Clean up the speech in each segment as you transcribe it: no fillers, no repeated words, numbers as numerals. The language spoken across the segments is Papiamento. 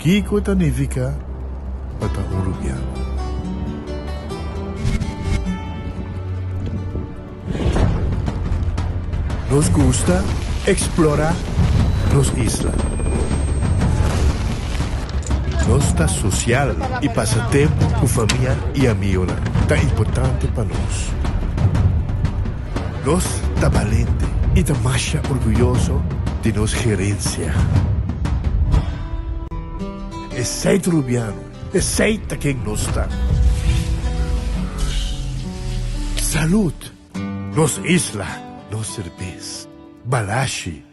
Kiko ta nifiká pa ta un rubiano? Nos gusta eksplorá nos isla. Nos ta sosial i pasa tempu ku famia i amigonan ta importante pa nos. Nos ta balente i ta masha orguyoso di nos gerensia. Esei ta Rubiano, esei ta ken nos ta. Salud! Nos isla, nos serbes. Balashi.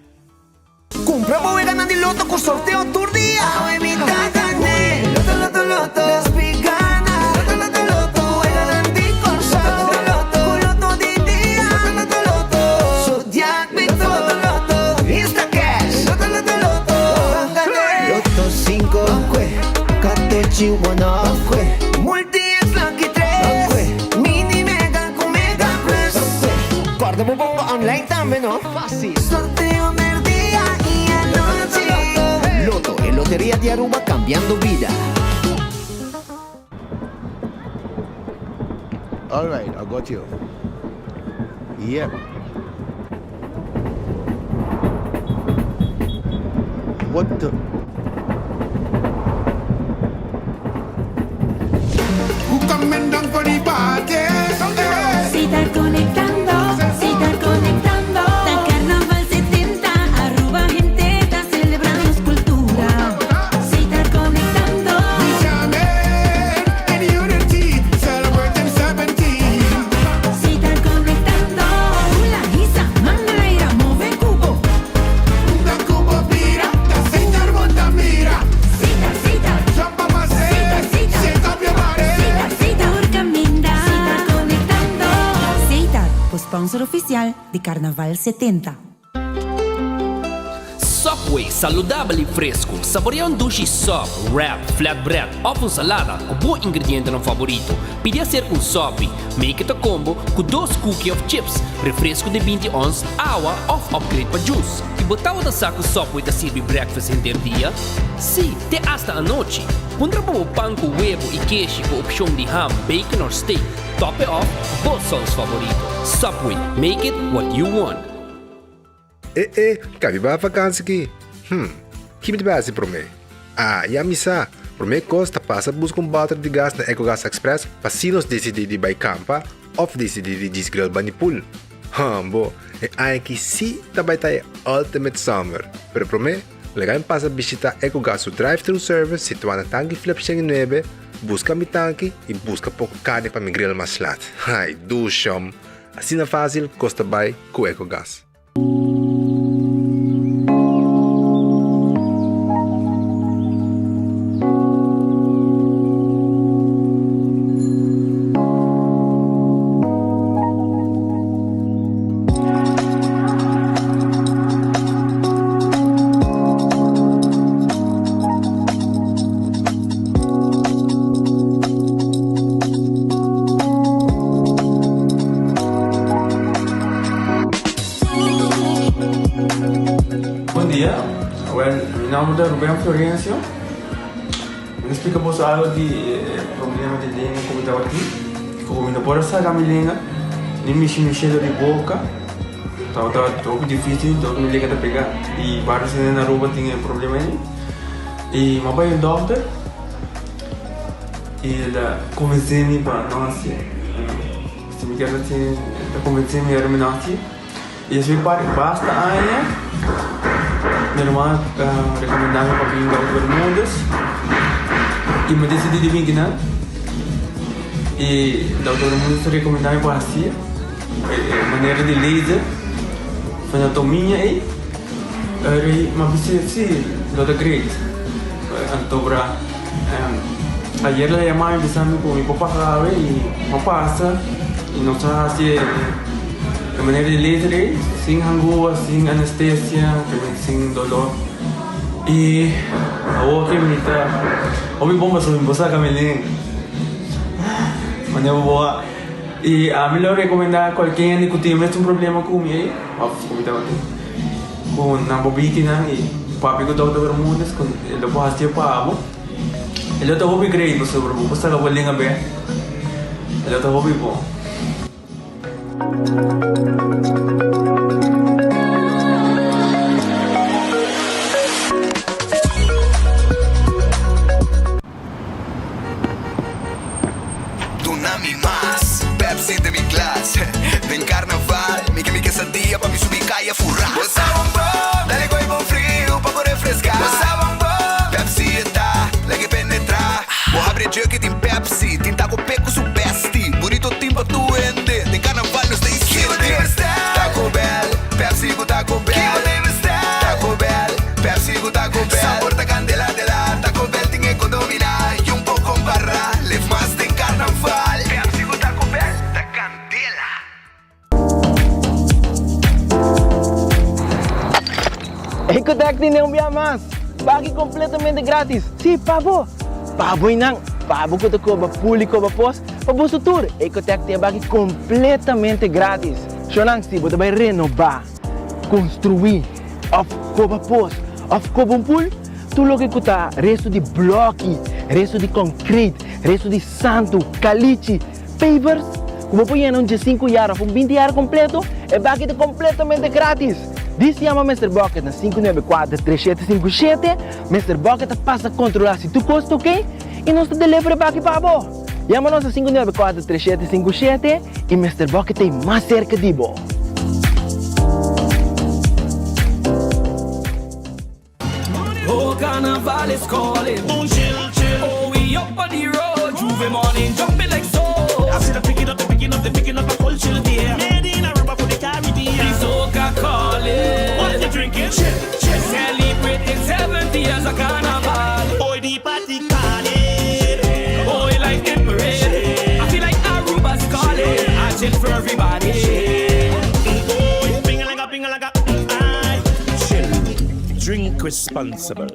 Cumpra bo weganan di loto cu sorteo tur dia. Awe mi ta gane. Loto loto loto. Despi gana. Loto loto loto. Weganan di Corsou. Loto loto. Cu loto di dia. Loto loto loto. Zodiac Victor. Loto loto. Insta cash. Loto loto loto. Ban gane. Loto cinco. Catochi one off. Multi X lucky tres. Mini mega cu mega plus. Corda bo bongo online tambe no. Fácil. Sorteo merdia y anochi. Lotto, e loteria di Aruba cambiando bida. Alright, I got you. Yep. What the? Who coming down for the party? Si ta conectando, si ta conectando. Ta Carnaval 70, Aruba hende ta celebra nos cultura. Si ta conectando. We jamming in unity, celebrating 17. Si ta conectando. Hula, hisa, man laira, move cubo. Unda cu bo bira, ta Setar bo ta mira. Sita, sita. Jump up and say, Sita, sita. shake up your body. Sita, sita. Tur caminda. Si ta conectando. Setar, bo sponsor oficial di Carnaval 70. Subway, saludabel y fresco. Saborea un dushi sub, wrap, flatbread of un salada cu bo ingredientenan favorito. Pidi hacer un sopi. Make it a combo cu dos cookie of chips, refresco di binti ons, awa of upgrade pa juice. Y bo tabata sa cu Subway ta sirbi breakfast henter dia? Sí, te hasta anochi. Puntra pa bo pan cu webo y keshi cu opcion di ham, bacon or steak. Top it off cu bo saus favorito. Subway, make it what you want. E e, ka mi bai vakansi ki? Hm, ki mi ta bai hasi promé? Ah, ya mi sa! Promé kos ta pasa buska un bòter di gas na Ecogas Express pa si nos disidí di bai kampa òf disidí di djis grill bani pool. Hòmbo, e aña aki sí ta bai ta e ultimate summer! Pero promé, laga mi pasa bishitá Ecogas su drive-thru service situá na Tanki Flip 109, buska mi tanki i buska poko karni pa mi grill mas lat. Ai, dushòm! Asina fásil kos ta bai ku Ecogas. Bon dia, well mi nomber ta Ruben Florencio. Mi ta splika boso algo di e problema di lenga ku mi tabatin. Ku mi no por a saka mi lenga ni mishi mi shelo di boka. Tabata hopi dificil, tabata mi lenga ta pega. I varios hende na Aruba tin e problema ei. I mi a bai un dokter i el a konvensé mi pa no hasié. Si mi kier hasié, el a konvensé mi ora mi no hasié. I despues di basta aña mi ruman a rekomendá mi pa bin Dokter Bermudez i mi a disidí di bin kinan. I Dokter Bermudez a rekomendá mi pa hasié e manera di laser fenotomia ei. Mi a bisa si lo ta great. Anto bra ayer el a yama mi bisa mi ku mi por pasa awe i mi a pasa i nos a hasi e manera di laser ei sin hangua, sin anestesia, sin dolor i awor ke mi ta hopi bon pasobra mi por saka mi lenga manera bo a i ami lo rekomenda kualke hende ku tin e mesun problema ku mi ei òf ku mi tabatin ku nan por biki nan i. Papia ku Dòkter Bermudez ku e lo por hasié pa bo. E lo ta hopi great pasobra bo por saka bo lenga bek. E lo ta hopi bon. Duna mi mas Pepsi den mi glas Den carnaval mi ke mi quesadilla pa mi subi caya fura Bo sa bon bon, dale gooi bon friu pa bo refresca Bo sa bon bon, Pepsi e ta lag'e penetra Bo habri e jug y tin Pepsi Tin taco pe cu su bestie Burrito tin pa tur hende Den carnaval nos ta hiciende Taco Bell, Pepsi cu Taco Bell Taco Bell, Pepsi cu Taco Bell Sabor ta candela de la Taco Bell tin e codomina Y un poco compará Lef mas den carnaval Pepsi cu Taco Bell ta candela. Ecotec tene un bia mas! Baki completamente gratis! Si, pa bo! Pa bo y nan! Pa bo cu ta coba pool y coba pos, pa boso tur! Ecotec tin e baki completamente gratis! Shownan, si bo ta bay renoba, construi, of coba pos, of coba un pool, tur loke cu ta resto di bloki, resto di concrete, resto di santo, calichi, Pavers ku bo por yena un diesinku yar òf un binti yar kompleto, e baki ta kompletamente gratis! Dis yama Mister Bucket na 594 3757, Mister Bucket ta pasa kontrolá si tur kos ta oke i nos ta deliver e baki pa bo! Yama nos na 594 3757 i Mister Bucket ta ei mas serka di bo! Oh carnaval is calling Boom chill chill Oh we up on the road J'ouvert morning jumping like so I see the picking up the picking up the picking up a culture there Made in Aruba for the Caribbean The soca calling What you drinking? Chill chill Celebrating 70 years of carnival Oh the party calling Oh we like the parade I feel like Aruba's calling I chill for everybody Oh pingalaga pingalaga ay Chill Drink responsible.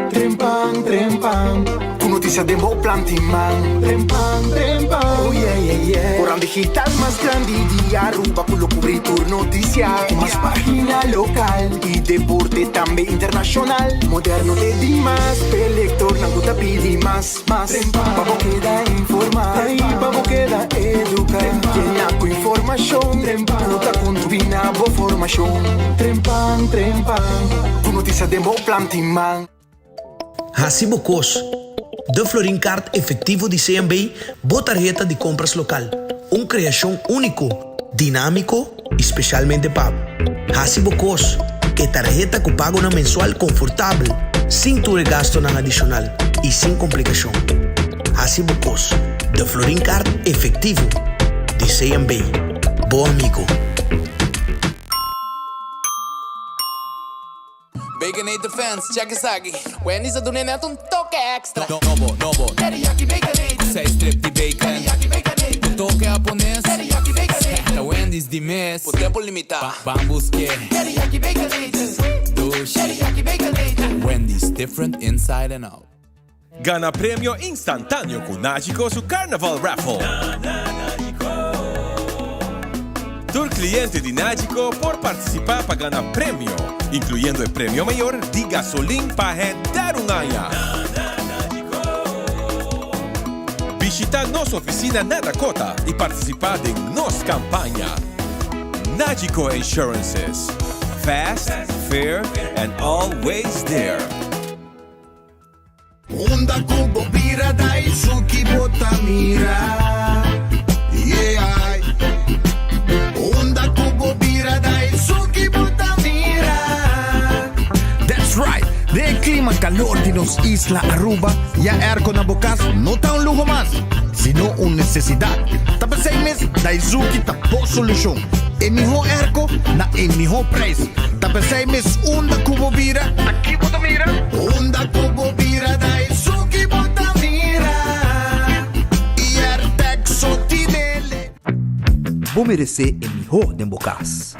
Trempan, trempan, ku notisia den bo planti man. Trempan, trempan, oh yeah, yeah, yeah. Koran digital mas grandi di Aruba ku lo kubri tur notisia. Ku mas pagina lokal i deporte tambe internashonal. Moderno te dimas, p'e lektornan ku ta pidi mas, mas. Pa bo keda informá i pa bo keda eduká. Yena ku informashon ku ta kontribuí na bo formashon. Trempan, trempan, ku notisia den bo planti man. Hasi bo kos. De Florin Card Efectivo di CMB, bo tarheta di kompras lokal. Un kreashon úniko, dinámiko i spesialmente pa bo. Hasi bo kos. E tarheta ku pagonan mensual konfortabel, sin tur e gastonan adishonal i sin komplikashon. Hasi bo kos. De Florin Card Efectivo di CMB. Bo amigo. Baconator fans, check esaki. Wendy's a duna e net un toke extra. Nobo, nobo. Teriyaki Baconator. Ku seis strip di bacon. Teriyaki Baconator. Un toke hapones. Teriyaki Baconator. Ta Wendy's di mes. Por tempo limita. Ban buske. Teriyaki Baconator. Dushi. Teriyaki Baconator. Wendy's, different inside and out. Gana premio instantáneo ku Nagico su Carnaval Raffle! Tur kliente di Nagico por partisipá pa gana premio, inkluyendo e premio mayor di gasolin pa henter un aña. Bishitá nos ofisina na Dakota i partisipá den nos kampaña! Nagico Insurances, Fast, fair and always there! Unda ku bo bira da esun ki bo ta mira Yeah Unda ku bo bira da esun ki bo ta mira That's right! Den e klima kalor di nos isla Aruba, ya airco na bo kas no ta un luho mas, sino un nesesidat. Ta p'esei mes Daizuki ta bo solushon. E mihó airco na e mihó prijs. Ta p'esei mes unda ku bo bira, ta ki bo ta mira? Unda ku bo bira ta esun ki bo ta mira I Airtag so tinele. Bo meresé e mihó den bo kas.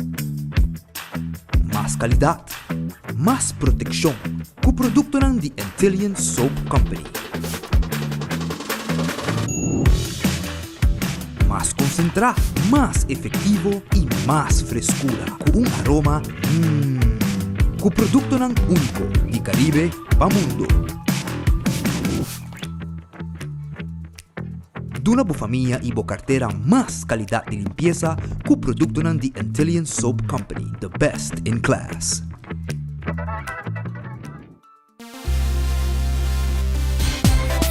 Mas kalidat, mas protekshon ku produktonan di Antillian Soap Company. Mas konsentrá, mas efektivo i mas freskura ku un aroma mmm. Ku produktonan úniko di Karibe pa mundu. Duna bo famia i bo kartera mas kalidat di limpiesa ku produktonan di Antillian Soap Company, the best in class.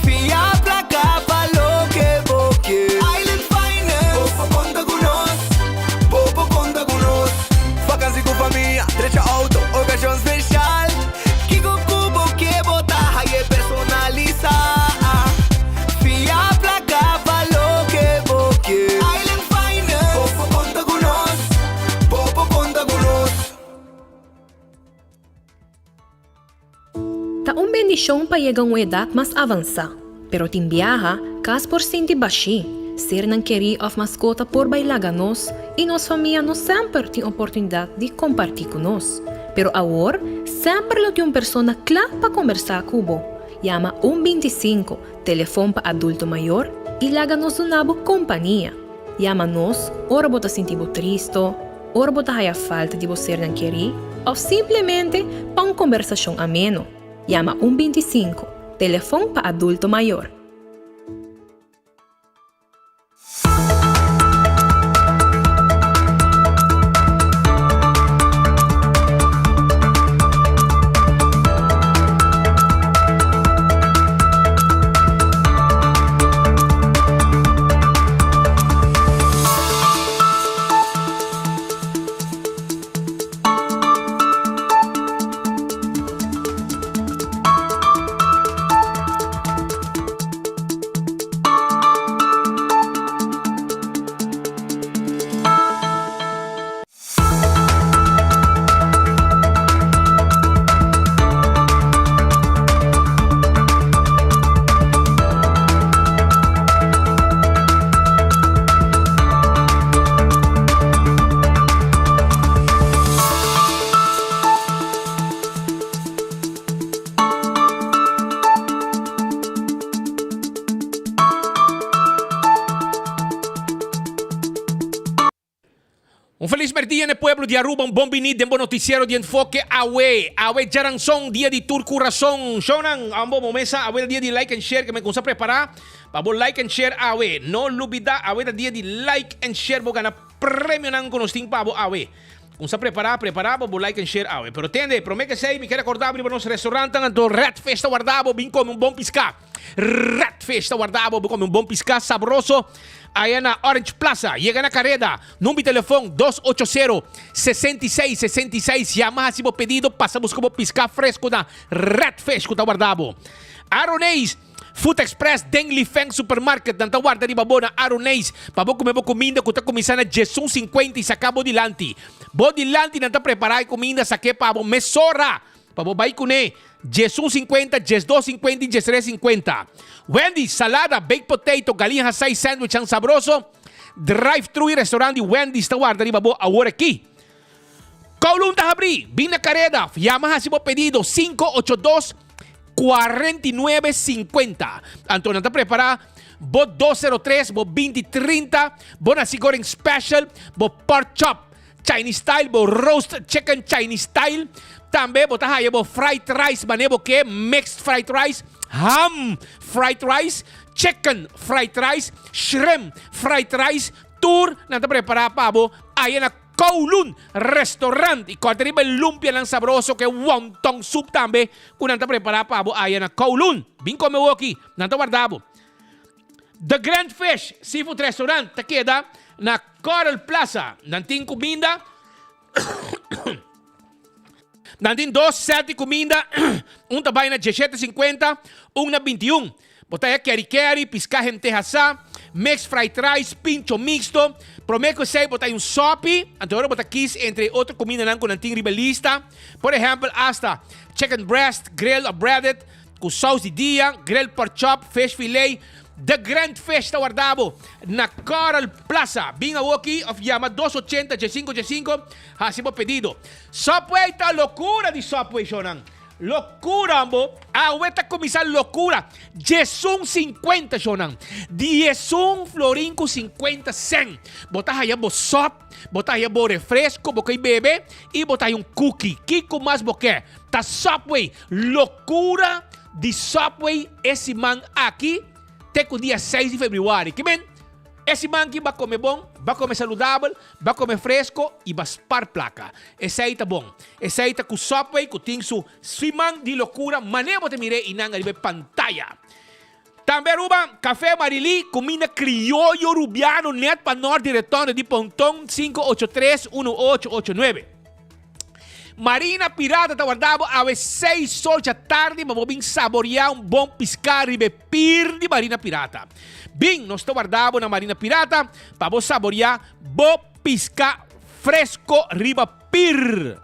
Fia placa pa loke bo ke. Island Finance. Bo por conta cu nos. Bo por conta cu nos. Vakantie cu famia, drecha auto, ocasion special. Kico cu bo ke bo ta haye personalisa. Fia placa pa loke bo ke. Island Finance. Bo por conta cu nos. Bo por conta cu nos. Ta un bendishon pa yega un edat mas avansá, pero tin biaha, kas por sinti bashí, sernan kerí òf maskota por bai laga nos i nos famia no semper tin oportunidat di kompartí ku nos. Pero awor, semper lo tin un persona kla pa kombersá ku bo. Yama un 25, telefon pa adulto mayor, i laga nos duna bo kompania. Yama nos ora bo ta sinti bo tristo, ora bo ta haya falta di bo sernan kerí òf simplemente pa un kombersashon ameno. Yama un 25, telefon pa adulto mayor. Un felis merdia n'e pueblo di Aruba, un bon bini den bo noticiero di Enfoke Awe. Awe djaranson, dia di tur curason. Shownan, ambo bo mesa, awe ta dia di like and share, ke men cunsa prepara pa bo like and share awe. No lubida, awe ta dia di like and share, bo gana premionan cu nos tin pa bo awe. Cunsa prepara, prepara pa bo like and share awe. Pero tende, prome ke esey, mi kier acorda bo riba nos restaurantnan, anto Red Fish ta warda bo, bin come un bon pisca. Red Fish ta warda bo, bo come un bon pisca sabroso aya na Orange Plaza. Yega na Careda, number di telefon dos ocho sero, 66 66. Yama haci bo pedido, pasa busca bo pisca fresco na Red Fish cu ta warda bo. Aroneis Food Express den Li Feng Supermarket nan ta warda riba bo na Aroneis pa bo come bo cuminda cu ta cuminsa na diesun cincuenta y saca bo dilanti. Bo dilanti nan ta prepara e cuminda sake pa bo mesora. Pa bo bai kuné, 11 sinkuenta, 12 sinkuenta i 13 sinkuenta. Wendy's, salada, baked potato, galiña hasá i sandwichnan sabroso. Drive-thru i restaurant di Wendy's ta warda riba bo awor aki. Kowloon ta habrí! Bin na kareda, yama hasi bo pedido 582 49 50. Anto nan ta prepará bo 203, bo 20 30, bo nasi goreng special, bo pork chop. Chinese style, bo roast chicken Chinese style. Tambe bo ta haya bo fried rice mane bo ke, mixed fried rice, ham fried rice, chicken fried rice, shrimp fried rice. Tur nan ta prepara pa bo aya na Kowloon Restaurant. Y corta riba e lumpianan sabroso ke wonton soup tambe cu nan ta prepara pa bo aya na Kowloon. Bin come woki, nan ta warda bo. The Grand Fish Seafood Restaurant ta keda na Coral Plaza. Nan tin kuminda. Nan tin dos set di kuminda. Un ta bai na dieshete sinkuenta, un na bintiun. Bo ta haya keri keri, piská hente hasá, mixed fried rice, pincho mixto. Promé ku esei bo ta haya un sòpi. Anto ora bo ta kis entre e otro kumindanan ku nan tin riba e lista. Por ehèmpel asta chicken breast, grilled òf breaded. Ku saus di dia, grill pork chop, fish fillet. The Grand Fish ta warda bo na Coral Plaza. Bin awoki of yama dos ochenta dje sinku dje sinku hasi bo pedido. Subway ta lokura di Subway shownan. Locura ambo! Awe ta cuminsa locura! Diesun cincuenta shownan. Diesun florin cu cincuenta cent. Bo ta haya bo sop, bo ta haya bo refresco, bo kei bebe y bo ta haya un cookie. Kico mas bo ke? Ta Subway! Locura di Subway e siman aki te cu dia seis di februari. Kimen? E siman ki ba come bon, ba come saludabel, ba come fresco y ba spar placa. Esey ta bon. Esey ta cu Subway cu tin su siman di locura mane bo ta mir'é y nan ariba e pantaya. Tambe Aruba, Café Marilí, cuminda crioyo Rubiano net pa nort di Retonde di Ponton 583 1889. Marina Pirata ta warda bo awe seis sol djatardi pa bo bin saborea un bon piská riba e pir di Marina Pirata. Bin, nos ta warda bo na Marina Pirata pa bo saborea bo piská fresko riba pir.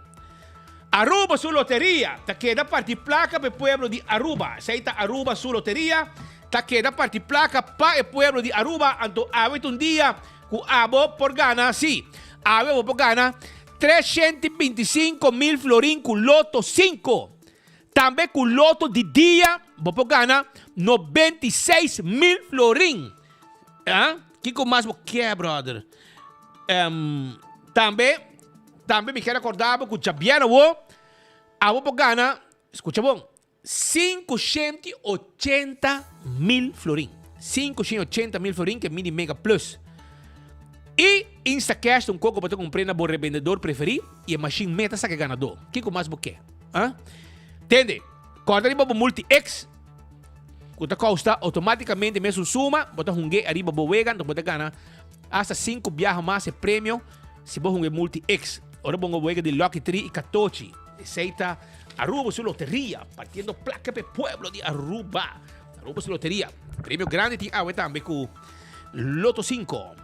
Aruba su loteria ta keda parti plaka pa e pueblo di Aruba. Esei ta Aruba su loteria ta keda parti plaka pa e pueblo di Aruba. Anto awe ta un dia ku abo por gana, sí, awe bo por gana 325 mil florin ku Loto 5. Tambe ku Loto di dia bo por gana 96 mil florin. Ah, kiko mas bo ke, brother? Um, tambe, tambe mi kier acorda bo ku djabièrnè awo, abo por gana, skucha bon, 580 mil florin. 580 mil florin ke mini mega plus. I Instacash ta un koko bo ta kumpr'é na bo rebendedor preferí i e mashin me ta saka e ganadó. Kiko mas bo ke? Ah? Tende, kòrda riba bo Multi X ku ta kousta outomátikamente mesun suma, bo ta hung'é ariba bo wega, anto bo ta gana hasta sinku biaha mas e premio si bo hunga e Multi X. Ora bo hunga bo wega di Lucky Tree i Katochi. Esei ta Aruba su loteria, partiendo placa p'e pueblo di Aruba. Aruba su loteria. Premio grandi tin awe tambe cu Loto 5.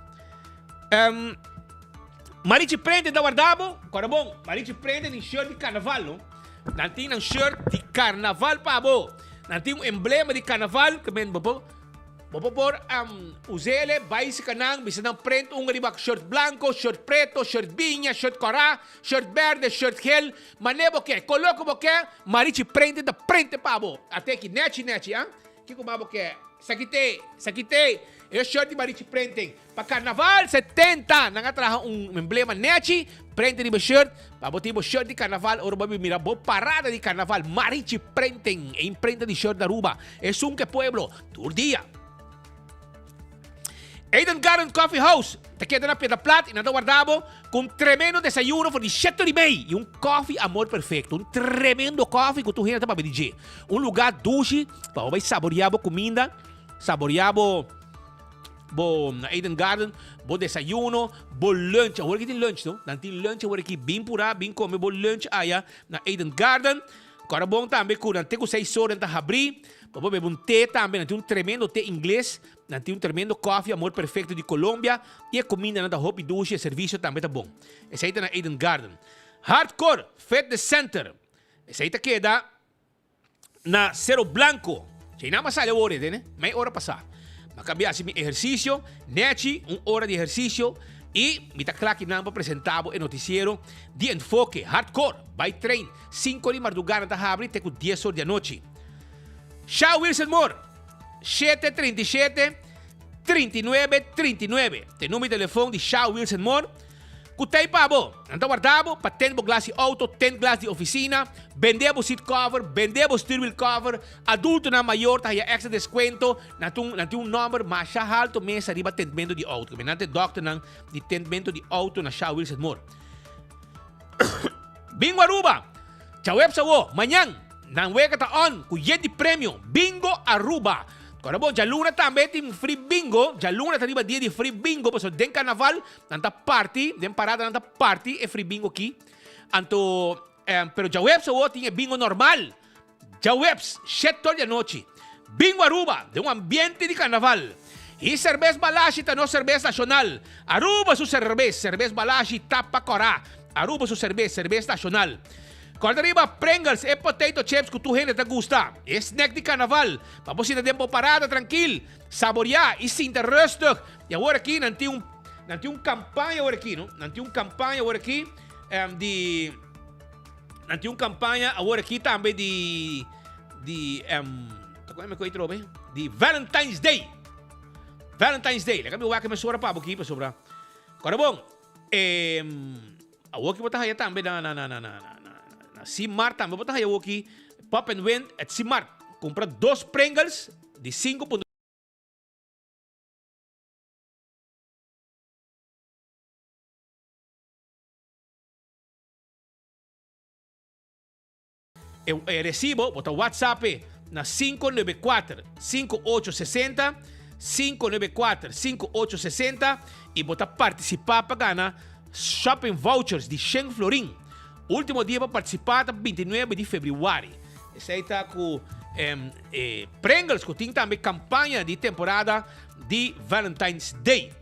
Um, Marichi Prente ta warda bo. Cora bon, Marichi Prente tin shirt di carnaval, no? Nan tin nan shirt di carnaval pa bo. Nan tin un emblema di carnaval que men bo Bo por por usele, bai si kanan, bisa nan prent un riba shirt blanco, shirt preto, shirt biña, shirt kora, shirt berde, shirt gel, mane bo ke, kolo ku bo ke, Marichi prente ta prente pa bo. Ate aki nechi nechi, ah. Kiko mas bo ke? Esaki te, esaki te, e shirt di Marichi prenten. Pa Carnaval 70 nan a traha un emblema nechi, prente riba shirt, pa bo tin bo shirt di Carnaval ora bo a bin mira bo parada di Carnaval, Marichi Prenten, e imprenta di shirt di Aruba, esun ke pueblo, tur dia. Eden Garden Coffee House ta keda na Piedra Plat y nan ta warda bo cu un tremendo desayuno for di shete ora y mei y un koffie Amor Perfecto, un tremendo koffie cu tur hende ta papia di dje. Un lugar dushi pa bo bay saborea bo cuminda, saborea bo. Bo na Eden Garden, bo desayuno, bo lunch. Awor aki tin lunch, no? Nan tin lunch awor aki. Bin purá, bin come bo lunch aya na Eden Garden. Kòrda bon tambe ku nan te ku seis ora nan ta habrí. Bo por bebe un te tambe. Nan tin un tremendo te ingles. Nan tin un tremendo koffie Amor Perfecto di Colombia. I e kumindanan ta hopi dushi. E servisio tambe ta bon. Esei ta na Eden Garden. Hardcore Fitness Center. Esei ta keda. na Cerro Blanco. Djei nan a sali awor e tene, mei ora pasá. Mi a kambia hasi mi ehersisio, nechi un ora di ehersisio i mi ta kla kinan pa presentá bo e notisiero di Enfoke Hardcore. Bai train, sinku di mardugá nan ta habri te ku dies or di anochi. Sha Wilson Moore, shete 37 39 39, ta e number di telefon di Sha Wilson Moore. Ku ta ei pa bo? Nan ta warda bo pa tent bo glas di outo, tent glas di ofisina, bende bo seat cover, bende bo stuurwiel cover. Adultonan mayor ta haya extra descuento. Nan tin nan tin un nomber masha halto mes ariba tentmento di outo. Nan ta e dokternan di tentmento di outo na Sha Wilson Moore. Bingo Aruba! Djaweps awo, mañan, nan wega ta on ku yen di premio. Bingo Aruba! Kòrda bon, djaluna tambe tin free bingo. Djaluna ta riba dia di free bingo pasobra den karnaval Nan ta parti, den parada nan ta parti e free bingo ki. Anto, eh, pero djaweps awor tin e bingo normal. Djaweps, shete or di anochi. Bingo Aruba, den un ambiente di carnaval. Y Cerbes Balashi ta nos cerbes nacional. Aruba su cerbes, Cerbes Balashi ta pa cora. Aruba su cerbes, Cerbes nacional. Corda riba Pringles, e potato chips cu tur hende ta gusta. E snack di carnaval, pa bo sinta den bo parada trankil. Saboreá i sinta rustig. I awor aki nan tin un nan tin un kampaña awor aki, no? Nan tin un kampaña awor aki di. Nan tin un campaña awor aki tambe di di em ta con me coi trobe di Valentine's Day. Valentine's Day. Laga mi wak mesora pa bo aki pasobra. Kora bon. Em awor ki bo ta haya tambe na na na na na na na Simart tambe bo ta haya awor ki Pop and Win at Simart. Kumpra dos Pringles di 5. E recibo bo ta whatsapp e na 594 5860, 594 5860 y bo ta participa pa gana shopping vouchers di shen florin. Ultimo dia pa participa ta 29 di februari. Esey ta cu e Pringles cu tin tambe campaña di temporada di Valentine's Day.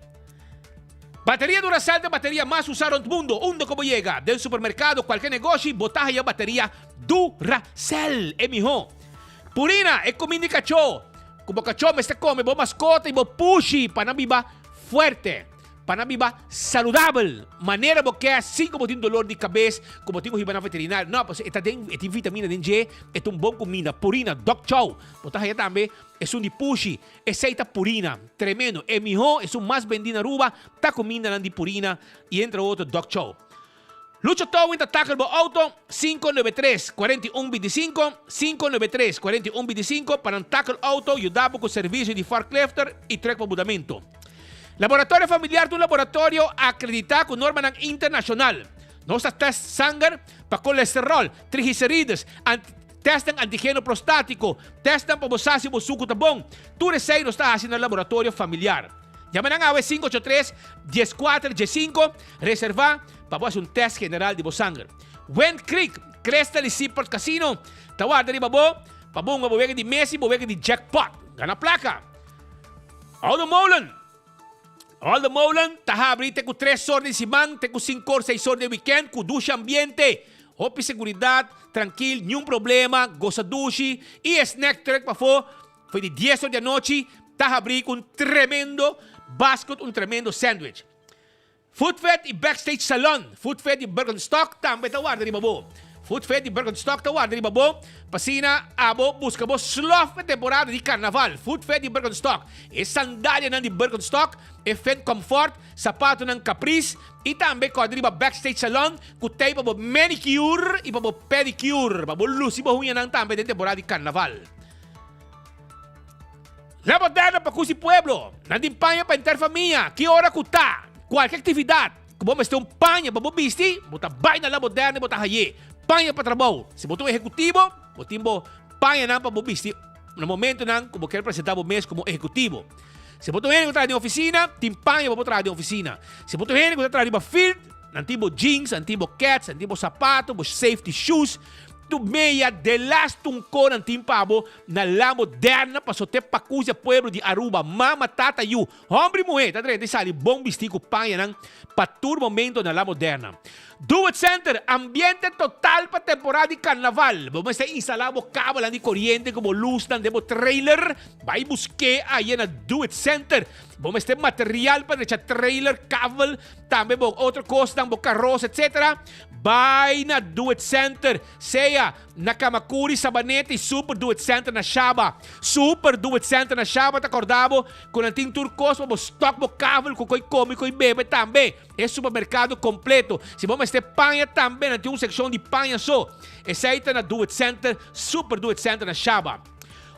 Bateria Duracell ta e bateria mas usá rond mundo. Unda ku bo yega, den supermerkado, kualke negoshi, bo ta haya bateria Duracell, e mihó. Purina, e kuminda di kachó ku bo kachó mester kome, bo maskota i bo pushi pa nan biba fuerte, pa nan biba saludabel, manera bo ke sin ku bo tin dolor di kabes ku bo tin ku hiba na veterinario. No, pasobra e ta den, e tin vitamina den dje, e ta un bon kuminda. Purina, Dog Chow, bo ta haya tambe esun di pushi. Esey ta Purina. Tremendo. E miho, esun mas bendi na Aruba, ta cumindanan di Purina y entre otro Dog Chow. Lucho Towing ta tackle bo auto, 593 41 25, 593 41 25, pa nan tackle auto, yuda bo cu servicio di forklifter y truck pa budamento. Laboratorio Familiar ta un laboratorio acredita cu normanan internacional. Nos ta test sanger pa colesterol, triglicerides, anti. Testnan antigeno prostátiko, testnan pa bo sa si bo suku ta bon. Tur esei nos ta hasi na laboratorio familiar. Yama nan awe 583 14 15, reservá pa bo hasi un test general di bo sanger. Wind Creek, Crystal i Seaport Casino ta warda riba bo pa bo hunga bo wega di mesa i bo wega di jackpot. Gana plaka! Oude Molen. Oude Molen ta habri te ku tres or di siman te ku sinku or seis or di weekend ku dushi ambiente. Hopi seguridat, trankil, niun problema, gosa dushi i e snack truck pafó for di dies or di anochi ta habrí ku un tremendo basket, un tremendo sandwich. Footfed i Backstage Salon, Footfed di Birkenstock tambe ta warda riba bo. Footfed di Birkenstock ta warda riba bo pa asina abo buska bo slof pa e temporada di karnaval. Footfed di Birkenstock, e sandalianan di Birkenstock, e Fit Comfort, sapatonan Caprice i tambe kòrda riba Backstage Salon ku tei pa bo manicure i pa bo pedicure pa bo lusi bo huñanan tambe den temporada di karnaval. La moderna pa kusi pueblo. Nan tin paña pa henter famia. Ki ora ku ta kualke aktividat ku bo mester un paña pa bo bisti, bo ta bai na La Moderna i bo ta haye paña pa trabou. Si bo ta un ehekutivo, bo tin bo pañanan pa bo bisti na momentonan ku bo kier presenta bo mes komo ehekutivo. Si bo ta un hende ku ta traha den ofisina, tin paña pa bo traha den ofisina. Si bo ta un hende ku ta traha riba field, nan tin bo jeans, nan tin bo kets, nan tin bo sapato, bo safety shoes, tur meya, delaste un ko nan tin pa bo na La Moderna paso te pakus e pueblo di Aruba, mama, tata, yu, homber y muhe ta drenta y sali bon bisti cu pañanan pa tur momento na La Moderna. Do It Center, ambiente total pa temporada di carnaval. Bo mester instala bo kabelnan di coriente cu bo luznan den bo trailer, bay buske aye na Do It Center. Bo mester material pa drecha trailer, kabel, tambe bo otro cosnan, bo karos etc. Bay na Do It Center, sea Na Kamakuri, Sabaneta y Super Do It Center na Shaba. Super Do It Center na Shaba ta corda bo cu nan tin tur cos pa bo stock bo kavel cu coi come y coi bebe tambe. E supermercado completo. Si bo mester paña tambe nan tin un seccion di paña so. Esey ta na Do It Center, Super Do It Center na Shaba.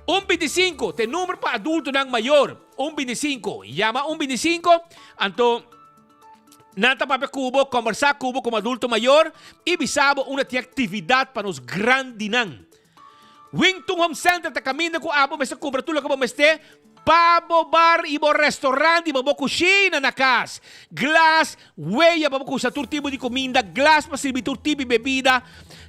Un 25 ta e number pa adultonan mayor. Un 25. Yama un 25 anto. Nan ta papia ku bo, kombersá ku bo komo adulto mayor i bisa bo unda tin aktividat pa nos grandinan. Wingtun Home Center ta kaminda ku abo mester kumpra tur loke bo mester pa bo bar i bo restorant i pa bo kushina na kas. Glas, weya pa bo kusha tur tipo di kuminda, glas pa sirbi tur tipo di bebida,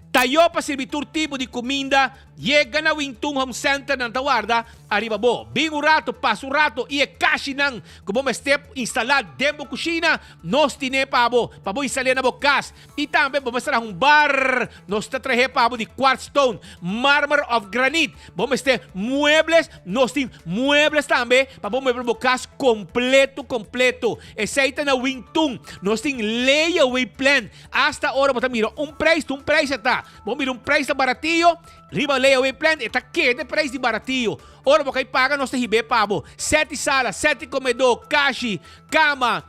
tayó pa sirbi tur tipo di kuminda. Yega na Wintun Home Center nan ta warda ariba bo. Bin un rato, pasa un rato y e kashinan ku bo mester instalá den bo kushina, nos tine pa bo, pa bo instal'é na bo kas. Y tambe bo mester traha un bar, nos ta trah'é pa bo di quartz stone, marmer of granit. Bo mester muebles, nos tin muebles tambe pa bo mueble bo kas kompleto kompleto. Esei ta na Wintun. Nos tin layaway plan. Asta ora bo ta mira un prijs, ta un prijs e ta. Bo mira un prijs ta baratio, riba layaway plan e ta keda e prijs di baratio. Ora bo kai paga nos ta hib'é pa bo. Seti sala, seti komedó, kashi, kama,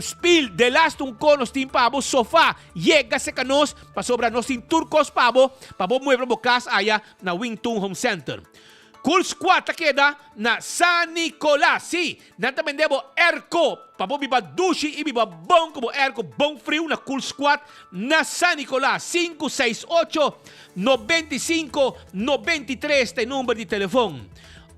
spil, delaste un ko nos tin pa bo, sofa. Yega seka nos pasobra nos tin tur kos pa bo, pa bo muebla bo kas aya na Wingtun Home Center. Cool Squad ta keda na San Nicolas. Sí, nan ta bende bo airco pa bo biba dushi i biba bon ku bo airco bon friu na Cool Squad na San Nicolas. 568 95 93 ta e number di telefon.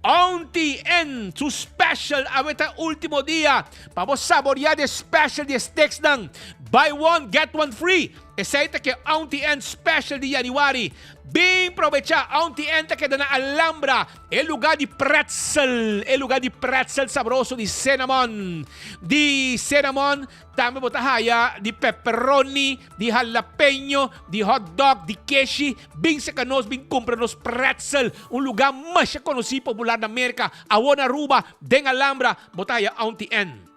Auntie en su special awe ta ultimo dia pa bo saboria di e special di e steaksnan. Buy one get one free. Esei ta ke Auntie Ann special di januari. Bin probecha, Auntie Ann ta keda na Alhambra, e luga di pretzel, e luga di pretzel sabroso di cinnamon. Di cinnamon tambe bo ta haya di pepperoni, di jalapeño, di hot dog, di keshi. Bin seka nos, bin kumpra nos pretzel, un luga masha konosí popular na Merka. Awor na Aruba, den Alhambra, bo ta haya Auntie Ann.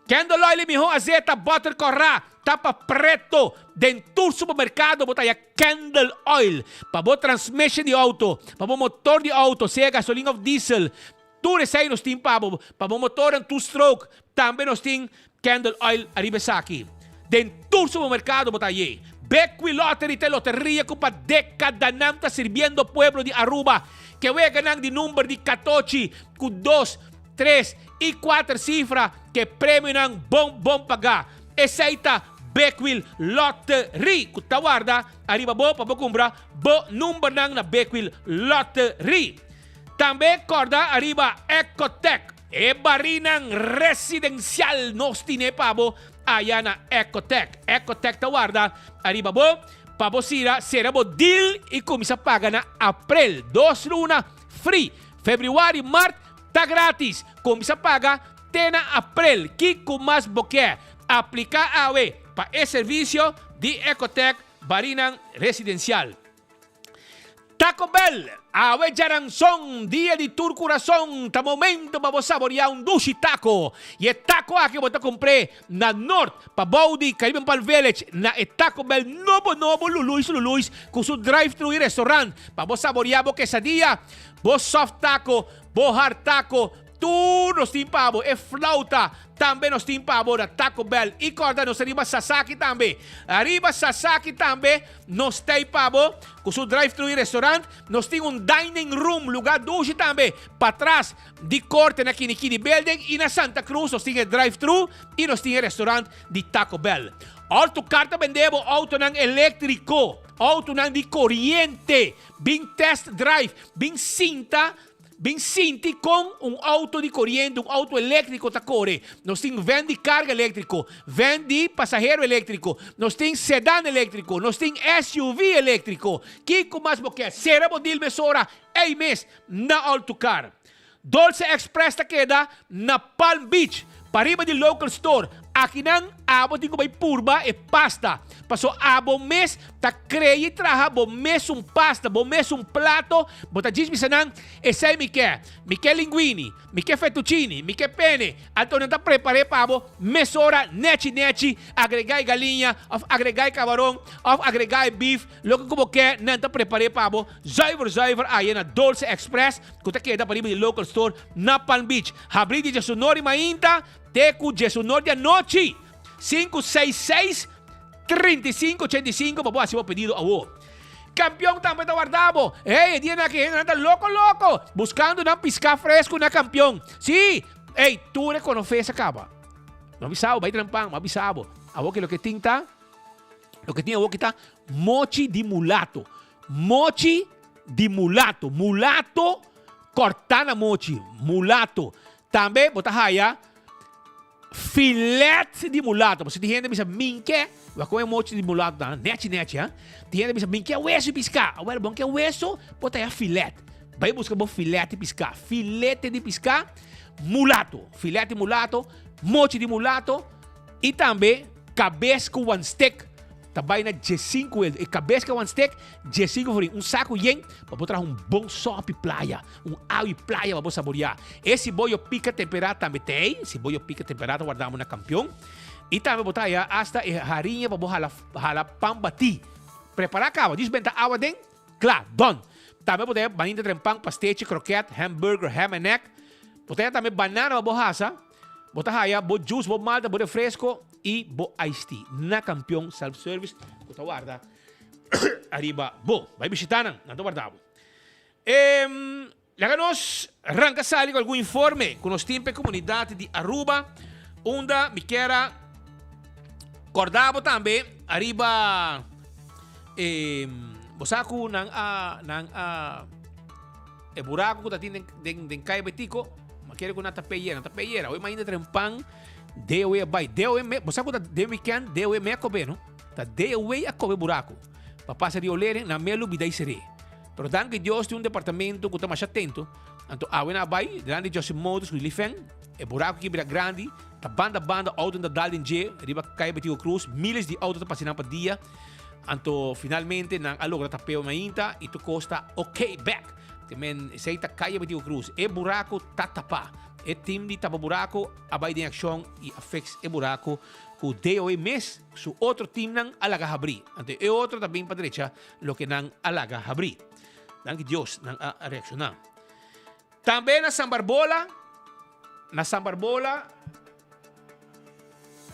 Candle oil e mihó azeta, butter kòrá, tapa preto. Den tur supermerkado bo ta haya candle oil pa bo transmission di outo, pa bo motor di outo, sea gasolin òf diesel. Tur esei nos tin pa bo. Pa bo motornan two stroke tambe nos tin candle oil ariba esaki. Den tur supermerkado bo ta hay'é. Bequi Lottery ta e loteria ku pa dekadanan ta sirbiendo pueblo di Aruba. Ke weganan di number di katochi ku dos. Tres i kuater sifra ke premionan bon bon pagá. Esei ta Bekwil Lottery ku ta warda ariba bo pa bo kumpra bo numbernan na Bekwil Lottery. Tambe kòrda ariba Ecotec, e barinan residensial nos tine pa bo aya na Ecotec. Ecotec ta warda ariba bo pa bo sira sera bo deal i kuminsá paga na aprel. Dos luna free, febrüari, mart Ta gratis! Cuminsa paga te na aprel. Kico mas bo ke? Aplica awe pa e servicio di Ecotec Barinan Residencial. Taco Bell, Awe djaranson, dia di tur curason, ta momento pa bo saborea un dushi taco. Y e taco aki bo ta cumpr'e na Noord, pabou di Caribbean Palm Village, na e Taco Bell nobo nobo Luluis Luluis cu su drive-thru y restaurant pa bo saborea bo quesadilla, bo soft taco, Bo har taco, tur nos tin pa bo. E flauta tambe nos tin pa bo na Taco Bell. I corda nos ta riba Sasaki tambe. Ariba Sasaki tambe nos tei pa bo cu su drive-thru y restaurant. Nos tin un dining room, lugar dushi tambe, patras di corte na Kinikini Building y na Santa Cruz nos tin e drive-thru y nos tin e restaurant di Taco Bell. Auto Car ta bende bo autonan electrico, autonan di coriente. Bin test drive, bin sinta, bin sinti kon un auto di koriente, un auto eléktriko ta kore. Nos tin van di karga eléktriko, van di pasahero eléktriko, nos tin sedan eléktriko, nos tin SUV eléktriko. Kiko mas bo ke? Sera bo deal mesora ei mes na Altucar. Dolce Express ta keda na Palm Beach, pariba di Local Store. Akinan abo tin ku bai purba e pasta, paso abo mes ta krei i traha bo mesun pasta, bo mesun plato. Bo ta djis bisa nan, Esei mi ke. Mi ke linguini, mi ke fettuccini, mi ke pene. Anto nan ta prepar'é pa bo mesora nechi nechi, agregá e galiña òf agregá e kabaron òf agregá e beef, loke ku bo ke nan ta prepar'é pa bo zuiver zuiver aya na Dolce Express. Ku ta keda pariba di Local Store na Palm Beach. Habrí di djesunor di mainta te ku djesunor di anochi. Sinku seis seis, 35 85 pa bo hasi bo pedido awo. Kampion tambe ta warda bo. Hey, e dianan aki hendenan ta loko loko buskando nan piská fresku na Kampion. Sí, ey, tur e konofes a kaba. No a bisa bo, bai trampan, no a bisa bo. Awo ke loke tin ta, loke tin awo ki ta mochi di mulato. Mochi di mulato. Mulato kòrtá na mochi. Mulato. Tambe bo ta haya Filet di mulato. Pasobra tin hende bisa min ke, wak kon e mochi di mulato ta, nechi nechi ha. Tin hende bisa min ke weso i piská. Awel bon ke weso, bo ta haya filet. Bai buska bo filet di piská. Filete di piská, mulato. Filet di mulato, mochi di mulato i tambe kabes ku wan stek. Ta bai na diesinku el. E kabes ku wan stek, diesinku florin. Un saku yen pa bo traha un bon sòpi playa. Un awi playa pa bo saboreá. E siboyo pika temperá tambe ta ei. Siboyo pika temperá ta wardá bo na kampion. I tambe bo ta haya asta e hariña pa bo hala hala pan batí. Prepará kaba. Djis benta awa den, kla, done. Tambe bo ta haya baninta tren pan, pastechi, kroket, hamburger, ham and egg. Bo ta haya tambe banana pa bo hasa. Bo ta haya bo juice, bo malta, bo refresco i bo iced tea na Kampion Self Service ku ta warda ariba bo. Bai bishitá nan, nan ta warda bo. Laga nos ranka sali ku algun informe ku nos tin pa e komunidat di Aruba, unda mi kier a kòrda bo tambe ariba bo sa ku nan a nan a e buraku ku ta tin den den Kaya Betico, mi a kere ku nan ta peyera, nan ta peyera. Awe mainta trae un pan DOW a bai. DOW me, bo sa ku ta den weekend DOW me a kobe no? Ta DOW a kobe buraku pa pasa rioleren nan me a lubida i ser'é. Pero danki Dios tin un departamento cu ta masha atento. Anto awe nan a bay dilanti di Joseph Motors cu di Lifen. E buraco aki bira grandi. Ta banda banda autonan ta dal den dje riba Calle Betico Cruz. Miles di auto ta pasa nan pa dia. Anto finalmente nan a logra tapeo mainta y tur cos ta ok bek. Te men esey ta Calle Betico Cruz. E buraco ta tapa. E team di tapa buraco a bay den accion y a fix e buraco cu DOE mes su otro teamnan a laga habri. Anto e otro ta bin pa drecha Loke nan a laga habrí. Danki Dios nan a reakshoná. Tambe na San Barbola, na San Barbola,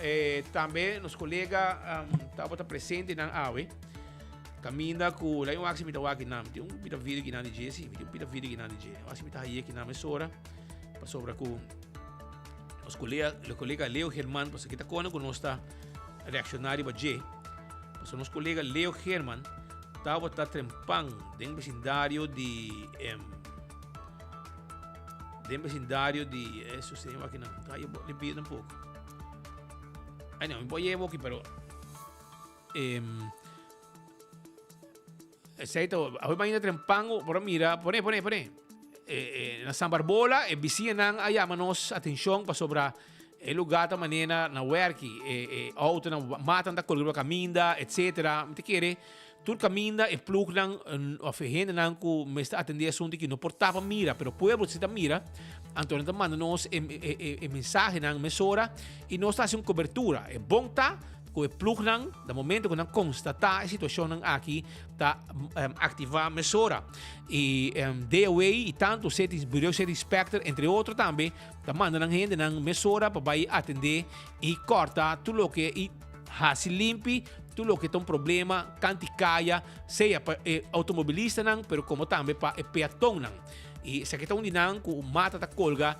eh, tambe nos kolega um, tabata presente nan awe. Kaminda ku lai un aksi mita waki nan, mi tin un pita video kinan di dje, si, mi tin un pita video kinan di dje. Aksi mita haye kinan mesora, pasobra ku nos kolega, lo kolega Leo Germán, pasobra kita kone ku nos ta reakshoná riba dje. Pasobra nos kolega Leo German tabata trempan den besindario di den besindario di e sucedió aki nan. Ta yo le pide un poco. Ay no, mi por llevo aquí, pero em esei ta awe mañana trempan por mira, pone, pone, pone. Eh, eh, na San Barbola, e bisinan a llama nos atención pasobra E lugá ta manera na wèrki, e e outonan matan ta kore riba kaminda, etsetera. Mi ta kere tur kaminda e plugnan òf e hendenan ku mester atendé asuntu aki no por tapa mira, pero pueblo si ta mira, anto nan ta manda nos e e e mensahenan mesora i nos ta hasi un kobertura. E bon ta ku e plugnan na momento ku nan konstatá e situashonnan aki ta aktivá mesora. I DOW i tantu City Bureau City Inspector entre otro tambe Ta manda nan hendenan mesora pa bai atendé i kòrta tur loke i hasi limpi tur loke ta un problema kanti kaya, sea pa e outomobilistanan pero komo tambe pa e peatonnan. I esaki ta un di nan ku un mata ta kolga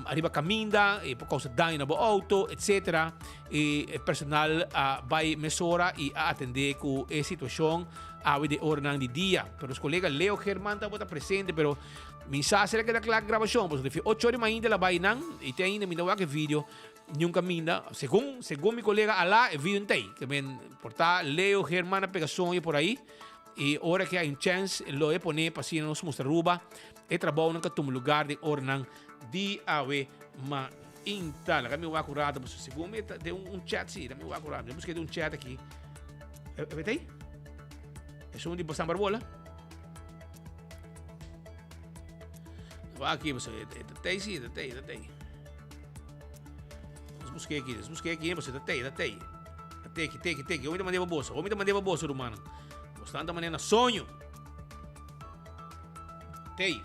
ariba kaminda i por kousa daño na bo outo etsetera. I e personal a bai mesora i a atendé ku e situashon awe den oranan di dia. Pero nos kolega Leo German tabata presente pero Mi sa sera keda kla grabashon pasobra fi ocho ora di mainta la bai nan i te ainda mi ta wak e video niun kaminda segun segun mi kolega ala e video ntei ke men por ta Leo Herman a pega soño por ai i ora ke hay un chèns lo e pone pa asina nos mustra Aruba e trabounan ka tuma lugar den oranan di awe mainta laga mi wak un rato pasobra segun mi ta den un chat si laga mi wak un rato mi a buska den un chat aki e e esun di San Barbola. Aqui, você tem sim, tem, tem. Nós busquei aqui, nós busquei aqui, você tem, tem. Tem aqui, tem aqui, tem aqui. Homem da maneira bolsa, homem da maneira bolsa, romano. Você da maneira sonho. Tem.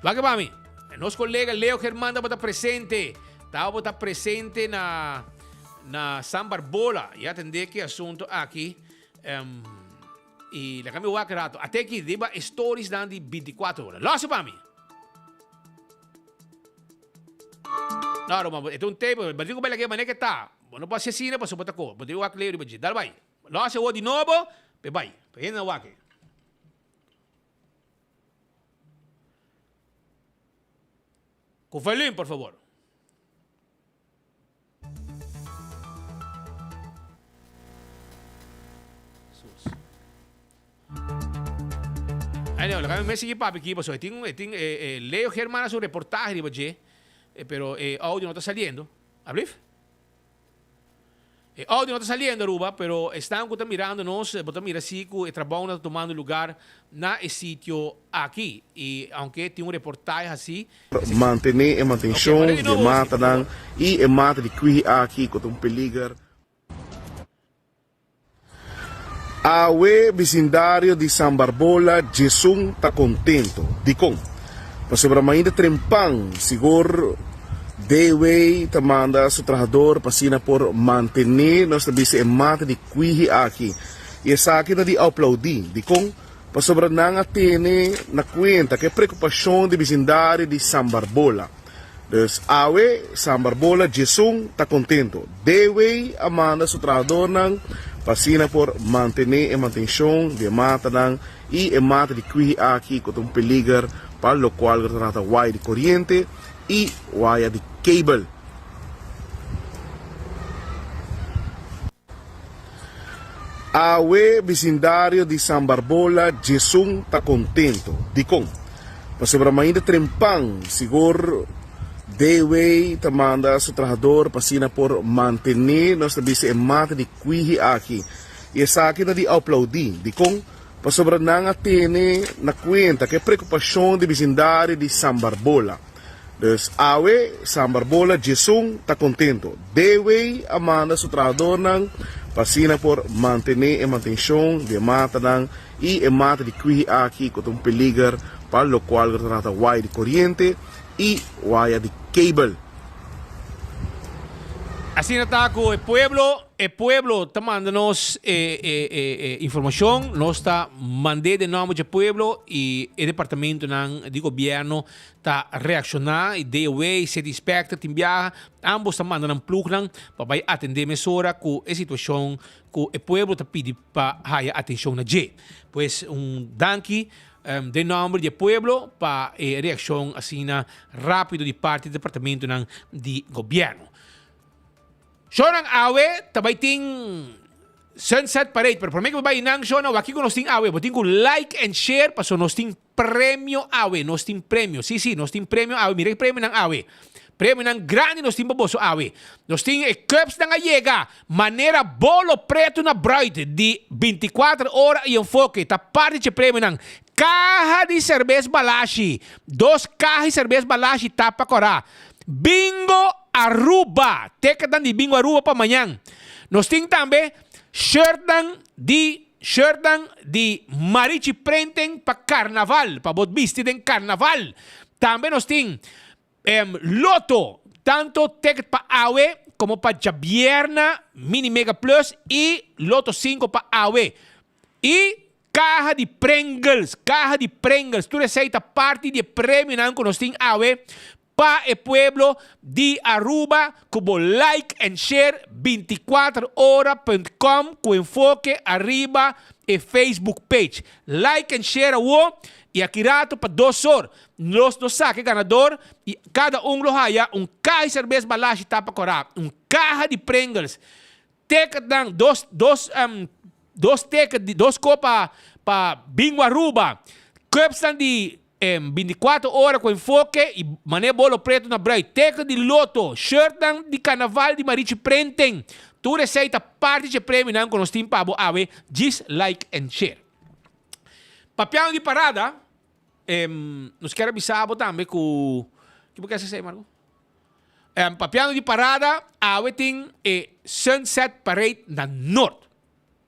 Vai que para mim. Nosso colega Leo Germán estava presente. Estava presente na na San Barbola. E atender que assunto aqui. Um, I laga mi wak rato. Ate aki riba e storiesnan di binticuatro ora. Losse pa mi! No, ruman, e ta un table. Bo tin ku bai lag'é manera ke ta. Bo no por hasi asina pasobra bo ta ko. Bo tin ku wak leu riba dje. Dal bai. Losse awor di nobo, p'e bai. Pa hende nan wak e. Ku volume, por favor. Anyway, laga mi mes sigui papia aki pasobra e tin e tin Leo Germán a haci un reportahe riba dje, pero e audio no ta saliendo. Ablief? E audio no ta saliendo Aruba, pero esnan cu ta mirando nos, bo ta mira si cu e trabounan ta tumando lugar na e sitio aki. Y aunke tin un reportahe haci, Mantené e mantenshon di e matanan i e mata di kwihi aki ku ta un peliger. Awe bisindario di San Barbola djesun ta kontento. Dikon? Pasobra mainta trempan sigur DW ta manda su trahador pa asina por mantené nos ta bisa e mata di kwihi aki. I esaki ta di aplaudí. Dikon? Pasobra nan a tene na kuenta ku e preokupashon di bisindario di San Barbola. Dus awe San Barbola djesun ta kontento. DW a manda su trahadornan pa asina por mantené e mantenshon di e matanan i e mata di kwihi aki ku ta un peliger pa lokual ku ta trata waya di koriente i waya di kabel. Awe bisindario di San Barbola djesun ta kontento. Dikon? Pasobra mainta trempan sigur DW ta manda su trahador pa asina por mantené nos ta bisa e mata di kwihi aki. I esaki ta di aplaudí. Dikon? Pasobra nan a tene na kuenta ku e preokupashon di bisindario di San Barbola. Dus awe San Barbola djesun ta kontento. DW a manda su trahadornan pa asina por mantené e mantenshon di e matanan i e mata di kwihi aki ku ta un peliger pa lokual ku ta trata waya di koriente i waya di kabel. Asina ta ku e pueblo, e pueblo ta manda nos e e e informashon, nos ta mand'é den nòmber dje pueblo i e departamentonan di gobièrnu ta reakshoná i DOW, City Inspector tin biaha, ambos ta manda nan plugnan pa bai atendé mesora ku e situashon ku e pueblo ta pidi pa haya atenshon na dje. Pues un danki den nòmber di e pueblo pa e reakshon asina rápido di parti di departamentonan di gobièrnu. Shownan awe ta bai tin Sunset Parade, pero promé ku bo bai nan shownan wak kiko nos tin awe, bo tin ku like and share pasobra nos tin Premio awe, nos tin premio. Sí, sí, nos tin premio awe. Mira e premionan awe. Premionan grandi nos tin pa boso awe. Nos tin e cupsnan a yega manera bolo pretu na bruid di binticuater ora y enfoke ta parti dje premionan. Caha di cerbes Balashi, dos caha di cerbes Balashi tapa cora. Bingo Aruba, ticketnan di Bingo Aruba pa mañan. Nos tin tambe shirtnan di. Shirtnan di Marichi Printing pa karnaval, pa bo bisti den karnaval. Tambe nos tin loto, tanto ticket pa awe komo pa djabierna, Mini Mega Plus i Loto sinku pa awe. I kaha di Pringles, kaha di Pringles, tur esei ta parti di e premionan ku nos tin awe Pa e pueblo di Aruba cu bo like and share 24 ora punt com cu enfoke ariba e Facebook page. Like and share awo y aki rato pa dos or nos lo saca e ganador y cada un lo haya un caha di cerbes Balashi tapa cora, un caha di Pringles, ticketnan dos dos dos ticket di dos copa pa Bingo Aruba, cupsnan di 24 ora ku enfoke i manera bolo pretu na brui, teken di loto, shirtnan di karnaval di Marichi Printing. Tur esei ta parti dje premionan ku nos tin pa bo awe, djis like and share. Papiando di parada, nos kier a bisa bo tambe ku, ki bo kier sa esei Marco? Papiando di parada, awe tin e Sunset Parade na Noord.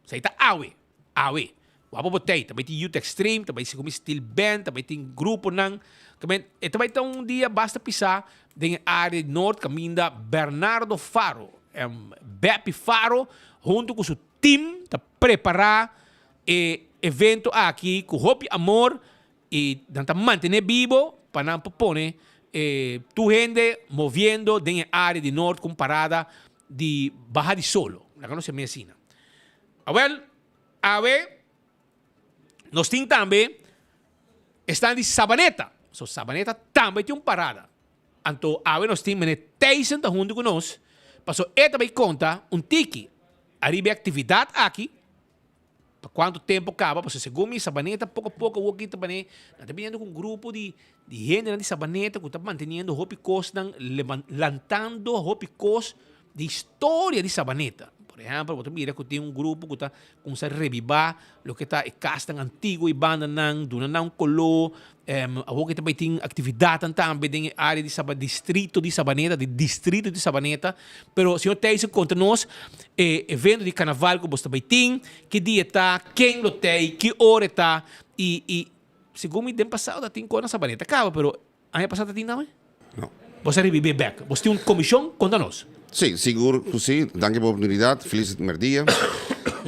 Esei ta awe, awe. Wak bo tei, ta bai tin Youth Extreme, ta bai segun mi Steel Band, ta bai tin gruponan. Ta bai, e ta bai ta un dia basta pisá den e área di Noord kaminda Bernardo Faro, Beppy Faro, huntu ku su team ta prepará e evento aki ku hopi amor i nan ta mantené bibo pa nan por pone e tur hende moviendo den e área di Noord ku un parada di baha di solo. Laga nos yam'é asina. Awel, awe nos tin tambe esnan di Sabaneta. So Sabaneta tambe tin un parada. Anto awe nos tin meneer Thijssen ta huntu ku nos, paso e ta bai konta un tiki ariba e aktividat aki. Pa cuanto tempo caba, pasobra segun mi Sabaneta poco a poco awor ki ta bane, nan ta biniendo cu un grupo di di hendenan di Sabaneta cu ta manteniendo hopi cosnan, lantando hopi cos di historia di Sabaneta. Por ehempel, bo ta mira cu tin un grupo cu ta cuminsa rebiba loke ta e casnan antiguo y bandanan, duna nan un color. Awor ki ta bay tin actividadnan tambe den e area di Saba, distrito di Sabaneta, di distrito di Sabaneta. Pero señor Thijssen conta nos e evento di carnaval cu bo ta bay tin, ki dia ta, ken lo tey, ki ora e ta y y segun mi den pasado ta tin cos na Sabaneta caba pero Aña pasá ta tin tambe? No. Bo sa ribib'é bèk. Bo tin un komishon konta nos. Sí, sigur ku sí. Danki pa e oportunidat. Felis merdia.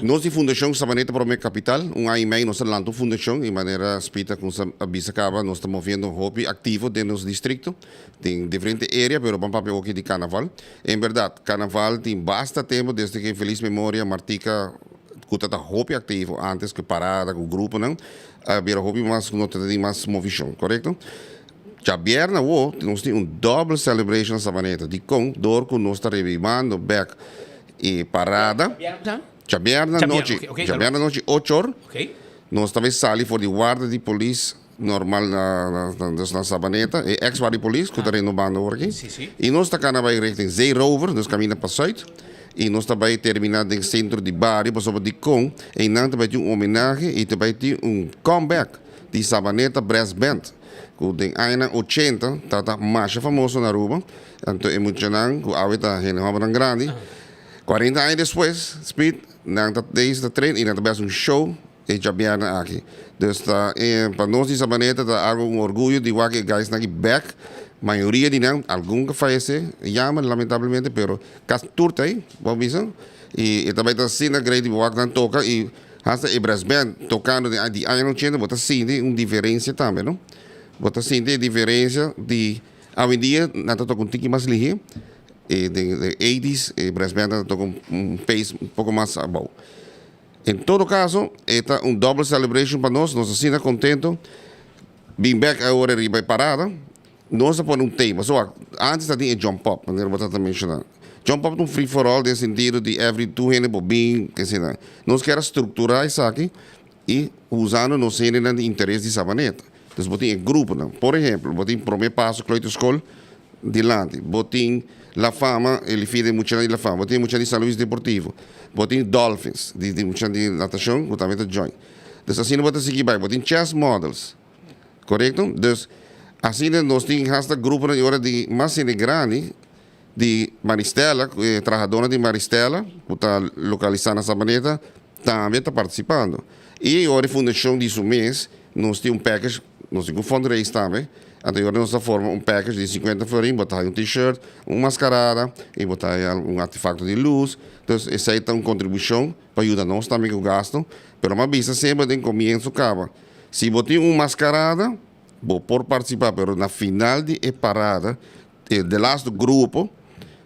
Nos di Fundashon Sabaneta Prome Kapital, un aña i mei nos a lanta un fundashon i manera Spita ku a bisa kaba nos ta moviendo hopi aktivo den nos distrikto den diferente area pero ban papia oki di Karnaval. En bèrdat Karnaval tin basta tempu desde ke felis memoria Martika ku ta ta hopi aktivo antes ku parada ku gruponan a bira hopi mas ku no ta tin mas movishon, korekto? Djabièrnè awo nos tin un double celebration na Sabaneta. Dikon? Dor ku nos ta revivando bèk e parada. Djabièrnè anochi, djabièrnè anochi ocho or, nos ta bai sali for di warda di polis normal na dus na Sabaneta, e ex warda di polis ku ta renobando awor aki. I nos ta kana bai richting Zeerover, dus kaminda pa sùit. I nos ta bai terminá den sentro di bario pasobra dikon einan ta bai tin un homenahe i ta bai tin un comeback di Sabaneta Brass Band ku den añanan ochenta tabata masha famoso na Aruba. Anto e muchanan ku awe ta hende hòmbernan grandi, kuarenta aña despues, Speed, nan ta deis ta train i nan ta bai hasi un show e djabièrnè aki. Dus ta e pa nos di Sabaneta ta algo un orguyo di wak e guysnan aki bèk. Mayoria di nan, algun ka fayesé, jammer lamentablemente, pero kas tur ta ei, bo a bisa. I e ta bai ta asina great di bo wak nan toka i hasta e brass band tokando den di añanan ochenta bo ta sinti un diferensia tambe no. Bo ta sinti e diferensia di awendia nan ta toka un tiki mas lihé e den den eighties e brass band nan ta toka un pace un poko mas abou. En todo caso, e ta un double celebration pa nos, nos asina contento. Bin bek awor riba e parada, nos a pone un tema. So, antes ta tin e jump up, manera bo ta menciona. Jump up ta un free for all den sentido di every tur hende por bin, asina. Nos kier a structura esaki y usando nos hendenan di interes di Sabaneta. Dus bo tin e gruponan. Por ehempel, bo tin Prome Paso Kleuterschool dilanti, bo tin La Fama, e lifia di muchanan di La Fama, bo tin e muchanan di San Luis Deportivo, bo tin Dolphins, di di muchanan di natashon ku tambe ta join. Dus asina bo ta sigui bai. Bo tin Chess Models, korekto? Dus asina nos tin hasta gruponan di ora di mas hende grandi di Maristella, ku e trahadónan di Maristella ku ta lokalisá na Sabaneta tambe ta partisipando. I e ora e fundashon di su mes nos tin un package, nos tin ku fundraise tambe, anto e ora nos ta forma un package di sinkuenta florin, bo ta haña un t-shirt, un maskarada i bo ta haña un artefakto di lus. Entonces esei ta un kontribushon pa yuda nos tambe ku gasto. Pero mi a bisa semper den komienso kaba, si bo tin un maskarada bo por partisipá, pero na final di e parada E delaste grupo,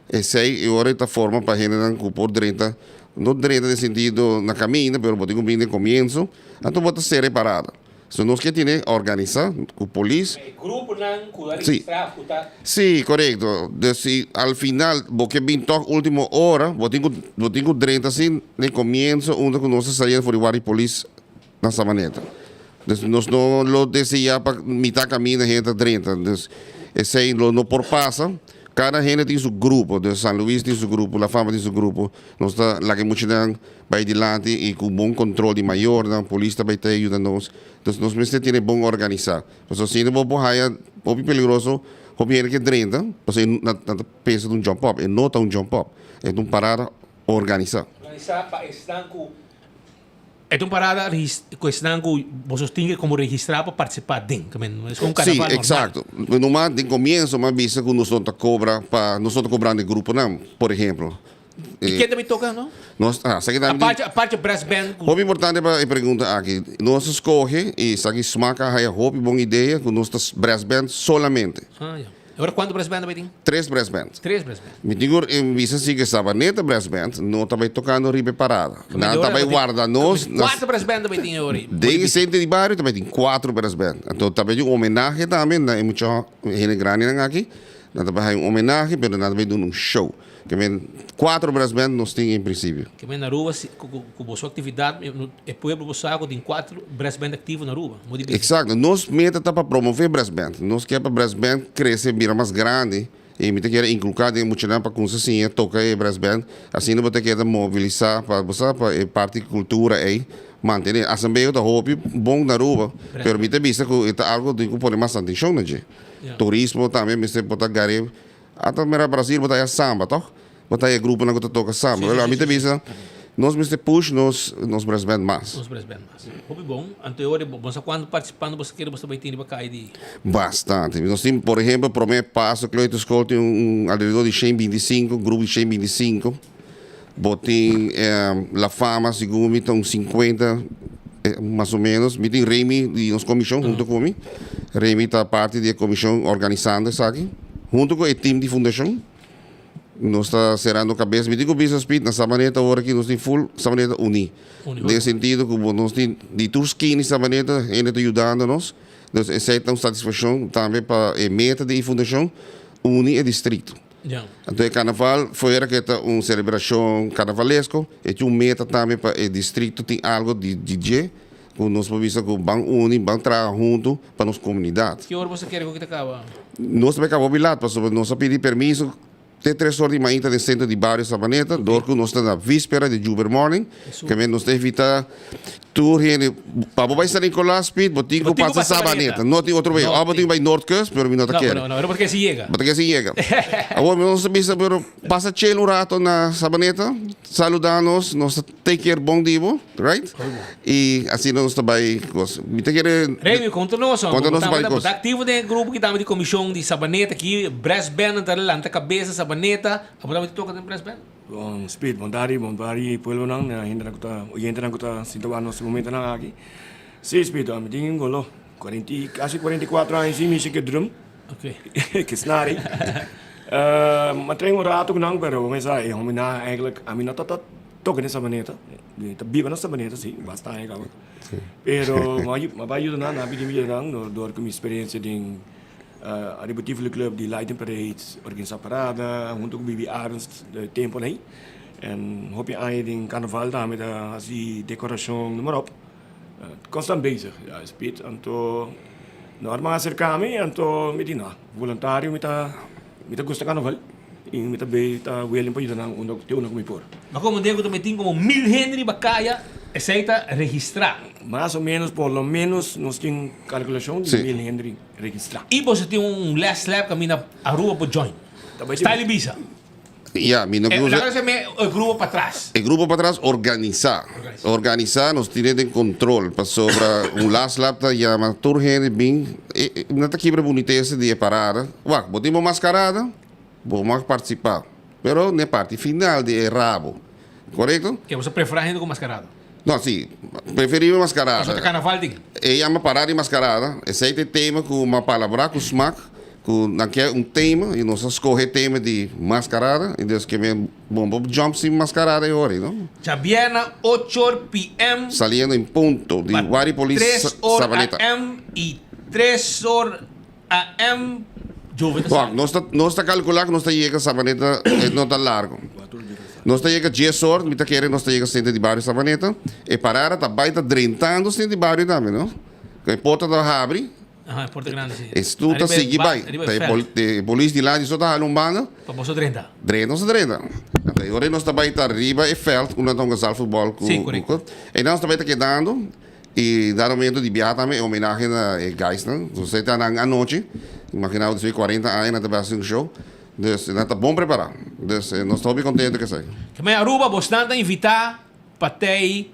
esei e ora e ta forma pa hendenan ku por drenta, no drenta den sentido na kaminda, pero bo tin ku bini den komienso, anto bo ta sera e parada. So nos ke tene organisá ku polis. E gruponan ku a registrá ku ta. Sí, korekto. Dus si al final bo ke bin tòg último ora, bo tin ku bo tin ku drenta asin den komienso unda ku nos ta saliendo for di warda di polis na Sabaneta. Dus nos no lo desea pa mitad camina hende ta drenta. Dus esey lo no por pasa. Cada hende tin su grupo. Dus San Luis tin su grupo, La Fama tin su grupo. Nos ta laga e muchanan bay dilanti y cu bon control di mayornan. Polis ta bay ta yuda nos. Dus nos mester tene bon organisa. Pasobra si no bo por haya hopi peligroso, hopi hende ke drenta, pasobra nan ta pensa ta un jump up. E no ta un jump up. E ta un parada organisa. Organisa pa esnan cu E ta un parada ku esnan ku boso tin ke komo registrá pa partisipá den. Ke men es un Sí, karnaval normal. eksakto. Numa den komienso mi a bisa ku nos no ta kobra pa nos no ta kobrando e gruponan, por ehemplo. I ken ta bin toka no? Nos, ah, esaki tambe tin. Aparte, aparte brass band ku. Hopi importante pa e pregunta aki. Nos a skohe i esaki smak a haya hopi bon idea ku nos ta brass band solamente. Ah, ya. Ahora cuanto brass band tabay tin? Tres brass band. Tres brass band. Mi tin cu bisa si cu Sabaneta brass band no tabay tocando riba e parada. Nan tabay warda nos. Cuatro brass band tabay tin ahora. Den e centro di bario tabay tin cuatro brass band. Anto tabay tin un homenahe tambe na e mucha hende grandinan aki. Nan ta bai haña un homenahe, pero nan ta bai duna un show. Ke men cuatro brass band nos tin en principio. Ke men Aruba si cu cu boso actividad e pueblo bo sa cu tin cuatro brass band activo na Aruba. Mo di bisa. Exacto. Nos meta ta pa promove brass band. Nos kier pa brass band crece bira mas grandi y mi ta kier inculca den e muchanan pa cuminsa siña toca e brass band. Asina bo ta keda mobilisa pa bo sa pa e parti cultura ey mantene. Asambleo ta hopi bon na Aruba pero mi ta bisa cu e ta algo tin cu pone mas atencion na dje. Turismo tambe mester por ta gare. Ata mira Brasil bo ta haya samba toch? Bo ta haya gruponan ku ta toka samba. Wel ami ta bisa nos mester push nos nos brass band mas. Nos brass band mas. Hopi bon. Anto e ora bo sa kuantu partisipante bo sa kere bo sa bai tin riba kai di. Bastante. Nos tin por ehempel prome paso kleuterschool tin un alrededor di shen binti sinku, grupo di shen binti sinku. Bo tin La Fama segun mi ta un sinkuenta mas o menos. Mi tin Remy di nos komishon hunto ku mi. Remy ta parti di e komishon organisando esaki hunto ku e team di fundashon. Nos ta serando kabes. Mi tin ku bisa Speed na Sabaneta awor aki nos tin full Sabaneta uní. Den e sentido ku bo nos tin di tur skina di Sabaneta hende ta yudando nos. Dus esei ta un satisfakshon tambe pa e meta di e fundashon uni e distrito. Anto e karnaval fuera ke ta un selebrashon karnavalesko, e tin un meta tambe pa e distrikto tin algo di dje ku nos por bisa ku ban uni, ban traha huntu pa nos komunidat. Ki ora boso kere ku ki ta kaba? Nos ta bai kaba hopi lat pasobra nos a pidi permiso te tres or di mainta den sentro di bario Sabaneta dor ku nos ta na vispera di Juber Morning, ke men nos ta evita Tur hende, pa bo bai San Nicolas, Piet, bo tin ku pasa Sabaneta. No tin otro way. Òf bo tin ku bai Noordkust, pero mi no ta kere. No, no, no, bo ta kere sin yega. Bo ta kere sin yega. Awor mi nos ta bisa, pero pasa chill un rato na Sabaneta, saluda nos, nos ta take care bon di bo, right? I asina nos ta bai kos. Mi ta kere. Remy, konta nos, Konta nos un par di bo kos. ta aktivo den e grupo ki tamba di komishon di Sabaneta aki, brass band nan ta lanta kabesa Sabaneta. Abo tambe ta toka den brass band? Bon Speed, bon tardi, bon tardi pueblonan, na hendenan ku ta, oyentenan ku ta sinta wak nos momentonan aki. Si Speed, mi tin golo cuarenta y casi cuarenta y cuatro aña sin mishi ke drum, ke snari. Mi a train un rato ku nan, pero mi sa e hombenan eigenlijk ami no ta ta toka den Sabaneta, mi ta biba na Sabaneta si, basta aña kaba. Pero mi a bai yuda nan, nan a pidi mi yuda nan dor ku mi experiencia den. Ariba Tivoli Club di Lighting Parades organisa parada hunto cu Bibi Arends de temponan ey. En hopi aña den carnaval tambe ta haci decoracion noem maar op. Constant bezig ja es Piet. Anto Norman a acerca mi anto mi di no voluntario mi ta mi ta gusta carnaval y mi ta bay ta willing pa yuda nan unda te unda cu mi por. Ma como den cu ta metin como mil hende riba caya esey ta registra? Mas o menos por lo menos nos tin calculacion di mil hende. Registrá. Y boso tin un les lab caminda Aruba por join. Style Ibiza. Ya, mi no Eh, laga nos me e grupo patras. E grupo patras organisá. Organisá nos tine den control pasobra un last lap ta yama tur hende bin e e no ta kibra bunitesa di e parada. Wak, bo tin bo mascarada, bo mag participá, pero n'e parti final di e rabo. Korekto? Ke boso preferá hende ku maskarada? No, si. Preferibel maskarada. Pasobra ta karnaval tin. E yama parada di maskarada. Esei ta e tema ku m'a palabrá ku smak, ku nan ke un tema i nos a skohe e tema di maskarada i dus ke men bon por jump sin maskarada e ora ei, no? Djabièrna ocho or PM. Saliendo en punto di Pa Wari Polis tres or Sabaneta. AM i tres or AM Jove ta Wak, sali. nos ta, nos ta kalkulá ku nos ta yega Sabaneta, e no ta largo. Nos ta yega dies or, mi ta kere nos ta yega sentro di bario Sabaneta. E parada ta bai ta drentando sentro di bario tambe, no? Ku e porta ta habri. Aha, e porta grandi, si. E stoel ta Ariba e sigui ba- bai. ariba e Ta e veld. pol- e polis dilanti so ta hala un banda. Pa boso drenta. Drenta nos ta drenta. Anto e ora nos ta bai ta riba e veld, unda ta hunga zaalvoetbal ku, Si, ku korekto. E nan nos ta bai ta kedando. I na momento di biaha tambe e homenahe na e guysnan. Nos ta nan anochi. Imagina bo despues di cuarenta aña nan ta bai haci un show. Dus nan ta bon prepara. Dus nos ta hopi contento cu esaki. Kemey Aruba bosnan ta invita pa tei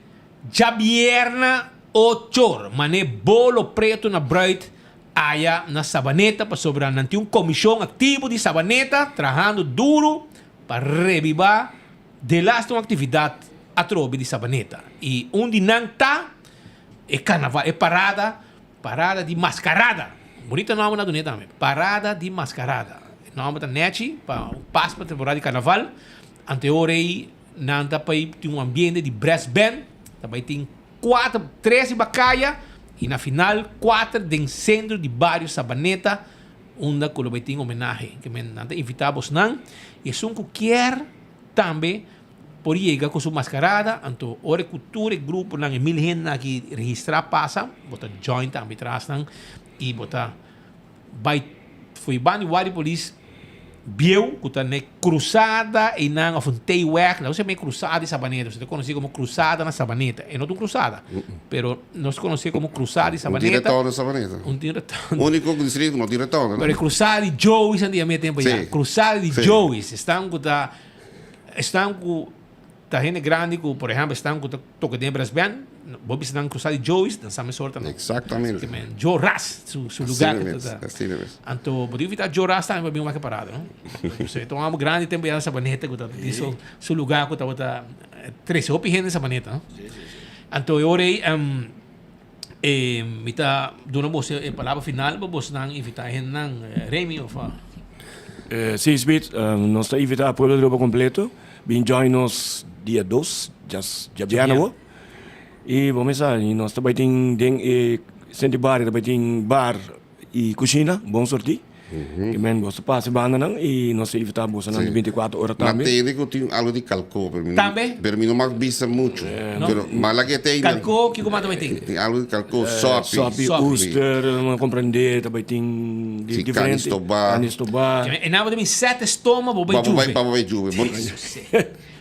djabierna ochor mane bolo preto na bruid aya na Sabaneta pasobra nan tin un comision activo di Sabaneta trahando duro pa rebiba Delaste un actividad atrobe di Sabaneta y un di nan ta e carnaval, e parada, parada di mascarada. Bonito nomber nan dune tambe, parada di mascarada. E nomber ta nechi pa pas pa temporada di carnaval. Anto e ora ey nan ta pay tin un ambiente di brass band, ta bay tin cuater, tres riba caya y na final cuater den centro di bario Sabaneta. unda ku lo bai tin homenahe. Ke men nan ta invitá bosnan i esun ku kier tambe por yega ku su maskarada, anto ora ku tur e gruponan, e mil hendenan aki registrá pasa, bo ta join tambe tras nan i bo ta bai fo'i banda di Wadi Polis bieu ku ta n'e krusada einan òf un T-weg, laga nos yama e krusada di Sabaneta, nos ta konosí komo krusada na Sabaneta, e no ta un krusada, pero nos konosé komo krusada di Sabaneta. Un tin retorno na Sabaneta. Un tin retorno. Úniko distrito ku no tin retorno. Pero e krusada di Joey's nan ta yama e tempu ya, krusada di Joey's, esnan ku ta, esnan ku Ta hende grandi ku, por ehèmpel, esnan ku ta toka den e brass band, bo bisa nan krusa di Joey's, nan sa mesora ta nan. Exactamente. Ke men Joe Ras, su su lugar Asina ku mes, ta. asina mes. Anto bo tin invitá Joe Ras tambe pa bin wak e parada, no? Pasobra e ta un hòmber grandi tempu ya na Sabaneta ku ta tin su su lugar ku tabata trese hopi hende na Sabaneta, no? Anto e ora ei e mi ta duna boso e palabra final pa bosnan invitá e hendenan, Remy of. Sí, Smith, nos ta invitá pueblo di Aruba completo bin join nos dia dos, djabièrnè awor. I bo mesa, nos ta bai tin den e Centro di Bario ta bai tin bar i kushina, bon sortí. Ke men boso pasa e bandanan i nos ta invitá bosonan di bintikuater ora Ma tambe. tende ku tin algu di kalkó, pero mi no, Tambe? pero mi no mag bisa muchu. No. Pero mala ke te einan. Kalkó, kiko mas ta bai tin? Tin algu di kalkó, sòpi. Sòpi, oester, no komprendé, ta bai tin di Si, diferente. kani stobá. Kani stobá. Ke men e nan bo ta bin sèt estoma bo bai Pa bo bai, juve. pa bo bai juve. Bo,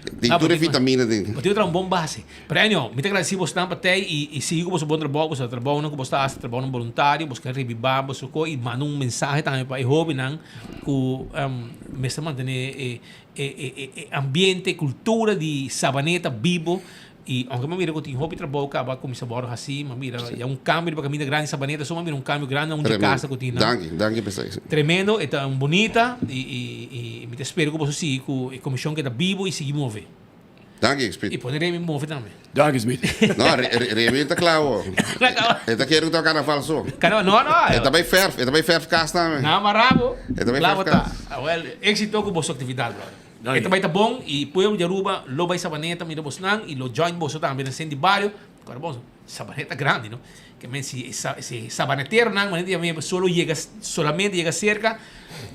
tin tur e vitamina den. Bo tin ku traha un bon base. Pero anyhow, mi ta agradeci bosnan pa tei y y sigui cu boso bon trabou, boso trabounan cu bos ta haci, trabounan boluntario, bos ke rebiba boso co y manda un mensahe tambe pa e hobennan cu mester mantene e e e e ambiente, e cultura di Sabaneta bibo y aunke mi a mira cu tin hopi trabou caba a cuminsa worde haci, mi a mira ya un cambio riba caminda grandi Sabaneta, so mi a mira un cambio grandi na un dje casa cu tin nan. Danki, danki pa esaki. Tremendo, e ta un bunita y y y mi ta spera cu boso sigui cu e comision keda bibo y sigui move. Danki, Speed. Y pone Remy move tambe. Danki, Speed. No, Remy ta kla ho. E ta kere ku ta karnaval so. Karnaval, no, no. E ta bai verf, e ta bai verf kas tambe. Na marabo. E ta bai verf kas. Awel, éxito ku boso aktividat, brother. E ta bai ta bon y pueblo di Aruba lo bai Sabaneta mira bosnan y lo join boso tambe na Senti Bario. Kòrda bon, Sabaneta grandi, no? Ke men si si sabaneteronan manera di yam'e solo yega solamente yega serka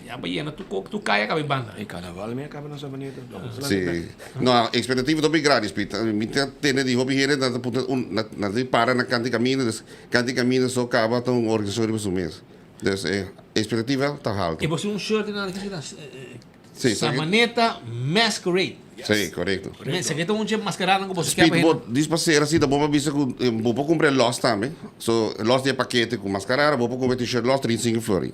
ya bo yena tur tur kaya kaba e banda. E karnaval mi a kaba na Sabaneta. Si. No, expectativa ta hopi grandi, Speed. Mi ta tende di hopi hende nan ta puntra un nan ta di para na kant di kaminda, dus kant di kaminda so kaba ta un organisashon riba su mes. Dus e expectativa ta haltu. E bo si un shirt nan kiko ta Sí, Sabaneta Masquerade. Sí, korekto. Men, sa ke ta un dje maskarada ku boso Speed kepa bo dis pa ser así ta bo pa bisa ku bo por kumpra e los tambe. So e los di e pakete ku maskarada bo por kumpra e t-shirt los 35 florin.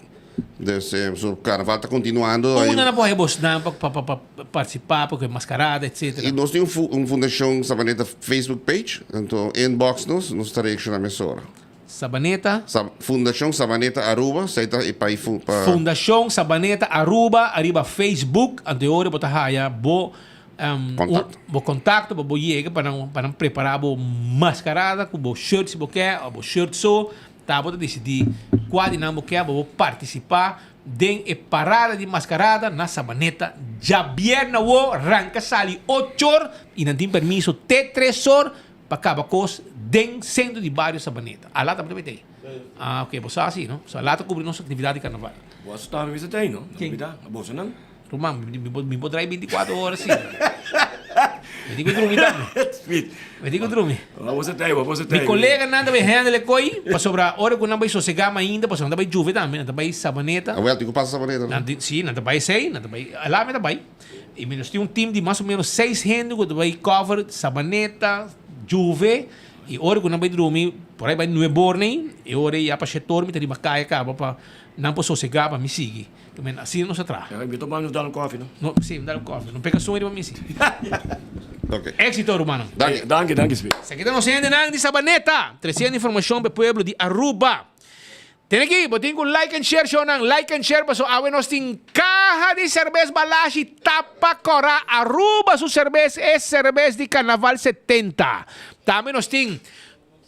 Dus so karnaval ta kontinuando. Unda nan por haña bosnan pa pa pa partisipá pa ku e maskarada etcetera? I nos tin un fu un fundashon Sabaneta Facebook page, anto inbox nos, nos ta reakshoná mesora. Sabaneta. Sa Fundacion Sabaneta Aruba, esei ta e pa e fu pa. Fundacion Sabaneta Aruba ariba Facebook, anto e ora bo ta haya bo Contacto. bo contacto pa bo yega pa nan pa nan prepara bo mascarada cu bo shirt si bo ke of bo shirt so, ta bo ta decidi cua di nan bo ke pa bo participa den e parada di mascarada na Sabaneta djabièrnè awo ranca sali ochor y nan tin permiso te tres or Pa kaba kos den sentro di bario Sabaneta. Ala tambe ta mete ei. Ah, ok, bo sa si, no? So ala ta kubri nos aktividat di karnaval. Boso tambe mester ta ei, no? Ken? Bida, bosonan. Ruman, mi, mi, mi por drai 24 ora si. Mi tin ku drumi tambe. Mi tin ku drumi. Boso ta ei, boso ta Mi ei. koleganan ta bai handle e koi, pasobra ora ku nan bai sosegá mainta, pasobra nan ta bai Juve tambe, nan ta bai Sabaneta. Awel, tin ku pasa Sabaneta, no? Nan tin, si, nan ta bai esei, nan ta bai, ala mi ta bai. I mi nos tin un team di mas o menos seis hende ku ta bai cover Sabaneta, Juve, i ora ku nan bai drumi por ai bai nuebe or nei, e ora ei ya pa shete or mi ta riba kaya kaba pa nan por sosega pa mi sigui. Ta men asina nos a traha. Ya, mi ta ban nos dal un kofi no? No, si, mi dal un kofi. No peka sueño riba mi si. Éxito rumannan. Danki. Danki, danki Smith. Esaki ta nos hendenan di Sabaneta, tresiendo informashon pa e pueblo di Aruba. Tene aki, bo tin ku like and share shownan, like and share paso awe nos tin kaha di serbes Balashi Tapa Kora Aruba su serbes e serbes di Carnaval 70. Tambe nos tin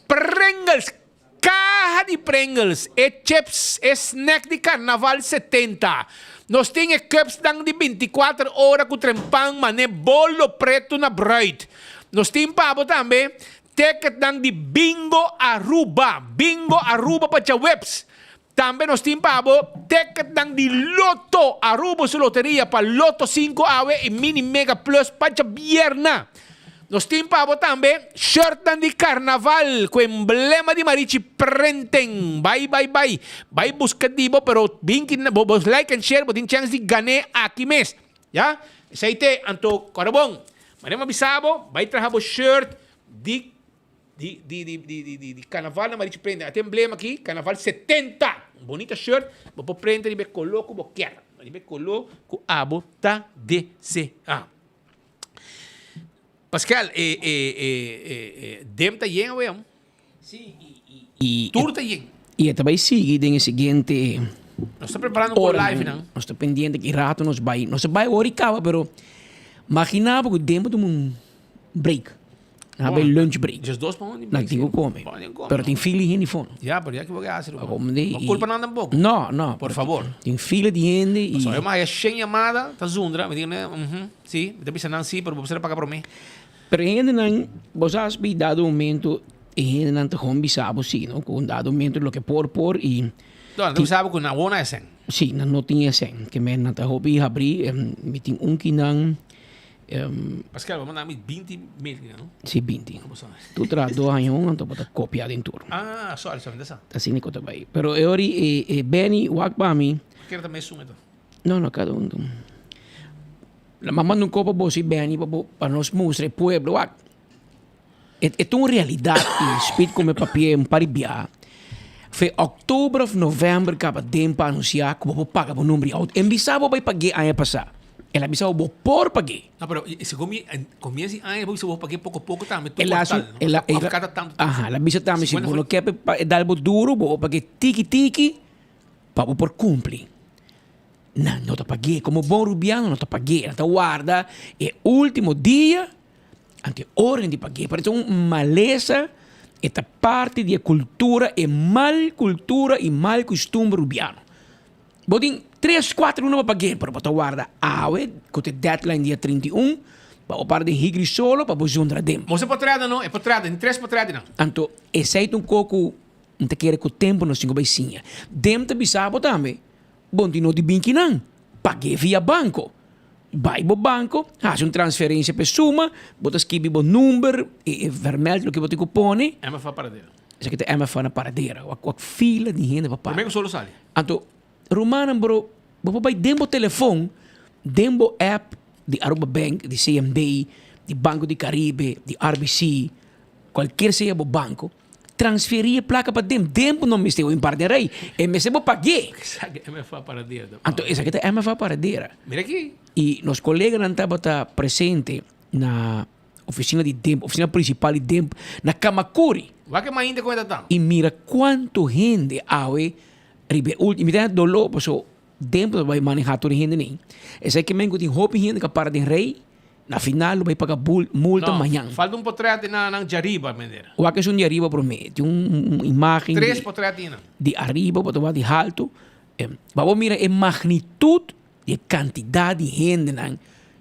Pringles, kaha di Pringles, e chips, e snack di Carnaval 70. Nos tin e cupsnan di 24 ora ku trempan mane bolo pretu na bruid. Nos tin pa bo tambe Ticketnan di Bingo Aruba. Bingo Aruba pa djaweps. Tambe nos tin pa bo ticketnan di Lotto, Aruba su loteria pa Lotto 5 awe y Mini Mega Plus pa djabierna. Nos tin pa bo tambe shirtnan di carnaval cu emblema di Marichi Printing. Bai bai bai, bai busca di bo pero bin ki bo bo like and share bo tin chance di gane aki mes. Ya, esey te anto cora bon. Manera mi a bisa bo, bai traha bo shirt di Di di di di di di di carnaval na Marichi prende. Ate emblema aki, carnaval 70. Un bonita shirt, bo por prende riba e color cu bo kier. Riba e color cu abo ta desea. Pascal, e e e e e dem ta yen awe am. Sí, y y Tur ta yen. Y e ta bay sigui den e siguiente Nos ta preparando un live nan. Nos ta pendiente ki rato nos bay. Nos ta bay ora y caba, pero magina bo cu dem bo tuma un break. Nan bay lunch break. Just dos pa un Nan tin ku come. Pero tin fila di hende fon. Ya, pero ya ki bo ke hasi ruman. No kulpa nan tampoco. No, no. Por favor. Tin fila di hende y. Pasobra yo maya shen yamada ta zundra, mi di ne, mhm, si, mi ta bisa nan si, pero bo mester paga prome. Pero e hendenan, bo sa asbi dado momento e hendenan ta gewoon bisa bo si, no, ku un dado momento loke por por y. No, nan ta bisa bo ku nan wou na esen. Si, nan no tin esen. Ke men nan ta hopi habri, mi tin un kinan. Pascal, bo manda mi 20 mail kina, no? Si, 20. Tu traha dos aña un, anto bo ta copia den tur. Ah, sorry, sorry, ta sa. Asina cu ta bay. Pero e ori e, e Benny wak pa mi. Kere ta mesun eto? No, no, cada un. La mama manda un copa bo si Benny pa bo, pa nos mustra e pueblo wak. E, e ta un realidad y Speed come papia un par di biaha. Fe october of november caba den pa anuncia cu bo por paga bo number di auto. En bisa bo bay pag'é aña pasa. El a bisa bo bo por pag'é. No, pero segun mi, comienzo di aña bo bisa bo pag'é poco poco tambe tur El a kwartal, no? el a, Of cada tanto tempo. Aha, el a bisa tambe si Cincuenta bo no for- kier pa e dal bo duro, bo por pag'é tiki tiki pa bo por cumpli. Nan no ta pag'é. Como bon Rubiano no ta pag'é. Nan ta warda e ultimo dia. Anto e orden di pag'é parece un malesa, e ta parti di e cultura, e mal cultura y mal custumber Rubiano. Bo tin tres, cuatro luna pa pag'é, pero bo ta warda awe cu ta e deadline dia 31 pa bo para den higri solo pa bo zundra den. Mos e potrètnan no, e potrètnan, tin tres potrètnan. Anto esei ta un ko cu N ta kere cu tempo nos tin cu bay siña. Dem ta bisa bo tambe, bo tin no di bin kinan, pag'é via banco. Bai bo banco, haci un transferencia pa e suma, bo ta skibi bo number, e e vermeld loke bo tin cu pone. MFA Paradera. Esaki ta MFA na Paradera. Wak wak fila di hende pa paga. Prome cu solo sali. Anto, rumannan bro, bo por bai den bo telefon, den bo app di Aruba Bank, di CMB, di Banco di Caribe, di RBC, cualkier sea bo banco, Transferí e plaka pa dem. Dem bo no mester un par den rei. E mester bo pag'é. Esaki MFA Paradera ta. Anto esaki ta MFA Paradera. Mira aki. I nos koleganan tabata presente na ofisina di dem, ofisina prinsipal di dem na Kamakuri. Wak e mainta kon e ta tan. I mira kuantu hende awe riba e ultimo. Mi ta doló paso dem ta bai manehá tur e hendenan. Esaki men ku tin hopi hende ku a para den rei. Na final lo bay paga multa No, mañan. falta un potret di nan nan djariba, meneer. Wak esun di ariba prome. Tin un imagen Tres di potret di nan. di ariba, bo ta wak di halto. Pa bo mira e magnitud di e cantidad di hendenan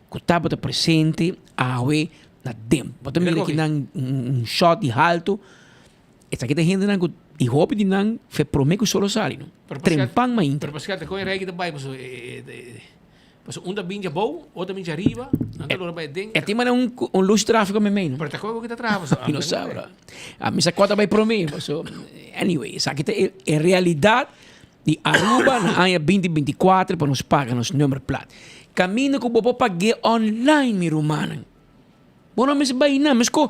cu tabata presente awe na Demp. Bo ta Mira mira koki. kinan un shot di halto. Esaki ta hendenan cu y hopi di nan fe prome cu solo sali, no. Pero paske- Trempan mainta. Pero paske ta con e rey ki ta bay paso e, e, e, Pasobra un ta bin djabou, otro ta bin djariba, nan ta logra bai aden. E tin manera un un luz tráfico meimei, no? Pero ta koe ku ta traha pasobra. Mi no sa, bro. A mi sa kua ta bai promé, pasobra anyway, esaki ta e e realidat di Aruba na aña binti 24 pa nos paga nos nummerplaat. Kaminda ku bo por pag'é online, mi rumannan. Bo no mester bai nan, mesko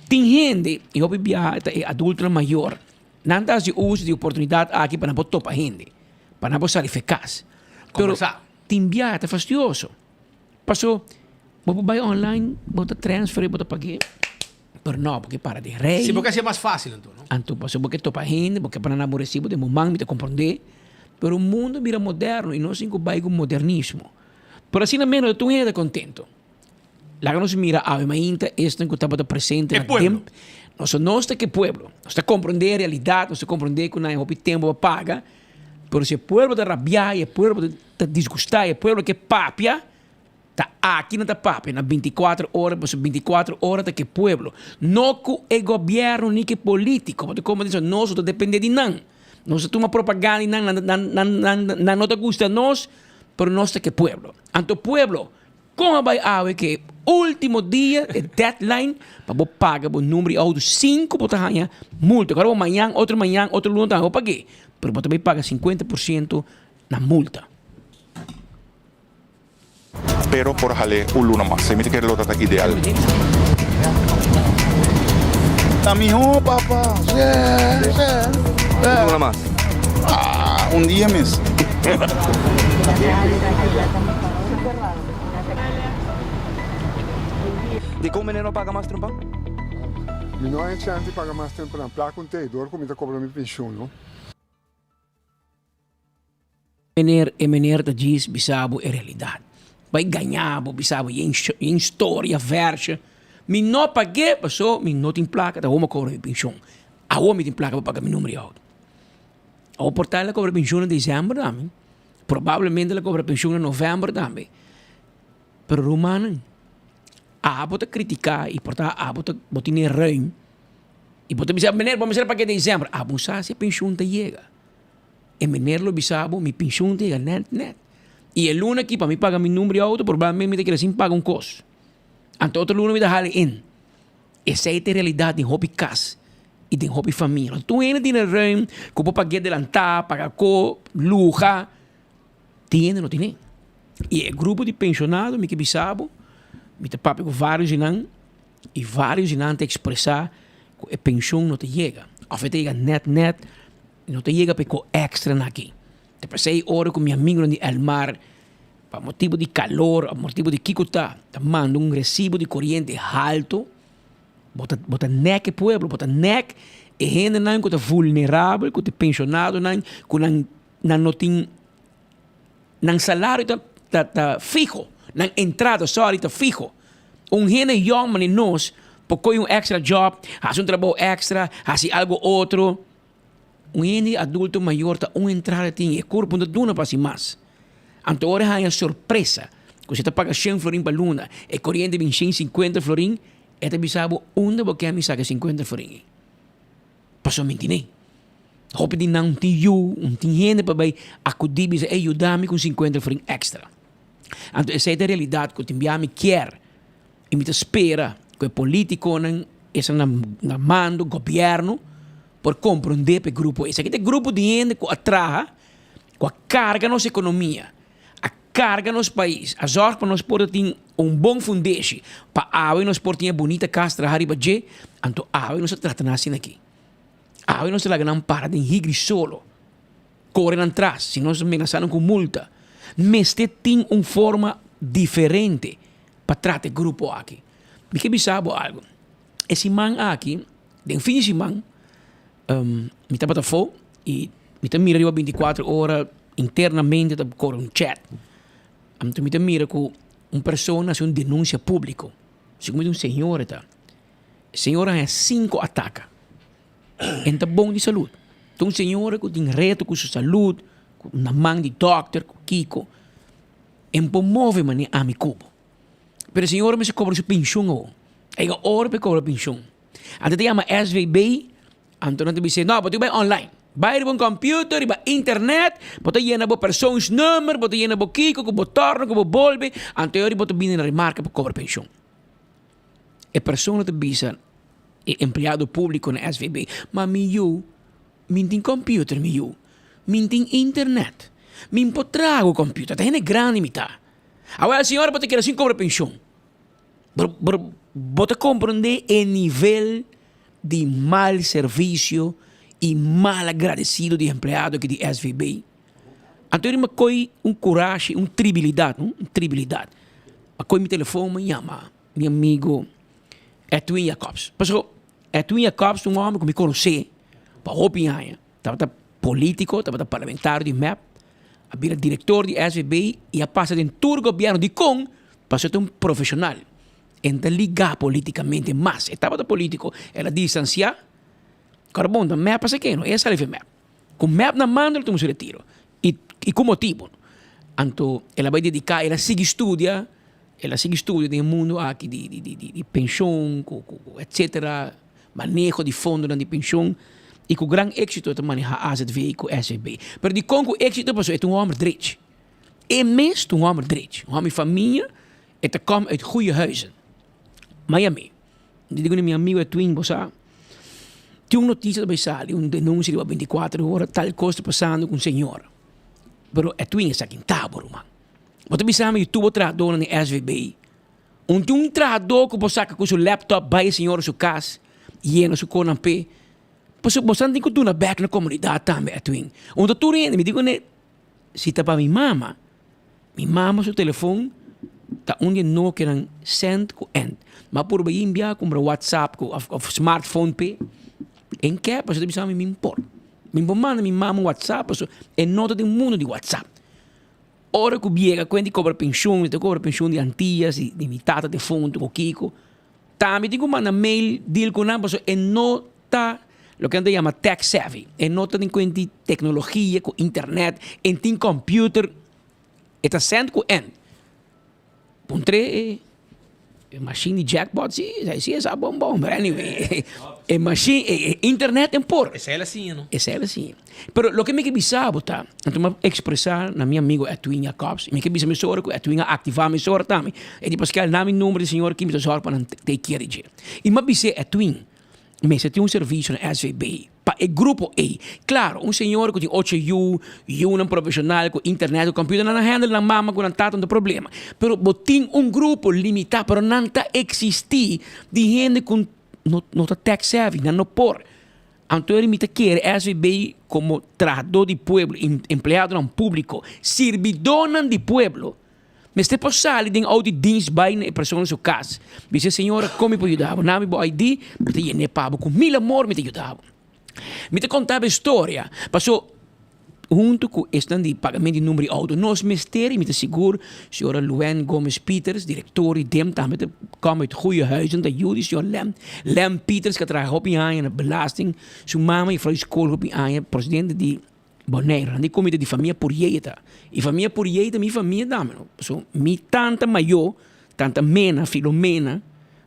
tin hende, i hopi biaha ta e adultonan mayor, nan ta hasi uso di e oportunidat aki pa nan por topa hende, pa nan por sali for kas. Pero Kombersá. Tin biaha ta fastioso. Paso bo por bai online, bo ta transfer, bo ta pag'é, pero no, bo ke para den rei. Si bo ke hasié mas fácil anto, no? Anto paso bo ke topa hende, bo ke pa nan abo resibo den bo man, mi ta komprondé. Pero mundo a bira moderno i nos tin ku bai ku modernismo. Pero asina meno tur hende ta kontento. Laga nos mira awe mainta esnan ku tabata presente na temp. Nos nos ta ke pueblo. Nos ta komprondé e realidat, nos ta komprondé ku nan e hopi tempu pa paga. Pero si e pueblo ta rabiá i e pueblo ta disgustá i e pueblo ke papia, ta aki nan ta papia na binti kuater ora, pasobra binti kuater ora ta ke pueblo. No ku e gobièrnu ni ke polítiko. Pasobra komo nos no ta dependé di nan. Nos ta tuma propaganda di nan, nan, nan, nan, nan no ta gusta nos, pero nos ta ke pueblo. Anto pueblo, kon a bai awe ke e ultimo dia, e deadline, pa bo paga bo number di auto sin ku bo ta haña multa. Kòrda bo mañan, otro mañan, otro luna tambe bo pag'é, pero bo ta bai paga sinkuenta por siento na multa. Pero por hal'é un luna mas. Mi ta kere lo ta ta ideal. Ta mihó papa. Un luna mas. Ah, un dia mes. Dikon meneer no paga mas trempan? Mi no a e chance di paga mas trempan. Plak un tei, dor ku mi ta kobra mi penshun, no. Meneer e meneer ta djis bisa bo e realidad. Bai gaña bo, bisa bo yen yen storia, versje. Mi no pag'é paso mi no tin placa ta awor mi a cobra mi pension. Awor mi tin placa pa paga mi numero di auto. Awor por ta el a cobra pension na december tambe. Probablemente el a cobra pension na november tambe. Pero rumannan, abo ta critica y por ta abo ta bo tin e ruim y bo ta bisa meneer bo mester pag'é december. Abo sa si e pension ta yega. E meneer lo bisa bo, mi pensioen ta yega net net. Y e luna aki pa mi paga mi number di auto probablemente mi ta keda sin paga un cos. Anto otro luna mi ta hala in. Esey ta e realidad den hopi cas y den hopi famia. No tur hende tin e ruim cu por paga adelanta, paga co, luha. Tin hende no tine. Y e grupo di pensionado mi ke bisa bo, mi ta papia cu varios di nan y varios di nan ta expresa cu e pensioen no ta yega. Of e ta yega net net. No ta yega pa e ko extra na aki. Ta p'esei ora ku mi amigonan di El Mar, pa motibu di kalor òf motibu di kiko ta, ta manda un resibo di koriente haltu, bo ta bo ta nèk e pueblo, bo ta nèk e hendenan ku ta vulnerabel, ku ta penshonadonan, ku nan nan no tin nan salario ta ta ta fiho, nan entrada sòri ta fiho. Un hende yòn manera nos por kohe un extra job, hasi un trabou extra, hasi algu otro. Un hende adulto mayor ta un entrada tin e kurpo no ta duna pa hasi mas. Anto ora e haña sorpresa ku si e ta paga shen florin pa luna, e koriente bin shen sinkuenta florin, e ta bisa bo unda bo ke mi saka e sinkuenta florin ei. Pasobra mi tine. Hopi di nan un tin yu, un tin hende pa bai akudí bisa ey yuda mi ku un sinkuenta florin èkstra. Anto esei ta e realidat ku tin bia mi kier i mi ta spera ku e politikonan esnan na mando, gobièrnu, por komprondé pa e grupo. Esaki ta e grupo di hende ku a traha, ku a karga nos ekonomia, a karga nos pais, a zòrg pa nos por ta tin un bon fundeshi pa awe nos por tin e bunita kas traha riba dje, anto awe nos ta trata nan asina aki. Awe nos ta laga nan para den higri solo, kore nan tras, si nos menasá nan ku multa. Mester tin un forma diferente pa trata e grupo aki. Mi ke bisa bo algu, e siman aki, Den fin di siman mi tabata afó i mi ta mira riba bintikuater ora internamente ta kore un chat. Anto mi ta mira ku un persona hasi un denunsia públiko, segun mi ta un señora ta. E señora haña sinku ataka. E no ta bon di salud. Ta un señora ku tin reto ku su salud, ku na man di dòkter, ku kiko. E no por move manera ami ku bo. Pero e señora mester kobra su penshun awor. A yega ora pa e kobra penshun. Anto ta yama SVB, anto nan ta bis'é, no, bo tin ku bai online. Bai riba un computer, riba internet, bo ta yena bo persoonsnummer, bo ta yena bo kiko ku bo torna, ku bo bolbe, anto e ora bo ta bini na remarka pa kobra penshun. E persona ta bisa e empleado públiko na SVB, ma mi yu, mi tin computer mi yu, mi tin internet, mi por traha ku computer, ta hende grandi mi ta. Awel señora bo ta keda sin kobra penshun. Bo bo bo ta komprondé e nivel di mal servisio i mal agradesido di empleado aki di SVB? Anto mi a koi un kurashi, un tribilidat, no, un tribilidat. A koi mi telefon mi yama mi amigo Edwin Jacobs. Pasobra Edwin Jacobs ta un hòmber ku mi konosé pa hopi aña. Tabata politico, tabata parlamentario di mep, a bira director di SVB y a pasa den tur gobierno. Dicon? Pasobra e ta un profesional. E no ta liga politicamente mas. E tabata politico, el a distancia. Ora bon, ta mep a sake no, e a sali for mep. Cu mep na mando el tuma su retiro. Y y cu motibo? Anto el a bay dedica, el a sigui studia, el a sigui studia den e mundo aki di di di di pension cu cu etcetera. Maneho di fondonan di penshon. I ku gran éksito e ta manehá AZV i ku SVB. Pero dikon ku éksito? Pasobra e ta un hòmber drech. E mes ta un hòmber drech. Un hòmber di famia, e ta kòm uit goeie huizen. Miami. Mi di ku mi amigu Edwin, bo sa, tin un notisia ta bai sali, un denunsia riba bintikuater ora, tal kos ta pasando ku un señora. Pero Edwin esaki ta bo ruman. Bo ta bisa mi di tur bo trahadónan di SVB, un tin un trahadó ku por saka ku su laptop bai e señora su kas, yena su konan p'e. Pasobra bo sa tin ku duna bèk na komunidat tambe Edwin. Un ta tur hende, mi di kuné, si ta pa mi mama, mi mama su telefon ta un di e Nokianan sènt ku ènt. Mi a purba yimbiá kumpra whatsapp ku òf smartphone p'e, e n'kè pasobra e ta bisa mi mi n'por. Mi por manda mi mama whatsapp pasobra e no ta den mundu di whatsapp. Ora ku biega kuenta di kobra penshun, mi ta kobra penshun di Antias, di mi tata defuntu ku kiko. Tambe tin ku manda mail deal ku nan pasobra e no ta loke nan ta yama tech savvy. E no ta den kuenta di teknologia ku internet, e tin computer, e ta send ku end. Puntr'é e machine di jackpot si, si e sa bon bon, but anyway, e machine, e internet en por. Esei el a siña no. Esei el a siña. Pero loke mi ke bisa bo ta, anto mi a expresa na mi amigo Edwin Jacobs, mi ke bisa mesora ku Edwin a activa mesora tambe, e di Pascal na mi number di señor aki mi ta zorg pa nan take care di dje. I mi a bis'é Edwin, mester tin un servicio na SVB pa e grupo ey. Claro, un señora cu tin ocho yu, yunan profesional cu internet, cu computer, nan a handle nan mama cu nan tata no ta problema. Pero bo tin un grupo limita, pero nan ta existi di hende cu no no ta tech savvy, nan no por. Anto mi ta kere SVB como trahador di pueblo, empleadonan publico, sirbidonan di pueblo, Mester por sali den outo di dienst bai na e persona su kas. Bisa e señora kon mi por yuda bo. Nami bo ID, mi ta yen'é pa bo. Ku mil amor mi ta yuda bo. Mi ta konta bo e storia paso huntu ku esnan di pagamento di number di outo nos mester i mi ta sigur señora Luen Gomez Pieters, direktor di dem tambe ta kòm uit goeie huizen ta yuda di señor Lem Lem Pieters ku a traha hopi aña na belasting. Su mama juffrouw di skol hopi aña, presidente di Boneiru, nan di comida di famia Purieta. Y famia Purieta mi famia tambe no. Pasobra mi tanta mayo, tanta Mena, Filomena,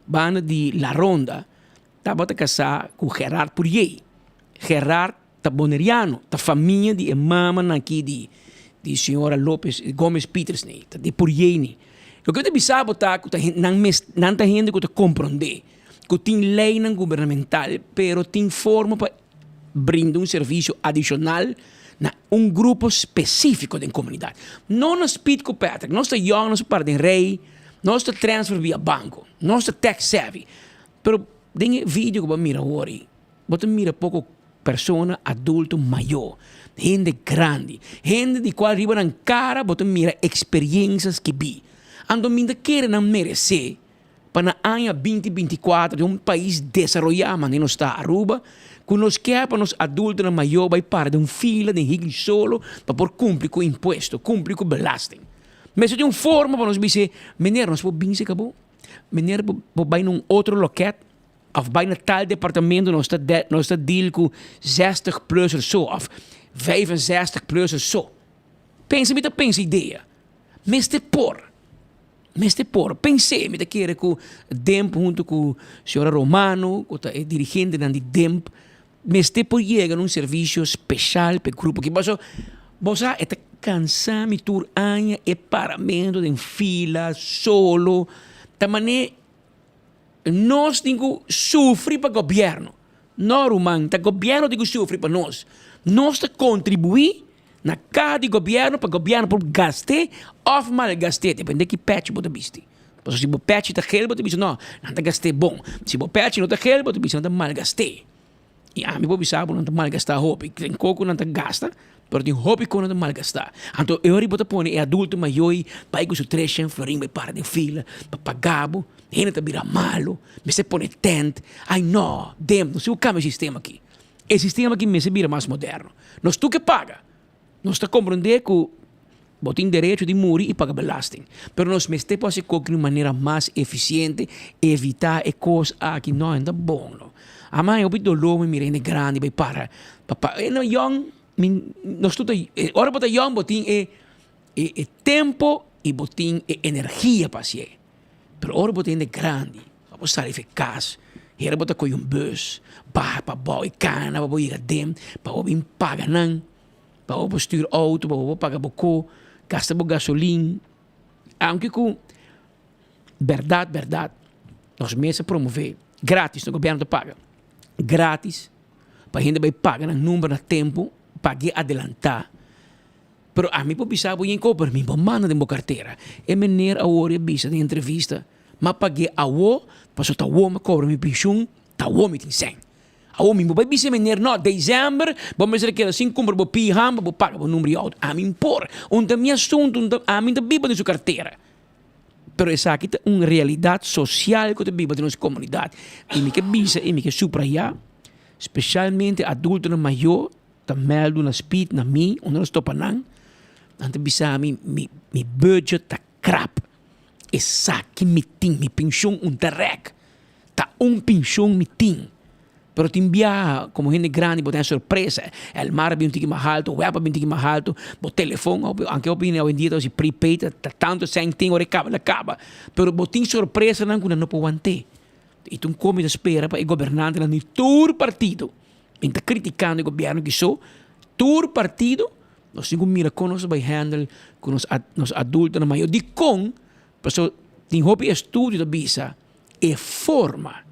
banda di La Ronda, tabata casá cu Gerard Puriey. Gerard ta Boneriano, ta famia di e mamanan aki di di señora Lopez, Gomez Pieters ni, ta di Puriey ni. Loke mi ta bisa bo ta cu ta nan mes, nan ta hende cu ta comprende cu tin leynan gubernamental, pero tin forma pa brinda un servisio adishonal na un grupo spesífiko den komunidat. No na Speed ku Patrick, nos ta yòn, nos ta para den rei, nos ta transfer via banko, nos ta tech savvy. Pero den e video ku bo a mira awor ei, bo ta mira poko persona adulto mayó, hende grandi, hende di kual riba nan kara bo ta mira eksperiensia skibí. Anto mi ta kere nan meresé pa na aña binti 24 den un pais desaroyá manera nos ta Aruba, ku nos ke pa nos adultonan mayó bai para den un fila den higri solo pa por kumpli ku impuesto, kumpli ku belasting. Mester tin un forma pa nos bis'é, Meneer, nos por bin serka bo? Meneer, bo por bai na un otro loket òf bai na tal departamento nos ta nos ta deal ku zestig plusser so òf 65 plusser so. Pensa mi ta pensa idea. Mester por. Mester por pens'é, mi ta kere ku DEMP huntu ku señora Romano, ku ta e dirigentenan di DEMP, mester por yega na un servisio speshal pa e grupo aki. Pasobra bo sa e ta kansa mi tur aña e paramentu den fila, solo, ta manera nos tin ku sufri pa gobièrnu. No ruman, ta gobièrnu tin ku sufri pa nos. Nos ta kontribuí Na kaha di gobièrnu pa gobièrnu por gast'é òf malgast'é, depende ki pèchi bo ta bisti. Pasobra si bo pèchi ta gel bo ta bisa no, nan ta gast'é bon. Si bo pèchi no ta gel bo ta bisa nan ta malgast'é. I ami por bisa bo nan ta malgastá hopi. Tin koko nan ta gasta, pero tin hopi kos nan ta malgastá. Anto e ora bo ta pone e adulto mayó ei bai ku su tres shen florin bai para den fila pa paga bo, hende ta bira malu, mester pone tènt. Ai no, dem, nos tin ku kambia e sistema aki. E sistema aki mester bira mas moderno. Nos tur ke paga. Nos ta komprendé ku bo tin derecho di muri i paga belasting. Pero nos mester por hasi koki di un manera mas efisiente, evitá e kos aki. No, e no ta bon no. Ama e hopi doló mi mira hende grandi bai para pa paga. E no yòn, mi nos tur ta, ora bo ta yòn bo tin e e tempo i bo tin e energia pa hasié. Pero ora bo ta hende grandi, pa bo sali for e kas. Hera bo ta kohe un bus, baha pa abou e kana pa bo yega den, pa bo bin paga nan, pa bo por stuur outo, pa bo por paga bo ko, gasta bo gasolin. Aunke ku bèrdat bèrdat nos mes a promové gratis, no gobièrnu ta paga, gratis pa hende bai paga nan number na tempu, pag'é adelantá. Pero ami por bisa bo yen ko, pero mi por manda den bo kartera. E meneer awor a bisa den entrevista, m'a pag'é awo, pasobra ta awo m'a kobra mi penshun, ta awo mi tin sèn. Awo mi por bai bisa e meneer, no, desèmber bo mester keda sin kumpra bo pia hamba, bo paga bo number di outo. Ami por, un ta mi asuntu, un ta, ami ta biba den su kartera. Pero esaki ta un realidat sosial ku ta biba den nos komunidat. I mi ke bisa i mi ke subrayá, spesialmente adultonan mayor, Ta mèldu na Speed na mi, unda nos topa nan, nan ta bisa mi, mi mi budget ta krap. Esaki mi tin, mi penshon un ta rèk. Ta un penshon mi tin. Pero tin biaha, komo hende grandi bo ta haña sorpresa. El mar a bin un tiki mas haltu, web a bin un tiki mas haltu, bo telefon, anke hopi hende awendia ta hasi prepaid, ta tantu sèn tin, ora e kaba el a kaba. Pero bo tin sorpresanan ku nan no por want'é. I ta un komi ta spera pa e gobernantenan di tur partido. Mi ta criticando e gobierno ki so, tur partido nos tin cu mira con nos ta bay handle cu nos nos adultonan mayor. Dicon? Pasobra tin hopi estudio ta bisa e forma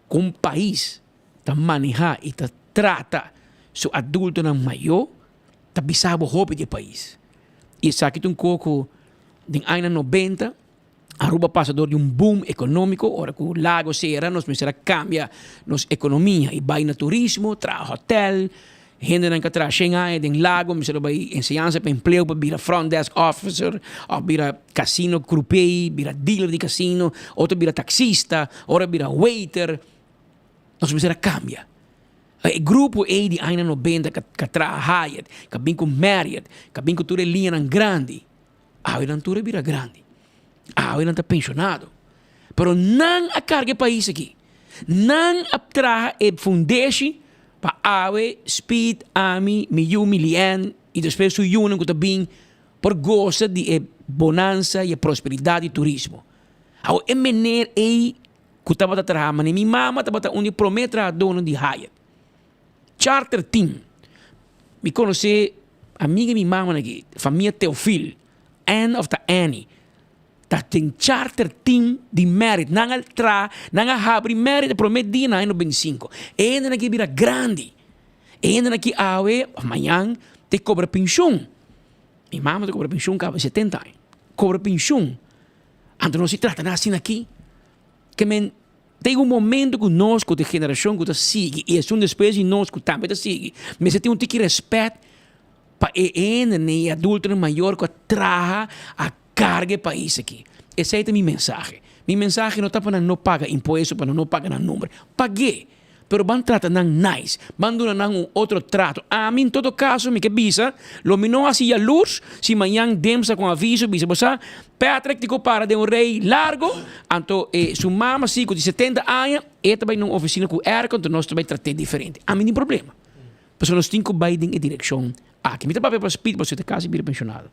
cu un pais ta maneha y ta trata su adultonan mayor ta bisa bo hopi di e pais. Y esaki ta un co cu den añanan nobenta Aruba pasa dor di un boom economico, ora cu lago cera nos mester a cambia nos economia y bay na turismo, traha hotel, hendenan cu a traha shen aña den lago mester a bay enseñansa pa empleo pa bira front desk officer of bira casino crupey, bira dealer di casino, otro bira taxista, otro bira waiter, nos mester a cambia. E grupo ey di añanan nobenta cu a traha Hyatt, cu a bin cu Marriott, cu a bin cu tur e liñanan grandi. Awe nan tur a bira grandi. Awe nan ta penshonado. Pero nan a karga e pais aki. Nan a traha e fundeshi pa awe Speed, ami, mi yu, mi Lianne i despues su yunan ku ta bin por gosa di e bonansa i e prosperidat di turismo. Awe e meneer ei ku tabata traha manera mi mama tabata un di e prome trahadónan di Hyatt. Charter team. Mi konosé amiga mi mama aki, famia Teofil, Ann of ta Annie, ta den charter team di Marriott. Nan a traha, nan a habri Marriott e promé dia na aña 95. E hendenan aki a bira grandi. E hendenan aki awe of mañan ta kobra penshun. Mi mama ta kobra penshun kaba 70 aña. Kobra penshun. Anto nos si trata nan asina aki. Ke men Tin un momento ku nos ku ta e generashon ku ta sigui i esun despues di nos ku tambe ta sigui mester tin un tiki rèspèt pa e hendenan i adultonan mayor ku a traha a karga e pais aki. Esei ta mi mensahe. Mi mensahe no ta pa nan no paga impuesto, pa nan no paga nan nomber. Pag'é, pero ban trata nan nice, ban duna nan un otro trato. Ami en todo caso mi ke bisa, lo mi no hasi yalurs si mañan Demsa con aviso bisa bo sa, Patrick tin cu para den un rey largo, anto e su mama si cu tin 70 aña, e ta bay na un oficina cu airco, anto nos ta bay trat'é diferente. Ami tin problema, pasobra nos tin cu bay den e direccion aki. Mi ta papia pa Speed pasobra e ta casi bira pensionado.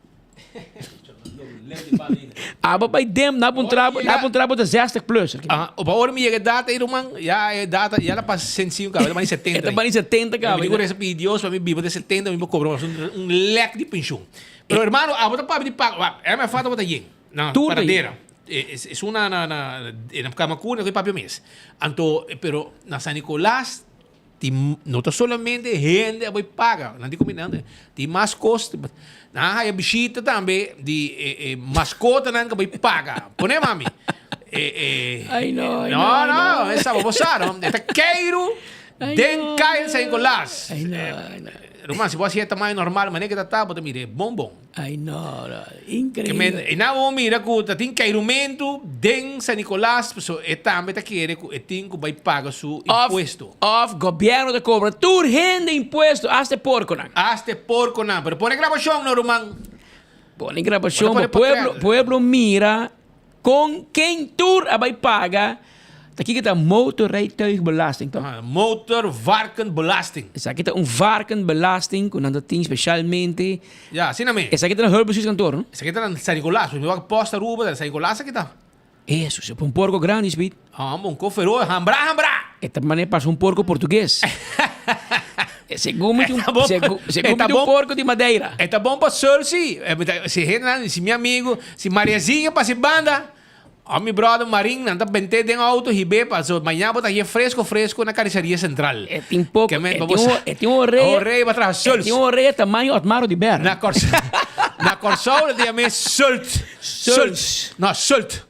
Abo bay dem, na puntra bo, na puntra bo ta zestig plus. Aha, opa ora mi yega e data ei ruman, ya e data, ya la pasa 65 caba, e ta bani 70. E ta bani 70 caba. Mi di ku resa pidi Dios pa mi biba te 70, mi por cobra mas un, un lek di pensioen. Pero hermano, abo ta papia di paga, wak, MFA tabata yen, na Tur ta yen. Paradera. Esun na, na, na, na Kamakuna ku e papia mes. Anto, pero na San Nicolas, Tin, no ta solamente hende a bai paga, nan di comida, nan tin mas cos, nan a haya bishita tambe di e, e mascotanan cu a bai paga. Pone mami. E, e, Ay, no, ay, no, no, no, no. esa bo sa, no? E ta keiru Ay, den no. kaya di San Nicolas. Ay, no, ay, no. Ruman, si bo hasi e tamaño normal, manera cu ta ta, bo ta mira e bon bon. Ay no, no, Ke increíble. men, e nan bo mira ku ta tin keirumento den San Nicolas, paso e tambe ta kere ku e tin ku bai paga su Of, impuesto. of gobierno ta cobra tur hende impuesto, hasta e porconan. Hasta e porconan. Pero pone grabacion no, ruman. Pone grabacion Pone pa pueblo, portret. pueblo mira Con ken tur a bay paga? Ta kiko ta motorrijtuigbelasting toch? Motorvarkenbelasting. Esaki ta un varkenbelasting cu nan ta tin specialmente. Ya, asina mes. Esaki ta na Hulpbestuurskantoor, no? Esaki ta na San Nicolas. Mi wak post Aruba, ta na San Nicolas aki ta. Eso, si un porco grandi, Speed. Ah, un koferoe, hambra, hambra! E ta manera pasa un porco portugues. Segun mi un, segun, segun mi un porco di Madeira. E ta bon pa sol si. Si hendenan, si mi amigo, si Mariazinha pa si banda, of mi brother Marin, nan ta bent'é den auto hib'é paso mañana bo ta hie fresco fresco na Carniceria Central. E tin poco, e tin un, e tin un orea. Orea pa traha E tin un orea tamaño Otmaro di Ber. Na Kòrsou, na Kòrsou nan ta yam'é sult. Sult. No, sult.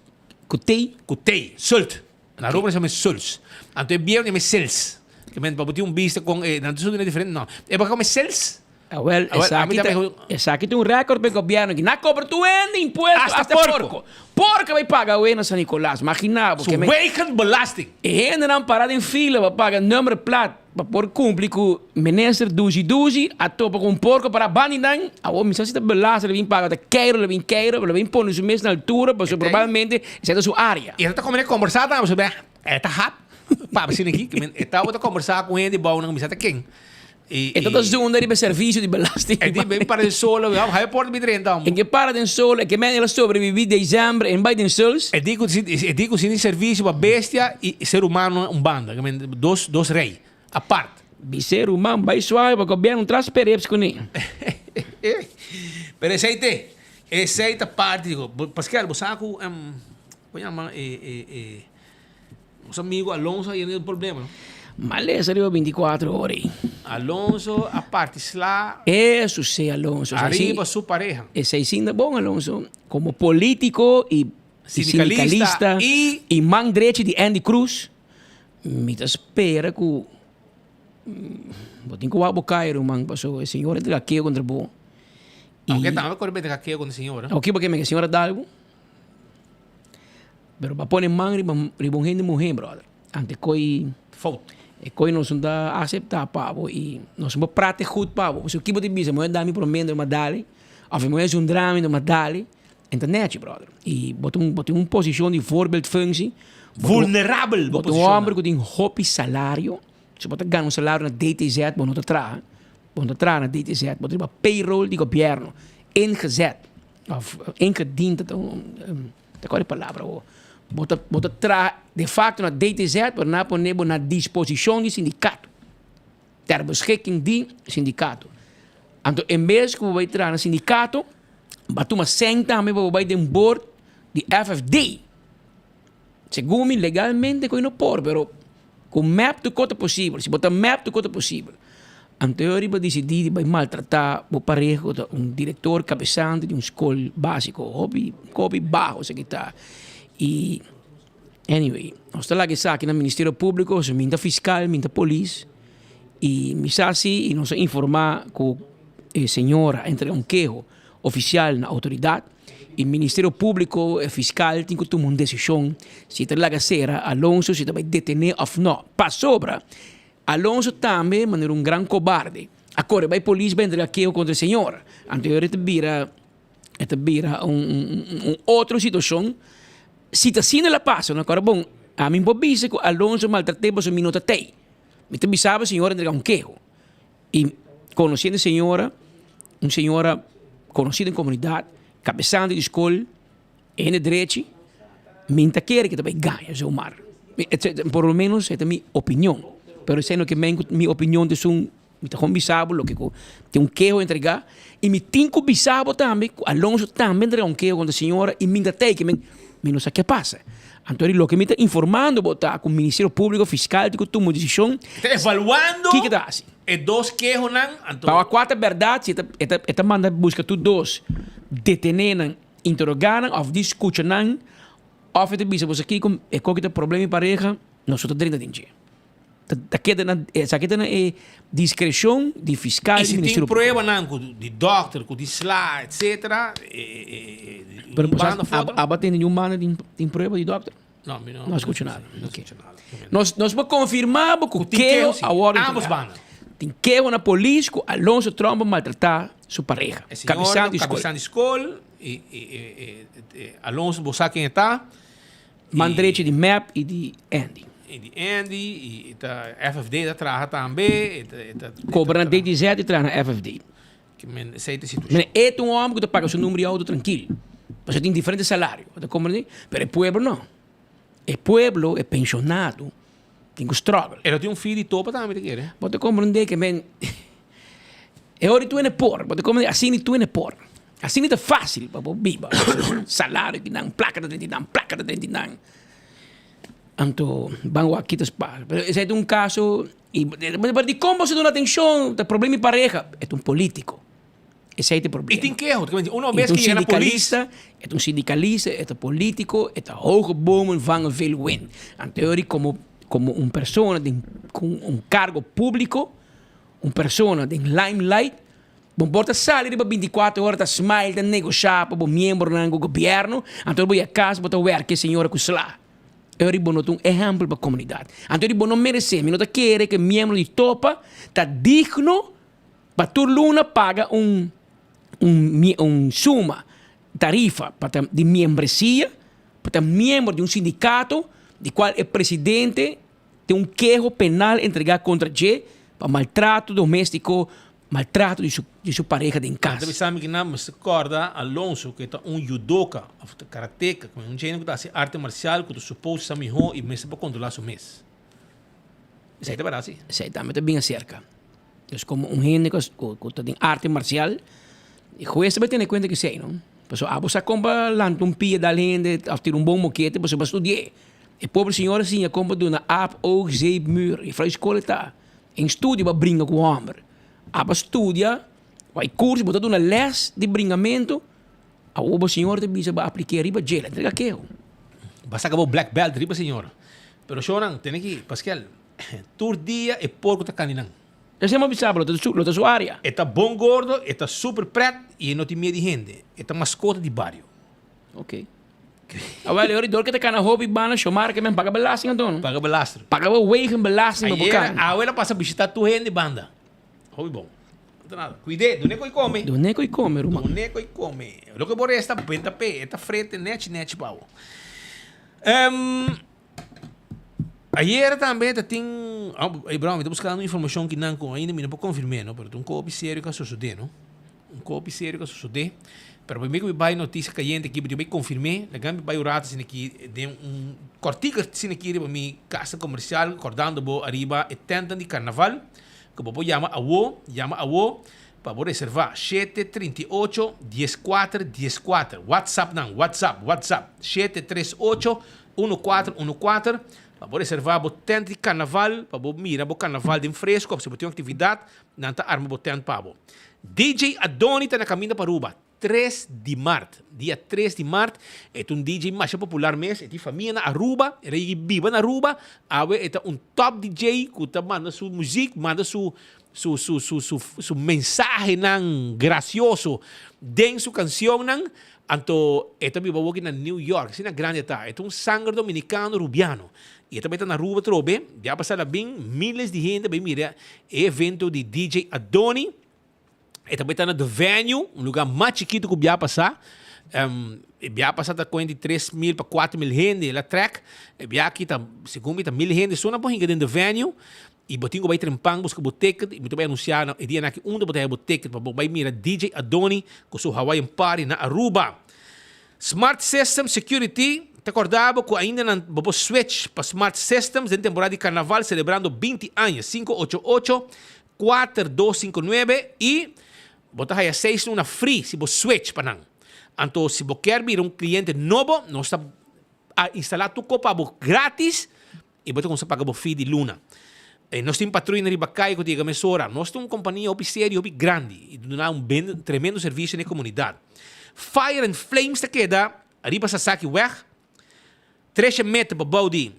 Ku tei? Ku tei, sult. Na Aruba nan yama e suls. Anto e bieu nan yama e sels. Ke men pa bo tin un bista kon e nan ta suli diferente no. E bo kome sels? Awel, esaki ta esaki ta un record pa e gobierno aki. Nan cobra tur hende impuesto Hasta hasta porco. porco. Porco bay paga awe na San Nicolas. Magina bo. Su wegenbelasting. E hendenan para den fila pa paga nummer plat pa por cumpli cu minister dushi dushi a topa cu un porco para bandi nan. Awor mi sa si ta belasting lo bin paga, ta keiro lo bin keiro, lo bin pone su mes na altura pasobra probablemente esei ta su area. Y e ta comene combersa tambe pasobra e ta hap papia asina aki. E tabata combersa cu hende bou nan mi sa ta ken. E ta ta zunda riba e servicio di belasting. E di ben para den solo, haya porta bi drenta hombre. En ke para den solo, e ke men el a sobrevivi december en bai den suls. E di cu e di cu sin servicio pa bestia y ser humano un banda, ke men dos dos rey apart. Bi ser human bai suave pa gobierno tras pereps cune. Pero esey te, esey ta parti digo, Pascal bo sa cu como yama e e e. Nos amigo Alonso a yena den problema no. Malesa riba 24 ora ei. Alonso a parti sla. Eso si Alonso. Ariba su pareha. Esei sin ta bon Alonso. Como politico y sindicalista y man drechi di Andy Cruz mi ta spera cu bo tin cu wak bo cay ruman pasobra e señor a entrega keo contra bo. Aunke tambe a core entrega keo contra e señor. Oke porque e señor a da algo. Pero pa pone man riba riba un hende muhé, brother, ante koi Fout. E koi nos no ta aseptá pa bo i nos no por prate gut pa bo. Pasobra ki bo ta bisa, muhé da mi promé no dale, òf e muhé zundra mi no dale, e ta nèchi, brother. I bo ta un bo tin un posishon di voorbeeldfunctie. Vulnerabel bo Bo ta un hòmber ku tin hopi salario. Si bo ta gana un salario na DTZ, bo no ta traha. Bo no ta traha na DTZ, bo ta riba payroll di gobièrnu, ingezet òf ingediend ta un. Ta kòrda e palabra awo. Bo ta bo ta traha de facto na DTZ, pero nan a pone bo na disposishon di sindikato. Ter beschikking di sindikato. Anto en bes ku bo bai traha na sindikato, bo a tuma sèn tambe pa bo bai den board di FFD. Segun mi legalmente ku no por, pero ku mep tur kos ta posibel. Si bo ta mep tur kos ta posibel. Anto yo riba disidí di bai maltratá bo pareha ku ta un direktor kabesante di un skol básiko. Hopi hopi baho esaki ta. I anyway, nos ta laga esaki na Ministerio Públiko, so mi ta fiskal, mi ta polis. I mi sa si i nos a informá ku e señora a entrega un keho ofisial na outoridat. I Ministerio Públiko, e fiskal tin ku tuma un desishon si ta laga sera Alonso, si ta bai detené òf nò. Pasobra Alonso tambe manera un gran kobarde a kore bai polis bai entrega keho kontra e señora. Anto e ta bira e ta bira un un otro situashon. Si ta asina el a pasa no kòrda bon ami por bisa ku Alonso maltrat'é pasobra mi no ta tei. Mi ta bisa bo e señora a entrega un keho. I konosiendo e señora, un señora konosí den komunidat, kabesante di skol, hende drechi, mi ta kere ke ta bai gaña zomaar. Por lo menos e ta mi opinion. Pero esei no ke men ku mi opinion ta esun, mi ta kon bisa bo loke ku tin un keho entregá i mi tin ku bisa bo tambe ku Alonso tambe a entrega un keho kontra e señora i mi ta tei ke men mi no sa ke pasa. Anto di loke mi ta informando bo ta ku Ministerio Públiko, Fiskal tin ku tuma un desishon. Ta evaluando Kiko ta hasi? e dos kehonan. Anto. Pa kua ta bèrdat si e ta e ta manda buska tur dos, detené nan, interogá nan òf di skucha nan òf e ta bisa boso kiko e koki ta problema di pareha, nos no ta drenta den dje. Ta ta keda na esaki ta na e diskreshon di fiskal I di si tin Ministerio Públiko. pruebanan ku di dòkter ku di sla etsetera e e e Pero un bo sa banda of otro. aba tende niun banda tin tin prueba di dòkter? No, mi no. No a skucha nada. No a skucha nada. Nos nos por konfirmá bo ku Ku tin keho keho si. a wòrdu Ambos entregá. banda. Tin keho na polis ku Alonso Tromp a maltratá su pareha, E señor kabesante di skol. kabesante di skol i i e e Alonso bo sa ken e ta. Man drechi di mep i di Andy. I di Andy i ta FFD ta traha tambe. E ta e ta Kobra na DTZ i traha na FFD. Ke men esei ta e situashon. Mira e ta un hòmber ku ta paga su number di outo trankil. Pasobra tin diferente salario. Bo ta komprendé? Pero e pueblo no. E pueblo, e penshonado. Tin ku struggle. E lo tin un fee di topa tambe ta kere. Bo ta komprendé ke men e ora di tuene por, bo ta komprendé asina di tuene por. Asina ta fásil pa bo biba. Salario di nan, plaka ta drenta di nan, plaka ta drenta di nan. Anto ban wak kita spa. Pero esei ta un kaso i pero dikon bo sa duna atenshon ta problema di pareha? E ta un politiko. Esei ta e problema. I tin keho, ta kende uno bes ke yega na polis. E ta un sindikalista, e ta politiko, e ta hoge bomen vangen veel wind. Anto e ora komo komo un persona den ku un kargo públiko, un persona den limelight, bo por ta sali riba bintikuater ora ta smile, ta negoshá pa bo miembronan ku gobièrnu, anto bo yega kas bo ta wèrk e señora ku sla. E ora bo no ta un ehèmpel pa komunidat. Anto e ora bo no meresé, mi no ta kere ku e miembro di topa ta digno Pa tur luna paga un un un suma, tarifa, pa ta di miembresia, pa ta miembro di un sindikato di kual e presidente tin un keho penal entregá kontra dje pa maltrato doméstiko, maltrato di su di su pareha den kas. Ta bisa mi kinan mester kòrda Alonso ku e ta un judoka òf ta karateka, un djene ku ta hasi arte marsial ku ta supos sa mihó i mester por kontrolá su mes. Esei ta bèrdat si. Esei tambe ta bin aserka. Dus komo un hende ku ku ta den arte marsial, e hues ta bai tene kuenta ku esei no. Pasobra abo sa kon pa lanta un pia dal hende òf tira un bon mokete pasobra bo a studi'é. E pobre señor a siña kon pa duna aap, oog, zeep, muur. E fra skol e ta. En studio bo a bringa ku hòmber. Abo a studia, bai kurso, bo ta duna lès di bringamentu, awor bo señor ta bisa bo aplik'é riba dje, el a entrega keho. Bo a saka bo black belt riba señor. Pero shownan, tene ki, Paskel, tur dia e porco ta cani nan. Esei mo bisa bo, lo ta su, lo ta su area. E ta bon gordo, e ta super pret y e no tin miedo di hende. E ta mascota di bario. Ok. Awel, e ora dor ke ta cana hopi banda shomar ke men paga belasting anto no? Paga belasting. Paga bo wegenbelasting pa bo Ayer, cana. awe el a pasa bishita tur hende banda. Hopi bon. No ta nada. Cuid'é, dun'é cu e come. Dun'é cu e come, ruman. Dun'é cu e come. Loke bo resta, benta p'e. E ta frete nechi nechi pa bo. Ayera tambe ta tin, ey bro mi ta buscando informacion kinan cu ainda mi no por confirme no, pero ta un copi serio cu a sosode no, un copi serio cu a sosode, pero prome cu mi bay noticia cayente aki mi bay confirme, laga mi bay un rato asina aki den un cortico asina aki riba mi casa comercial cordando bo ariba e tentnan di carnaval cu bo por yama awo, yama awo Pa bo reservá, shete 38 dieskuater dieskuater. Whatsapp nan, whatsapp, whatsapp, shete tres ocho uno kuater uno kuater. Pa bo reservá bo tent di karnaval, pa bo mira bo karnaval den fresko òf si bo tin un aktividat, nan ta arma bo tent pa bo. DJ Adoni ta na kaminda pa Aruba. Tres di mart, dia tres di mart, e ta un DJ masha popular mes, e tin famia na Aruba, el a yegi biba na Aruba, awe e ta un top DJ ku ta manda su muzik, manda su su su su su su mensahenan gracioso den su cancionnan, anto e ta biba awoki na New York, asina grandi e ta, e ta un sanger dominicano rubiano, y e ta bay ta na Aruba atrobe, dia pasa el a bin miles di hende bay mira e evento di DJ Adoni. E ta beta na The Venue, un lugar mas chiquito cu bia pasa. Um, e bia pasa ta cuenta di 3.000 pa 4.000 hende la trek. E bia aki ta, segun mi, ta 1.000 hende. So na por hinga den The Venue. Y bo tin cu bay trempan busca bo ticket. Y mi ta bay anuncia na e dia naki unda bo ta haya bo ticket pa bo bay mira DJ Adoni cu su Hawaiian Party na Aruba. Smart System Security ta corda bo cu ainda nan bo por switch pa Smart Systems den temporada di Carnaval celebrando 20 aña. 588 Kuater, dos, sinku, nuebe i bo ta haya seis luna free si bo switch pa nan. Anto si bo kier bira un kliente nobo, nos ta a instalá tur kos pa bo gratis i bo ta kuminsá paga bo fee di luna. E nos tin patruyanan riba kaya ku ta yega mesora. Nos ta un kompania hopi serio, hopi grandi i ta duna un ben tremendo servisio na e komunidat. Fire and Flames ta keda riba Sasaki Weg, tresha meter pa bou di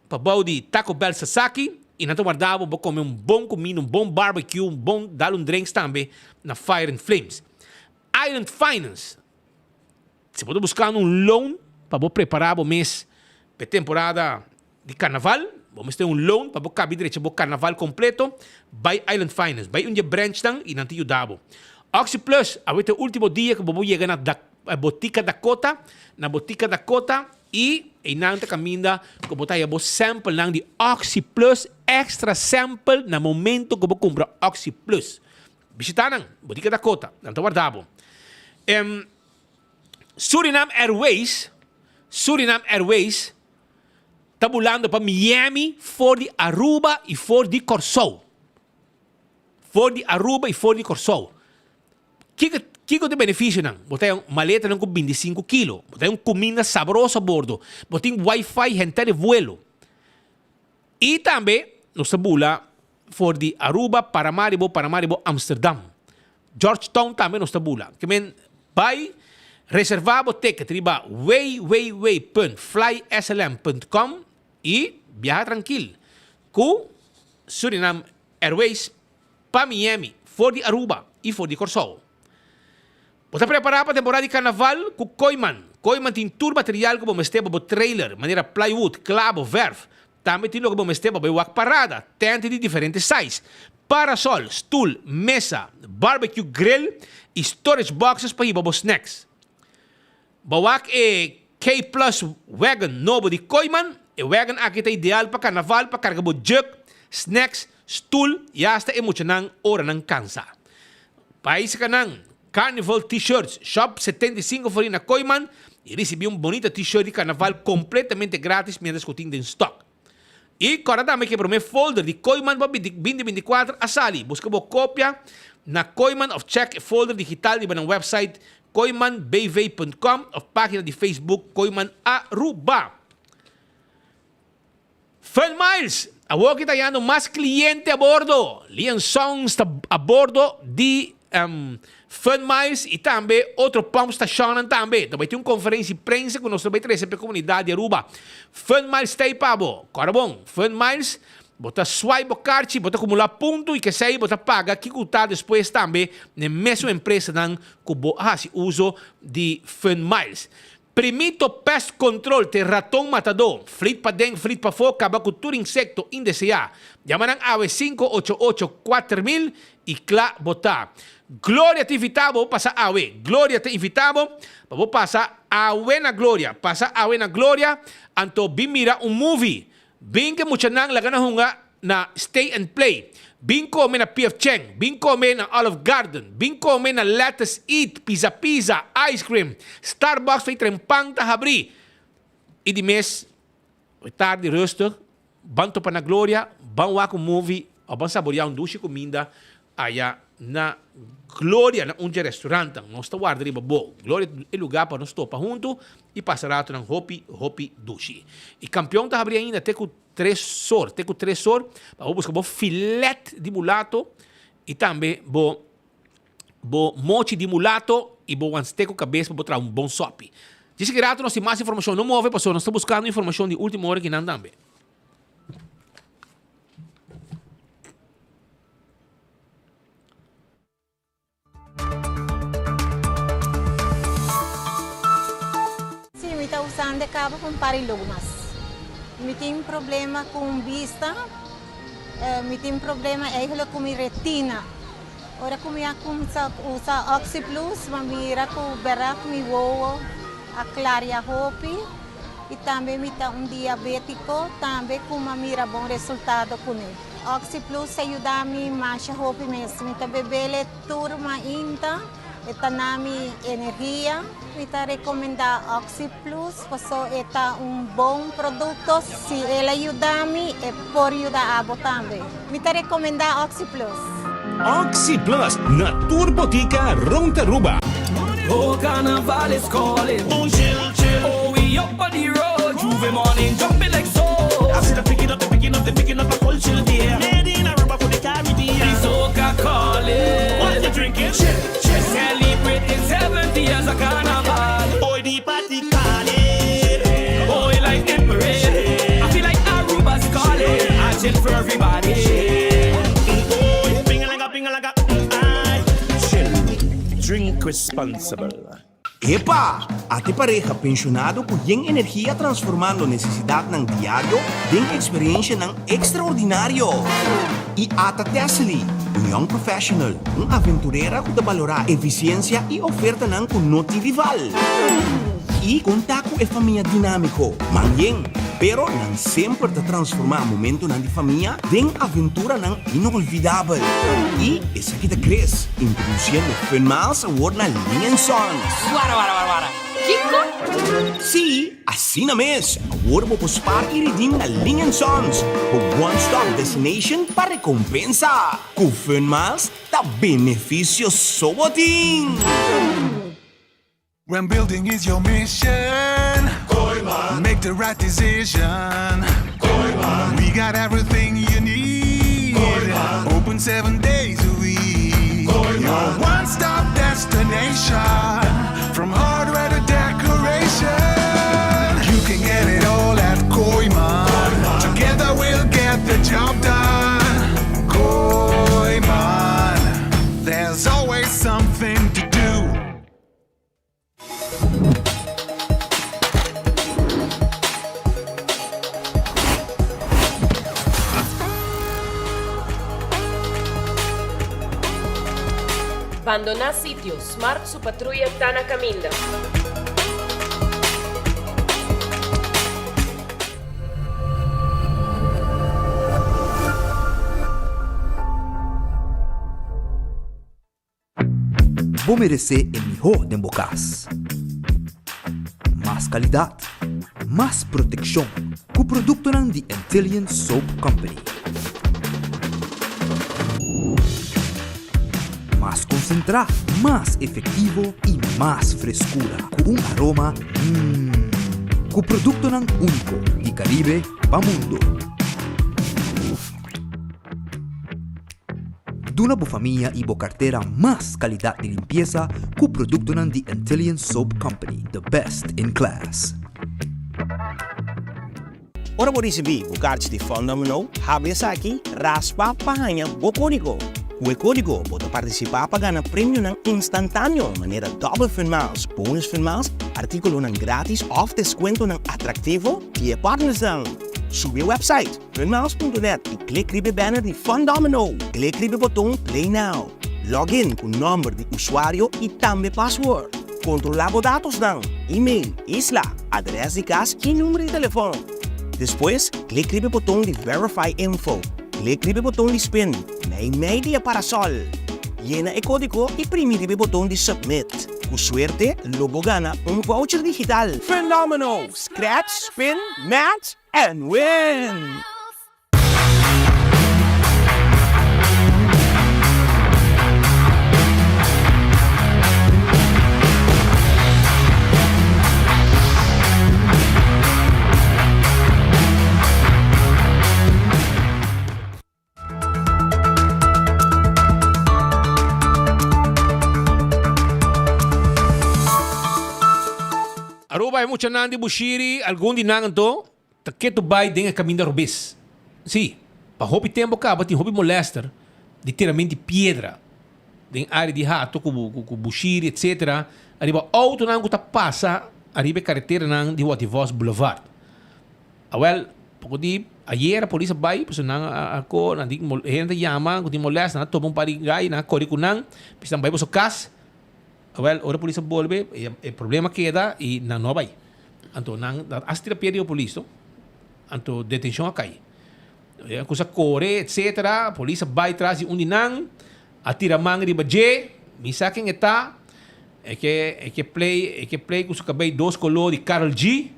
Pa bou di Taco Bell Sasaki y nan ta warda bo bo come un bon cuminda, un bon barbecue, un bon dal un drinks tambe na Fire and Flames. Island Finance, si bo ta buscando un loan pa bo prepara bo mes pa e temporada di carnaval, bo mester un loan pa bo cabi drecha bo carnaval completo, bay Island Finance, bay un di e branchnan y nan ta yuda bo. Oxi Plus, awe ta e ultimo dia cu bo por yega na Botica Dakota, na Botica Dakota, I einan ta kaminda ku bo ta haya bo samplenan di Oxi Plus extra sample na momento ku bo kumpra Oxi Plus. Bishita nan, Botica Dakota, nan ta warda bo. Surinam Airways, Surinam Airways. ta bulando pa Miami for di Aruba y for di Corsou. For di Aruba y for di Corsou. Kiko kiko ta e beneficionan? Bo ta un maletanan cu bintisinco kilo, bo ta un cuminda sabroso a bordo, bo tin wifi henter e vuelo. Y tambe nos ta bula for di Aruba, Paramaribo, Paramaribo, Amsterdam. Georgetown tambe nos ta bula. Ke men bai reserva bo ticket riba www.flyslm.com y biaha trankil cu Suriname Airways pa Miami for di Aruba y for di Corsou. Bo ta prepara pa temporada di carnaval cu Kooyman. Kooyman tin tur material cu bo mester pa bo trailer, manera plywood, clabo, verf. Tambe tin loke bo mester pa bo e wak parada, tente di diferente size, parasol, stoel, mesa, barbecue grill y storage boxes pa hiba bo snacks. Bo wak e K Plus Wagon nobo di Kooyman. E wagon aki ta ideal pa carnaval pa carga bo jug, snacks, stoel y hasta e muchanan ora nan cansa. Pais kanan, Carnival T-shirts, shop 75 forin na Kooyman y ricibi un bonita T-shirt di carnaval completamente gratis mientras cu tin den stock. Y corda tambe cu e prome folder di Kooyman pa 2024 a sali. Busca bo copia na Kooyman of check e folder digital riba nan website kooymanbv.com of pagina di Facebook Kooyman Aruba. Fun Miles, awor ki ta yando mas cliente a bordo. Lian Songs ta a bordo di Fun Miles y tambe otro pump stationnan tambe. Ta bay tin un conferencia di prensa cu nos ta bay trece pa e comunidad di Aruba. Fun Miles ta ey pa bo. Cora bon, Fun Miles, bo ta swipe bo carchi, bo ta acumula punto y kesey bo ta paga kico ta despues tambe n'e mesun empresanan cu bo a haci uso di Fun Miles. Primito Pest Control te raton matadó, flit paden, flit pafó, kaba ku tur insekto indeseá. Yama nan awe 588 4000 i kla bo ta. Gloria ta invitá bo pasa awe. Gloria ta invitá bo pa bo pasa awe na Gloria. Pasa awe na Gloria, anto bin mira un movie. Bin ke muchanan laga nan hunga na Stay and Play. Bin kome na PF Chang. Bin kome na Olive Garden. Bin kome na Lettuce Eat, Pizza Pizza, Ice Cream, Starbucks fei tren pan ta habri. I di mes, e tardi rustig, ban topa na Gloria, ban wak un movie of ban saborea un dushi kuminda aya na Gloria, na un dje restaurantnan. Nos ta warda riba bo. Gloria ta e lugar pa nos topa huntu i pasa ratonan hopi, hopi dushi. I Kampion ta habri ainda te ku tres sor, te ku tres sor, pa bo buska bo filet di mulato i tambe bo bo mochi di mulato i bo wanste ku kabes pa bo traha un bon sopi. Djis ki rato nos tin mas informashon. No move pasobra nos ta buskando informashon di ultimo ora kinan tambe. Sí, mi ta usando e caba pa un par di logo mas. Mi tin problema cu bista, mi tin problema eigenlijk cu mi retina. Ora cu mi a cuminsa usa Oxyplus, mi a mira cu berdad mi wowo a claria hopi y tambe mi ta un diabetico tambe cu mi a mira bon resultado cune. Oxi Plus a yuda mi masha hopi mes. Mi ta bebele tur mainta, e ta na mi energia. Mi ta recomenda Oxi Plus paso e ta un bon producto. Si el a yuda mi, e por yuda abo tambe. Mi ta recomenda Oxi Plus. Oxi Plus na tur botica rond Aruba. Oh carnaval is calling. Oh chill chill. Oh we up on the road. J'ouvert morning jumping like so. I see the picking up the picking up the picking up a culture there. Made in Aruba for the Caribbean. The soca calling. What you drinking? Chill chill. Celebrating 70 years of carnaval. Oh the party calling. Oh you like the parade. I feel like Aruba's calling. I chill for everybody. Chill, drink responsible. Epa! Ate pareha penshonado ku yen energia transformando nesesidatnan diario den eksperenshanan ekstraordinario. I ata Tessely, un young professional, un aventurera ku ta balorá efisiensia i ofertanan ku no tin rival. I konta ku e famia dinámiko, man yen, pero nan semper ta transformá momentonan di famia den aventuranan inolvidabel. I esaki ta Chris, introduciendo Fun Miles awor na Lee and Sons. Wara wara wara wara. Kiko? Sí, asina. Asina mes, awor bo por spaar y redeem na Ling and Sons, bo one stop destination pa recompensa. Cu Fun Miles ta beneficio so bo tin! When building is your mission, Kooyman. Make the right decision. Kooyman. We got everything you need. Kooyman. Open seven days a week. Kooyman. Your one-stop destination. From hardware to decoration. You can get it all at Kooyman. Kooyman. Together we'll get the job done. Kooyman. There's always something to do. Bandoná sitio, Smart su patruya ta na kaminda. Bo meresé e mihó den bo kas. Mas kalidat, mas protekshon ku produktonan di Antillian Soap Company. Mas konsentrá, mas efektivo i mas freskura ku un aroma mmm ku produktonan úniko di Karibe pa mundo. Duna bo famia y bo cartera mas calidad di limpieza cu productonan di Antillian Soap Company, the best in class. Ora bo risibí bo karchi di Fundamino, habri esaki, raspa pa haña bo kódigo. Ku e kódigo bo ta partisipá pa gana premionan instantáneo manera dòbel Fun Miles, bonus Fun Miles, artíkulonan grátis òf deskuentonan atraktivo di e partnersnan. Subi e wèpsait Funmiles.net i klik riba e banner di Fundomino. Klik riba e boton Play Now. Log in ku nòmber di usuario i tambe password. Kontrolá bo datosnan, email, isla, adrès di kas i number di telefòn. Despues, klik riba e boton di Verify Info. Klik riba e boton di Spin, meimei di e parasòl. Yena e kódigo i primi riba e boton di Submit. Ku suerte, lo bo gana un voucher digital. Fundomino! Scratch, spin, match and win! Aruba e muchanan di Bushiri, algun di nan anto ta ketu bai den e kaminda robes. Sí, pa hopi tempu kaba tin hopi molester di tiramento di piedra den área di Hato ku ku Bushiri etcetera ariba outonan ku ta pasa ariba e kareteranan di Wativos Boulevard. Awel, poko di ayera polis a bai, pasobra nan a ko, nan di hende ta yama ku tin molest, nan a topa un par di gai, nan a kore ku nan, bisa nan bai boso kas. Awel, ora polis a bolbe, e problema keda i nan no a bai. Anto nan a hasta tira piedra riba polis to, anto detenshon a kai. E a kusa kore etcetera, polis a bai tras di un di nan, a tira man riba dje, mi sa ken e ta, e ke e ke play e ke play ku su kabei dos koló di Karol G.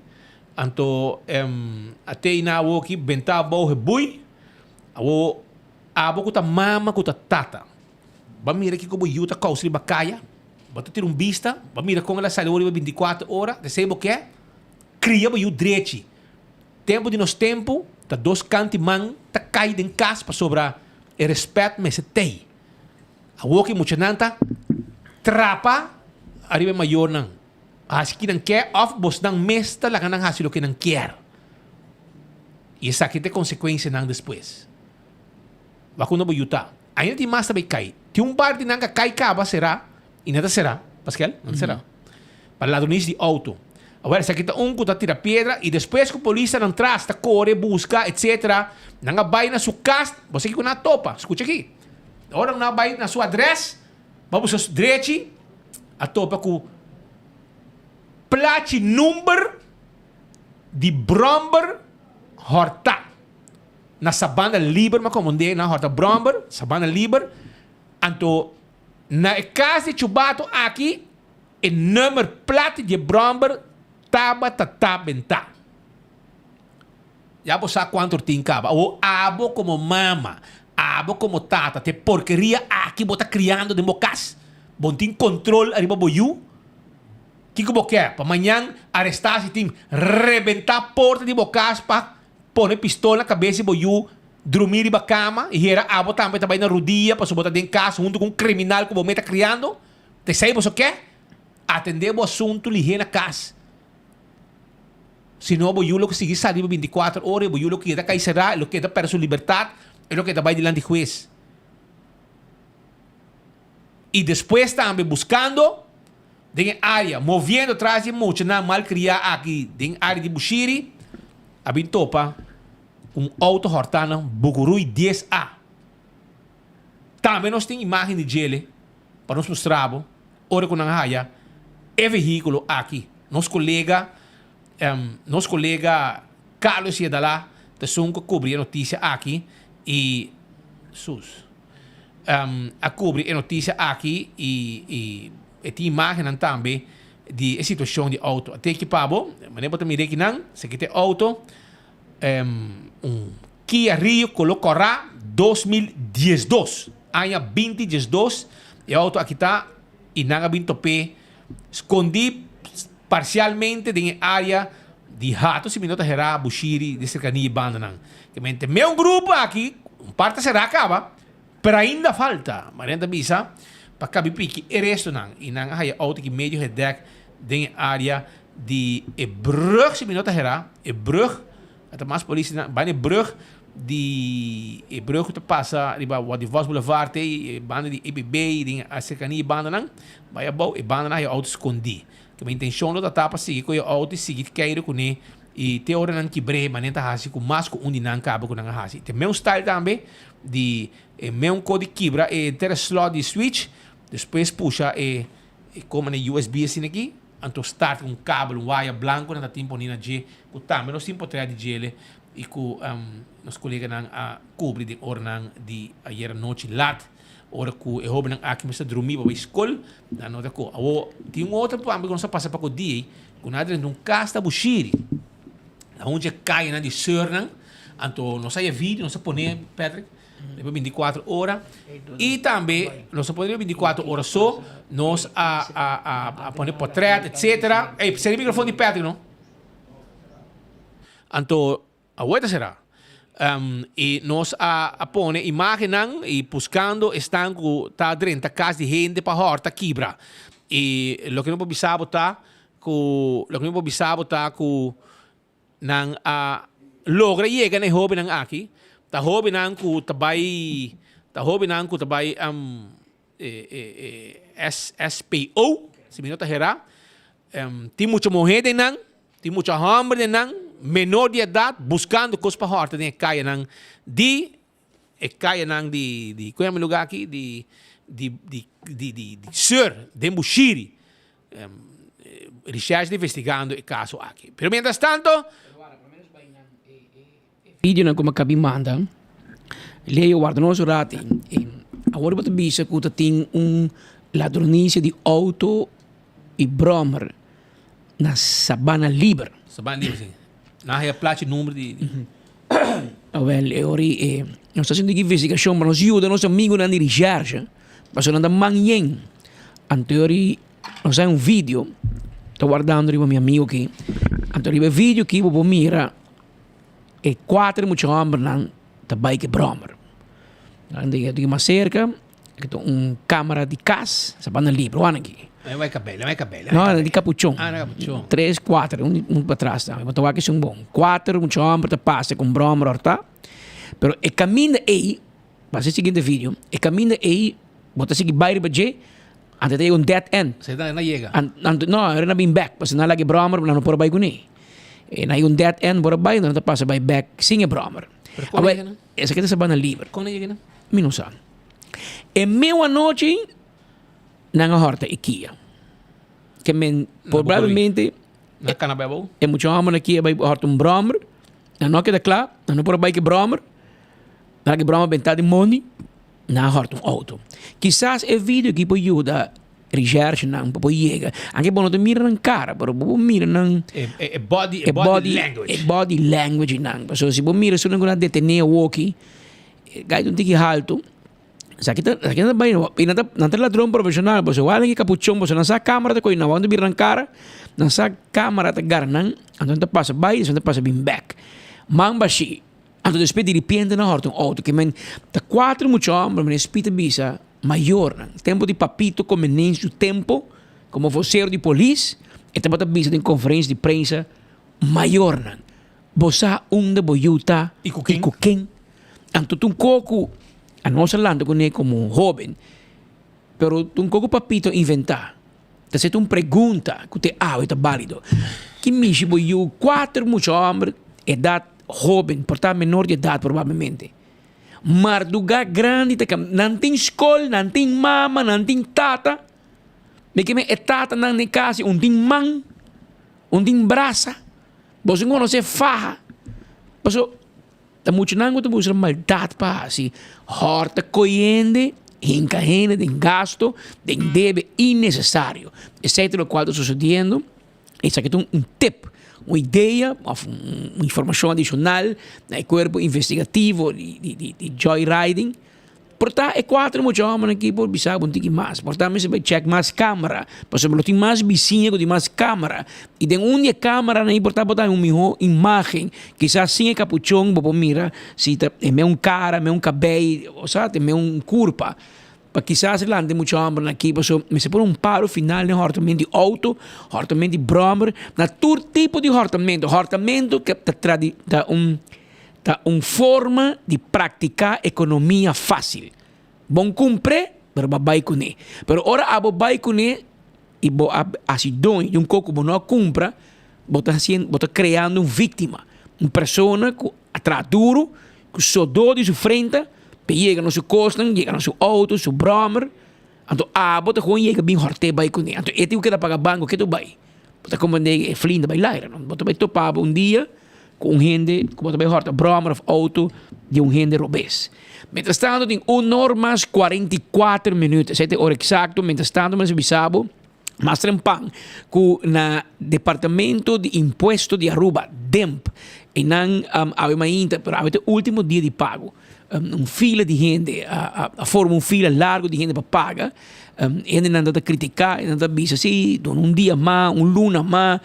Anto a tei na awo ki benta abou he bui, awo abo ku ta mama ku ta tata, ba mira kiko bo yu ta kousa riba kaya, bo ta tira un bista, ba mira kon el a sali riba bintikuater ora, esei bo ke? Kria bo yu drechi. Tempu di nos tempu ta dos kanti man ta kai den kas pasobra e respèt mester tei. Awo ki muchanan ta trapa ariba e mayornan. Hasi ki nan kier of bosnan mes ta laga nan hasi loke nan kier. I esaki ta e konsekuensianan despues. Wak unda bo yu ta. Ainda tin mas ta bay kai. Tin un par di nan ka kai kaba será i nan ta será. Paskel, nan ta será. Pa ladronis di outo. Awor esaki ta un ku ta tira piedra i despues ku polis ta nan tras ta kore buska etsetera nan a bay na su kas. Bo sa kiko nan a topa? Skucha aki. Ora nan a bay na su adres. Bo buska su drechi a topa ku plachi number di bromber hòrtá na Sabana Liber. Mi a komond'é nan hòrta bromber Sabana Liber. Anto na e kas di chubato aki e number plat di e bromber. Tabata ta bentá. Ya bo sa kuantu tin kaba. Awor abo komo mama, abo komo tata, te porkeria aki bo ta kriando den bo kas? Bo no tin kontrol ariba bo yu? Kiko bo ke? Pa mañan arestá si tin rebentá porta di bo kas pa pone pistol na kabes di bo yu, drumí riba kama i hera abo tambe ta bai na rudia pasobra bo ta den kas huntu ku un kriminal ku bo mes ta kriando? Ta esei boso ke? Atendé bo asuntu lihé na kas. Si no, bo yu lo sigui sali riba bintikuater ora i bo yu lo keda kai será, e lo keda pèrdè su libertat, e lo keda bai dilanti hues. I despues tambe buskando den e área, moviendo tras di e muchanan malkriá aki den área di Bushiri, a bin topa un outo hòrtá na Bukurui dies A. Tambe nos tin imágen di djele pa nos mustra bo ora ku nan haya e vehíkulo aki. Nos kolega, nos kolega Carlos Yedalá ta esun ku a kubri e notisia aki i sus a kubri e notisia aki i i e tin imágennan tambe di e situashon di outo. A teki pa bo, manera bo ta mira akinan, esaki ta e outo. Un Kia Rio kolo kòrá 2012, aña 2012, e outo aki ta i nan a bin top'é skondí parsialmente den e área di Hato, si mi no ta herá Bushiri den serkania e bandanan. Kemente me un grupo aki, un parti a será kaba, pero ainda falta, Marian ta bisa, pa kabi piki e restonan i nan a haya outo aki medio gedèk den e área di e brug, si mi no ta herá, e brug, a ta mas polis nan, banda e brug di e brug ku ta pasa riba Wat di Vos Boulevard te e banda di EPB den e serkania e bandanan, bai abou e bandanan haya outo skondí. Ke mi intenshon lo ta ta pa sigui ku e outo i sigui keiru kuné i te ora nan kibr'é manera ta hasi ku mas ku un di nan kaba ku nan a hasi. Te meun style tambe di e meun ko di kibra e henter slot di switch, despues pusha e e koma na usb asina aki. Anto start un kabel, un waya blanco nan ta tin poni na dje cu tambe nos tin potret di djele y cu nos coleganan a cubri den oranan di ayer anochi lat ora cu e hobennan aki mester drumi pa bay scol nan no ta cu. Awo tin un otro tambe cu nos a pasa paco dia cu nan a drenta un cas ta Bushiri na un dje cayanan di seurnan anto nos a haya video nos a pone Patrick. Riba binticuatro ora y tambe nos a pone riba binticuatro ora so nos a a a pone potret etcetera. Ey sera e microfoon di Patrick no. Anto awor ta sera. Y nos a a pone imagennan y buscando esnan cu ta drenta cas di hende pa horta kibra. Y loke mi por bisa bo ta cu loke mi por bisa bo ta cu Nan a logra yega na e hóbennan aki. Ta hóbennan ku ta bai, ta hóbennan ku ta bai SSPO, si mi no ta herá. Tin mucha muhé den nan, tin mucha hòmber den nan, menor di edat, buskando kos pa hòrta den e kayanan di, e kayanan di, di, ku yama e lugá aki? Di, di, di, di, di Sur, den Bushiri. Recherche ta investigando e caso aki. Pero mientras tanto. Videonan ku mi a kabi manda, Leo warda nos un rati. Awor bo ta bisa ku ta tin un ladronisia di outo i bròmer na Sabana Liber. Sabana Liber, si. Nan a haya plachi number di. Awel, e ora ei nos ta haciendo investigashon pa nos yuda nos amigunan di recherche. Pasobra nan ta man yen. Anto yori nos hay un video ta wardando riba mi amigo aki. Anto riba e video aki bo por mira e kuater mucha hombernan ta bai ku e bròmer. Nan ta yega mas serka ta un kamera di kas sa banda libre wak aki. No di kapuchon. Tres kuater un patras tambe bo ta wak esun bon. Kuater mucha homber ta pasa ku un bròmer ora ta. Pero e kaminda ei. Pasa e siguiente video. E caminda ey, bo ta sigui bay riba dje, anto ta yega un dead end. Se na na yega. An, anto, no, ora na bin back, pasobra nan laga e brommer, nan no por a bay cune. E na yega un dead end, bo a bay, nan ta pasa bay back sin e brommer. Pero con a yega nan? Esaki ta Sabana Liber. Con a yega nan? Mi no sa. E meu anochi, nan a horta e Kia. Ke men, probablemente, Na cana bay abou? E mucha homber na Kia bay horta un brommer, nan no a keda cla, nan no por a bay cu e brommer. Nan a broma benta di mondi, nan a hòrta un outo. Kisas e video aki por yuda. Recherchenan pa por yega. Anke bo no ta mira nan kara, pero bo por mira nan E body, e body language. E body language nan. Pasobra si bo mira esun ku nan a detené awoki, e gai ta un tiki haltu. Esaki ta, esaki nan ta bai, i nan ta, nan ta ladron profeshonal, pasobra wak nan ki kapuchon, pasobra nan sa kamera ta kohe nan, wak nan ta bira nan kara, nan sa kamera ta gara nan, anto nan ta pasa bai, despues nan ta pasa bin bèk. Man bashí. Anto despues diripiente nan hòrta un outo, ke men ta kuater mucha hòmber, men e spit a bisa, Mayornan, tempo di Papito Comenencia su tempo como vocero di polis, e tabata bisa den conferencia di prensa, Mayornan, bo sa unda bo yu ta y cu ken? Anto ta un coco, a nos a lanta cune como hoben, pero ta un coco Papito a inventa. Ta seta un pregunta cu te awe ta balido. Ki mishi bo yu, cuater mucha homber, edad hoben, por ta menor di edad probablemente. Mardugá grandi ta kam. Nan tin skol, nan tin mama, nan tin tata. Mi ke men e tatanan den kas un tin man, un tin brasa. Boso konosé faha. Paso ta muchanan ku ta buska maldat pa hasi. Hòrta koyende, hinka hende den gasto, den debe innesesario. Esei ta lokual ta sosodiendo. Esaki ta un tip, un idea of un informacion adicional na e cuerpo investigativo di joyriding. Por ta e cuatro mucha hombernan aki por bisa bo un tiki mas. Por ta mester bai check mas camera, pasobra lo tin mas bisiña cu tin mas camera. Y den un di e cameranan ahi por ta bo ta haña un miho imagen. Kisas sin e capuchon bo por mira si ta e me un cara, me un cabey, osea ta me un curpa. Pa kisas e lanta e mucha hòmbernan aki pasobra mester pone un paro final den hòrtamentu di outo, hòrtamentu di bròmer, na tur tipo di hòrtamentu. Hòrtamentu ke ta tradi ta un ta un forma di praktiká ekonomia fásil. Bon kumpr'é, pero bo a bai kuné. Pero ora abo bai kuné i bo a hasi doño di un kos ku bo no a kumpra, bo ta hasiendo bo ta kreando un víktima, un persona ku A traha duru ku sodó di su frenta pa e yega na su kosnan, yega na su outo, su bròmer. Anto abo ta gewoon yega bin hòrt'é bai kuné. Anto e tin ku keda paga banko ke tu bai. Bo ta komprendé e flin ta bai laira no. Bo ta bai topa bo un dia ku un hende ku bo ta bai hòrta bròmer òf outo di un hende robes. Mientras tanto tin un or mas 44 minüt, esei ta e ora eksakto. Mientras tanto mi a bisa bo. Mas trempan cu na Departamento di Impuesto di Aruba, DIMP, eynan awe mainta, pero awe ta e ultimo dia di pago, un fila di hende a forma un fila largo di hende pa paga. Hendenan ta critica, hendenan ta bisa si, duna un dia mas, un luna mas.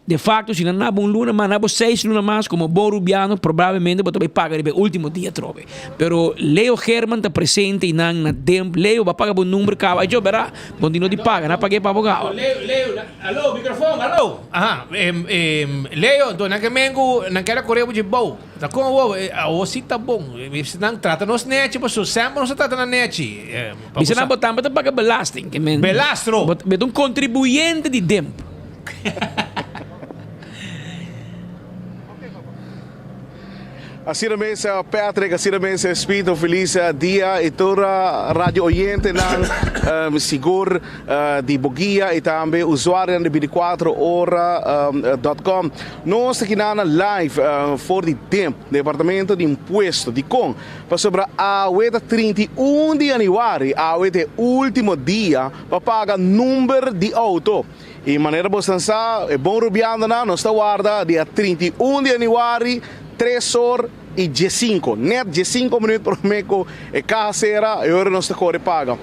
De facto, si nan nabo un luna mas, nabo seis luna mas, como bon Rubiano, probablemente bo ta bay paga riba e ultimo dia atrobe. Pero Leo Herman ta presente y nan na demp. Leo, bo a paga bo number caba. Ay, jo, bera, bo tin no di paga, nan a pagu'e pa bo caba. Leo, Leo, alo, microfon, alo. Aha, Leo, enton nan ke men ku nan kere kore bo dje bou. Ta kon awor, awor si ta bon. Nan trata nos nechi, pasobra semper nos a trata nan nechi. Bisa nan bo tambe ta paga belasting. Belastro. Bo ta un contribuyente di demp. Asina mes Patrick, asina mes Spito, feliz dia y tur radio oyentenan sigur di Boguia y tambe usuarionan di 24 ora dot com. Nos ta kina na live for di DIMP, Departamento di Impuesto. Dikon? Pasobra awe ta 31 di januari, awe ta e ultimo dia pa paga number di auto. Y manera bosan sa, e bon rubiandonan nos ta warda dia 31 di januari, tres or y diescinco, net diescinco minuut prome cu e caha cera, e ora nos ta core paga.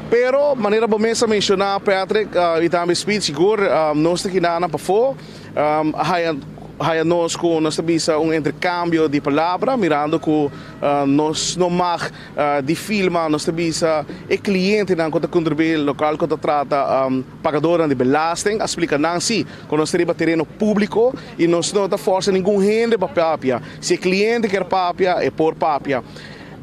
Pero, manera bo mes a menciona, Patrick, y tambe Speed, sigur nos ta kinanan pafo, a haya haya nos cu nos ta bisa un intercambio di palabra, mirando cu nos no mag di filma, nos ta bisa e clientenan cu ta contribui local cu ta trata Pagadornan di belasting a splika nan si ku nos ta riba tereno públiko i nos no ta fòrsa ningun hende pa papia. Si e kliente kier papia, e por papia.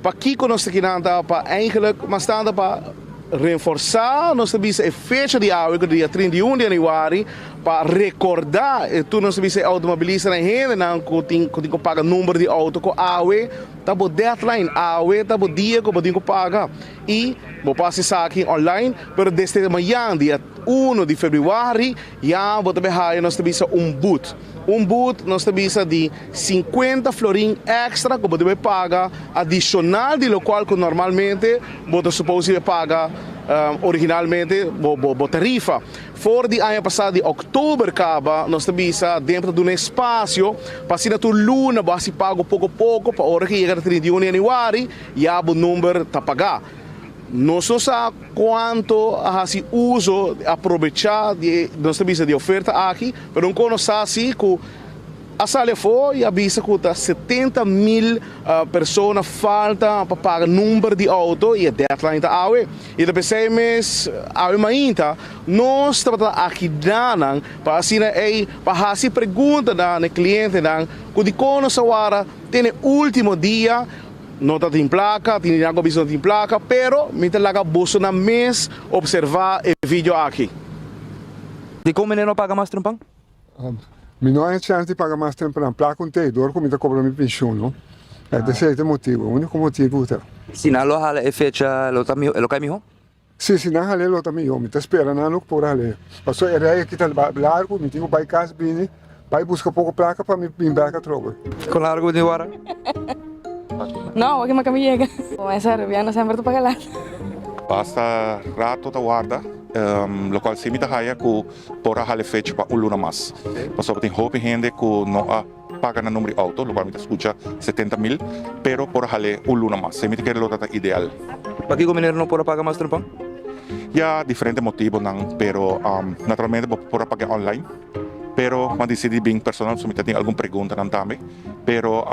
Pakiko nos ta kinan ta pa eigenlijk mas tantu pa renforsá nos ta bisa e fecha di awe ku ta dia 31 di yanüari pa rekordá e tur nos ta bisa e outomobilistanan e hendenan ku tin ku tin ku paga number di outo ku awe ta bo deadline, awe ta bo dia ku bo tin ku paga. Y bo por haci esaki online, pero desde mañan dia uno di februari ya bo ta bay haya nos ta bisa un boet. Un boet nos ta bisa di cincuenta florin extra cu bo debe paga adicional di locual cu normalmente bo ta suppose di paga. originalmente bo tarifa. For di aña pasá di òktober kaba nos ta bisa den ta duna espasio pa asina tur luna bo hasi pago poko poko pa ora ke yega na 31 di yanüari ya bo number ta pagá. Nos no sa kuanto a hasi uso, aprovechá di e nos ta bisa di e oferta aki, pero un kono sa si ku a sali afó i a bisa ku ta 70,000 persona falta pa paga number di outo i e deadline ta awe. I ta p'esei mes awe mainta nos tabata akidá nan pa asina ei pa hasi preguntanan na e klientenan ku dikon nos a wara te na e último dia. No ta tin plaka, tin dinan ku a bisa no tin plaka, pero mi ta laga bosonan mes opservá e video aki. Dikon meneer no paga mas trempan? Mi no haña chèns di paga mas tempran. Plaka un tei dor ku mi ta kobra mi penshun, no. Esei ta e motibu, e úniko motibu ku ta. Si nan lo hala e fecha lo ta miho, lo kai miho? Si, si nan hal'é lo ta miho. Mi ta spera nan lo por hal'é. Pasobra e rei aki ta largu, mi tin ku bai kas bini, bai buska poko plaka pa mi bin bèk atrobe. Kon largu bo tin wara? No, awor ki mi kaba yega. Esa Rubiano semper ta paga lat. Basta rato ta warda, locual si mi ta haya cu por a hala e fecha pa un luna mas. Pasobra tin hopi hende cu no a paga nan number di auto, locual mi ta scucha 70,000, pero por a hal'e un luna mas. Si mi ta kere lo ta ta ideal. Pakico meneer no por a paga mas trempan? Ya diferente motibonan, pero naturalmente bo por a paga online, pero m'a dicidi bin personal, so mi ta tin algun preguntanan tambe, pero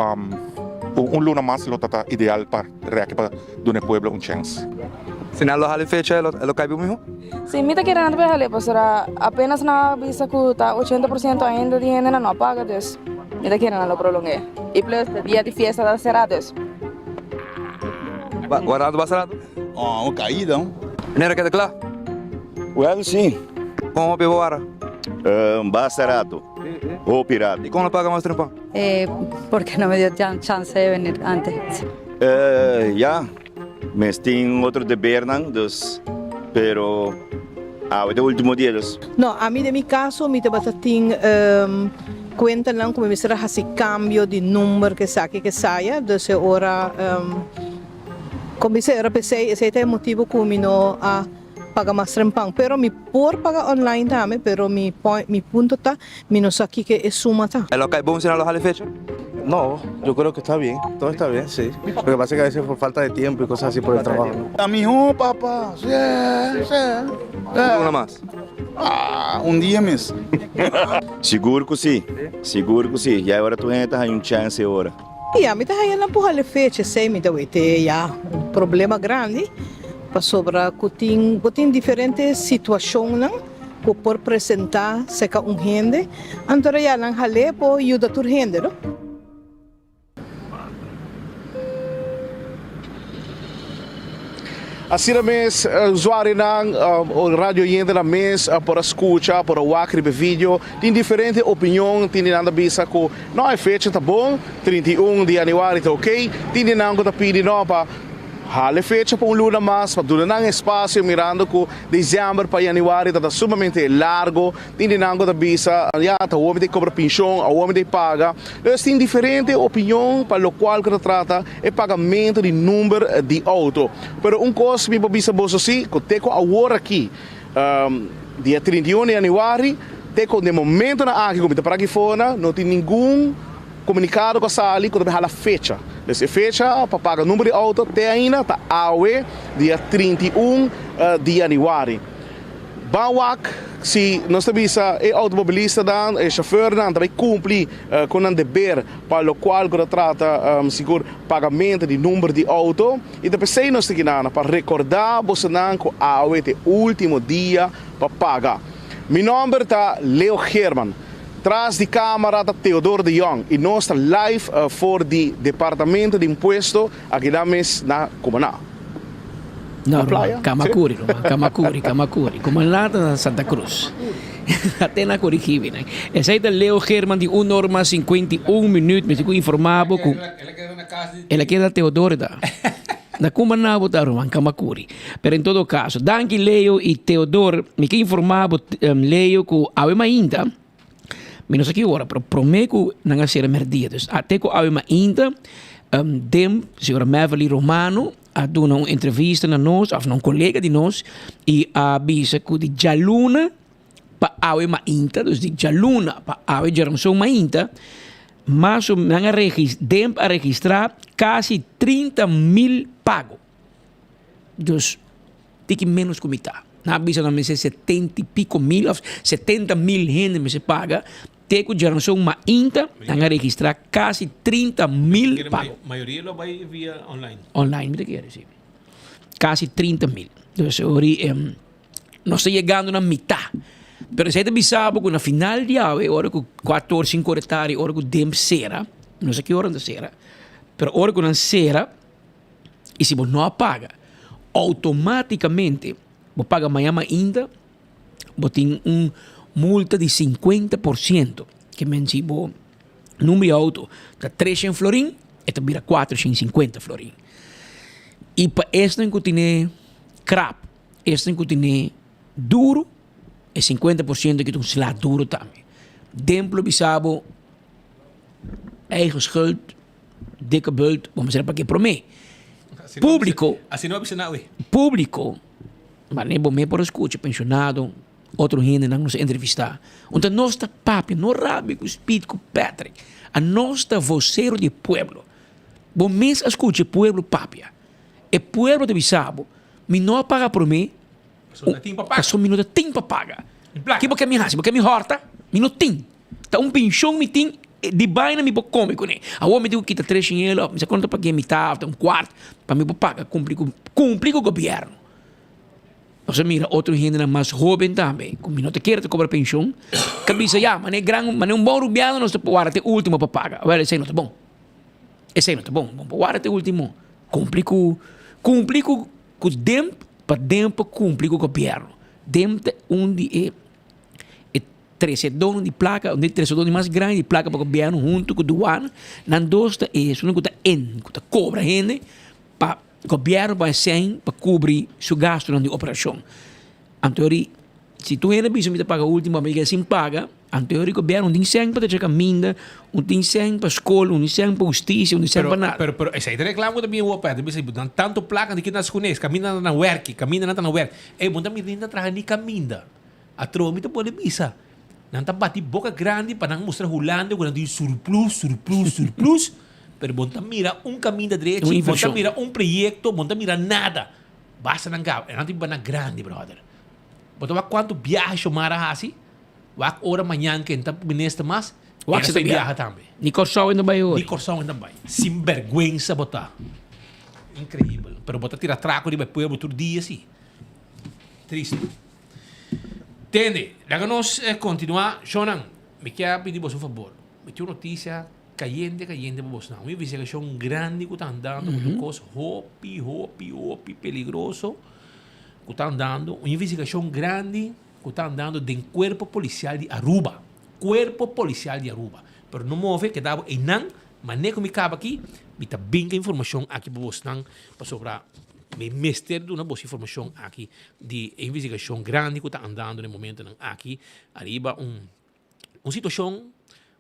un luna mas lo ta ta ideal pa reki pa duna e pueblo un chens. Si nan lo hala e fecha e lo kai bo miho? Si, mi ta kere nan ta por hal'e pasobra apenas nan a bisa ku ta 80% ainda di hendenan no a paga dus mi ta kere nan lo prolong'e i plus e dia di fiesta ta sera dus. Guardando basta rato? Oh, un caída. Meneer a keda kla? Wel, si. Kon hopi bo wara? Basta rato. Hopi rato. I kon lo paga mas trempan? Porque no me dio chance de venir antes. Ya, mes tin otro debernan, dus, pero awe ta ultimo dia, dus. No, ami den mi kaso mi tabata tin kuentanan ku mi mester a hasi kambio di number ke esaki ke esaya, dus e ora kon bisa e ora p'esei esei ta e motibu ku mi no a paga mas trempan. Pero mi por paga online tambe, pero mi point mi punto ta Mi no sa kiko e suma ta. E lo kai bon si nan lo hala e fecha? No, yo creo que está bien, todo está bien, sí. Lo que pasa es que a veces por falta de tiempo y cosas así por el trabajo. Ta miho papa, sí, sí. Un luna mas? Ah, un dia mes. Sigur cu si, sigur cu si. Ya e ora tur hende ta haña un chance e ora. Ya, mi ta haña nan por hala e fecha, esey mi ta wete ya un problema grandi, pasobra cu tin, bo tin diferente situacionnan. Ku por presentá seka un hende, anto ya nan hal'é por yuda tur hende, no? Asina mes usuarionan o radio oyentenan mes por a skucha, por a wak riba e video. Tin diferente opinion, tin di nan ta bisa ku no e fecha ta bon, 31 di yanüari ta ok, tin di nan ku ta pidi no pa Hala e fecha pa un luna mas pa duna nan espasio mirando ku desèmber pa yanüari ta ta sumamente largo. Tin di nan ku ta bisa ya ta hopi ta kobra penshon, awor mi ta paga. Dus tin diferente opinion pa lokual ku ta trata e pagamento di number di outo. Pero un kos mi por bisa boso si ku te ku awor aki dia 31 di yanüari te ku den momentonan aki ku mi ta para aki for no tin ningun Komunikado ku a sali ku ta bai hala fecha. Dus e fecha pa paga number di outo te ainda ta awe dia 31 di yanüari. Ban wak si nos ta bisa e outomobilistanan, e shofèrnan ta bai kumpli ku nan deber pa lokual ku ta trata sigur pagamento di number di outo. I ta p'esei nos ta kinana pa rekordá bosonan ku awe ta e último dia pa paga. Mi nòmber ta Leo Geerman. Tras di camara ta Theodor de Jong y nos ta live for di Departamento di Impuesto aki nan mes na Cumaná. No, Na playa? ruman, Camacuri, ruman, Camacuri, Camacuri. Cumaná ta na Santa Cruz. Ate na corigi mi nan. Esey ta Leo Geerman di un or mas 51 minuut. Mi tin cu informa bo cu el a keda Theodor ta. Na Cumaná bo ta, ruman, Camacuri. Pero en todo caso, danki Leo y Theodor. Mi ke informa bo, Leo, cu awe mainta, mi no sa ki ora, pero prome cu nan a cera merdia. Dus a te cu awe mainta, dem, señora Meverly Romano. a duna un entrevista na nos of na un colega di nos y a bisa cu di djaluna pa awe mainta, dus di djaluna pa awe djaranson mainta, mas o nan a regis DEMP a registra casi 30 mil pago. Dus tiki menos cu mitad. Nan a bisa nan mester 70 y pico mil of 70 mil hende mester paga Te ku djaranson mainta nan a registrá kasi 30 mil pago. Mayoria lo bai via online. Online mi ta kere, si. Kasi 30 mil. Dus ori nos ta yegando na mitá. Pero esei ta bisa bo ku na final di awe, ora ku kuater or, sinku or di tardi, ora ku demp sera, no sa ki ora nan ta sera, pero ora ku nan sera i si bo no a paga, outomátikamente bo paga maña mainta. Bo tin un multa di 50%. Ke men si bo number di auto ta 300 florin, e ta bira 450 florin. I pa esnan ku tene krap, esnan ku tene duru, e 50% aki ta un sla duru tambe. Demp lo bisa bo eigen schuld, dikke bult, bo mester a pag'é promé. Públiko, públiko. Mane bo me por a scucha pensionado, otro hendenan nos a entrevista. Unta nos ta papia, no rabia cu Speed cu Patrick. Anos ta vocero di e pueblo. Bo mes a scucha e pueblo papia. E pueblo ta bisa bo, mi no a paga prome, pasobra mi no ta tin pa paga. Ki bo ke mi haci? Bo ke mi horta? Mi no tin. Ta un pension mi tin, di baina mi por come cune. Awor mi tin cu kita tres shinelo, mi sa cuanto ta paga mitad of ta un cuart pa mi por paga cumpli cu cumpli cu gobierno. Nos a mira otro hendenan mas hoben tambe cu mi no ta kere ta cobra pension, ta bisa ya mane gran mane un bon rubiano nos ta warda te ultimo pa paga. Wel esey no ta bon. Esey no ta bon. Bo por warda te ultimo. Cumpli cu cumpli cu cu demp pa demp pa cumpli cu gobierno. Demp ta un di e e tresedornan di placa, un di e tresedornan mas grandi di placa pa gobierno hunto cu douane. Nan dos ta e esunnan cu ta in, cu ta cobra hende pa Gobierno bai sèn pa kubri su gastunan di operashon. Anto ori si tur hende bisa mi ta paga ultimo mi keda sin paga, anto ori gobierno no tin sèn pa drecha kaminda, no tin sèn pa skol, no tin sèn pa hustisia, no tin sèn pa nada. Pero pero esei ta reklamo ku ta bin awor Pedro, bisa nan tantu plaka di kinas kunes, kaminda nan ta na wèrki, kaminda nan ta na wèrki. Ey bo no ta mira ni nan ta traha ni kaminda. Atrobe mi ta pone bisa, nan ta bati boka grandi pa nan mustra Hulanda ku nan tin surplus, surplus, surplus, pero bo no ta mira un kaminda drechi, bo no ta mira un proyekto, bo no ta mira nada. Basta nan gaba, nan ta biba na grandi, brother. Bo ta wak kuantu biahe Xiomara a hasi, wak ora mañan ke ta minister mas, Wak si ta biaha tambe. Ni Kòrsou e no bai hori. Ni Kòrsou e no bai. Sinbèrgwensa bo ta. Inkreibel. Pero bo ta tira trako riba e pueblo tur dia si. Tristu. Tende, laga nos kontinuá. Shonnan, mi ke a pidi boso un fabor. Mi tin un notisia kayente kayente pa bosnan. Un investigashon grandi ku ta andando ku ta un kos hopi, hopi, hopi peligroso ku ta andando. Un investigashon grandi ku ta andando den Kuerpo Polisial di Aruba. Kuerpo Polisial di Aruba. Pero no move, keda bo einan. Manera ku mi kaba aki, mi ta bin ku e informashon aki pa bosnan pasobra mi mester duna bos informashon aki di e investigashon grandi ku ta andando na e momentonan aki ariba un un situashon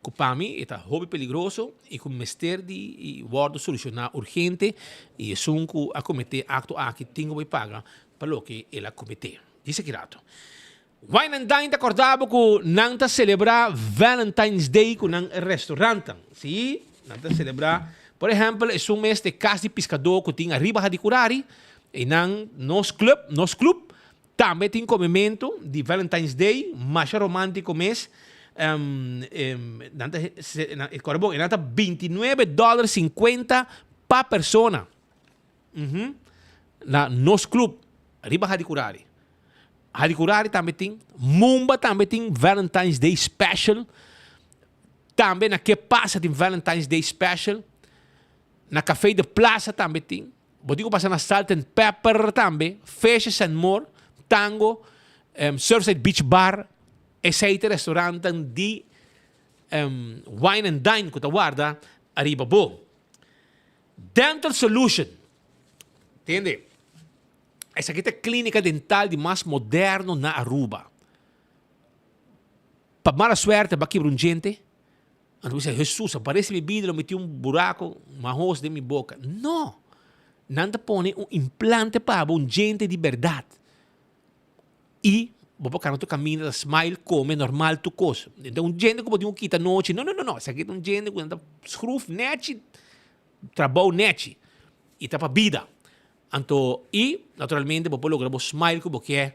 ku pa mi e ta hopi peligroso i ku mester di wòrdu solushoná urgente i esun ku a kometé akto aki tin ku bai paga pa loke el a kometé. Dise ki rato. Wine and Dine ta kòrda bo ku nan ta selebrá Valentine's Day ku nan restaurantnan. Sí, nan ta selebrá. Por ehèmpel, esun mes ta e kas di piskadó ku tin ariba Hadicurari. Einan nos club, nos club tambe tin komementu di Valentine's Day, masha romántiko mes. Nan ta, kòrda bon, einan ta 29 dòler 50 pa persona. Na nos club riba Hadicurari. Hadicurari tambe tin, Mumba tambe tin Valentine's Day special. Tambe na Ke Pasa tin Valentine's Day special. Na Café de Plaza tambe tin. Bo tin ku pasa na Salt and Pepper tambe, Fishes and More, Tango, um, Surfside Beach Bar. Esei ta restaurantan di um, Wine and Dine ku ta warda ariba bo. Dental Solution. Tende? Esaki ta e clínica dental di mas moderno na Aruba. Pa mala suerte ba kibra un djente, anto bo bisa, Hesus, aparece mi bida lo meti un buraco mahos den mi boca. No! Nan ta pone un implante pa bo, un djente di bèrdat. I bo por kana tur kaminda ta smile, kome normal tur kos. No ta un djente ku bo tin ku kita nochi, no no no no, esaki ta un djente ku nan ta skruf nèchi, trabou nèchi i ta pa bida. Anto i naturalmente bo por logra bo smile ku bo ke,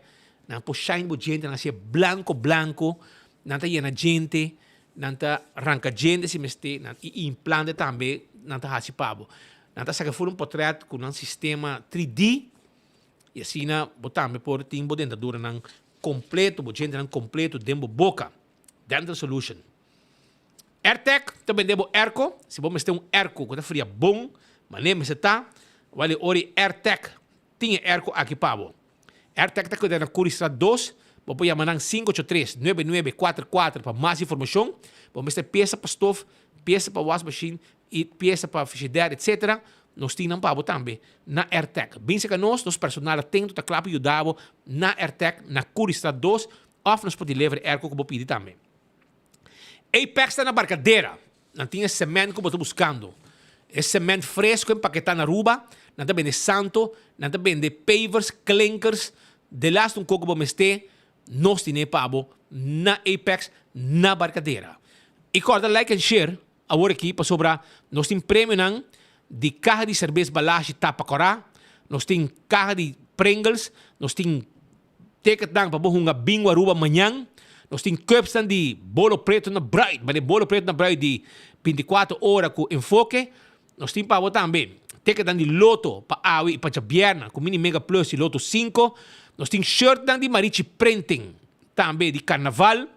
nan por shine bo djentenan hacia blanko blanko, nan ta yena djente, nan ta ranka djente si mester, nan i implante tambe nan ta hasi pa bo. Nan ta saka full un potret ku nan sistema 3D i asina bo tambe por tin bo dentaduranan kompleto, bo djentenan kompleto den bo boka. Dental Solution. Airtec ta bende bo airco, si bo mester un airco cu ta fria bon, manera mester ta, wal e ora e Airtec tin e airco aki pa bo. Airtec ta keda na Curiestraat dos, bo por yama nan 583 9944 pa mas informacion. Bo mester pieza pa stof, pieza pa wasmachine y pieza pa frigidaire etc. Nos tin nan pa bo tambe na Airtec. Bin cerca nos, nos personal atento ta cla pa yuda bo na Airtec na Curiestraat dos of nos por deliver e airco cu bo pidi tambe. Apex ta na Barcadera. Nan tin e cement cu bo ta buscando. E cement fresco empaketá na Aruba. Nan ta bende santo, nan ta bende pavers, klinkers, delaste un koco bo mester, nos tine pa bo na Apex na Barcadera. Y corda like and share awor aki pasobra nos tin premionan di caha di cerbes Balashi tapa cora, nos tin caha di Pringles, nos tin Ticketnan pa bo hunga bingo Aruba mañan. Nos tin cupsnan di Bolo Preto na Bruid, mane Bolo Preto na Bruid di 24 ora cu enfoke. Nos tin pa bo tambe ticketnan di Lotto pa awe y pa djabièrnè cu Mini Mega Plus di Lotto 5. Nos tin shirtnan di Marichi Printing tambe di Carnaval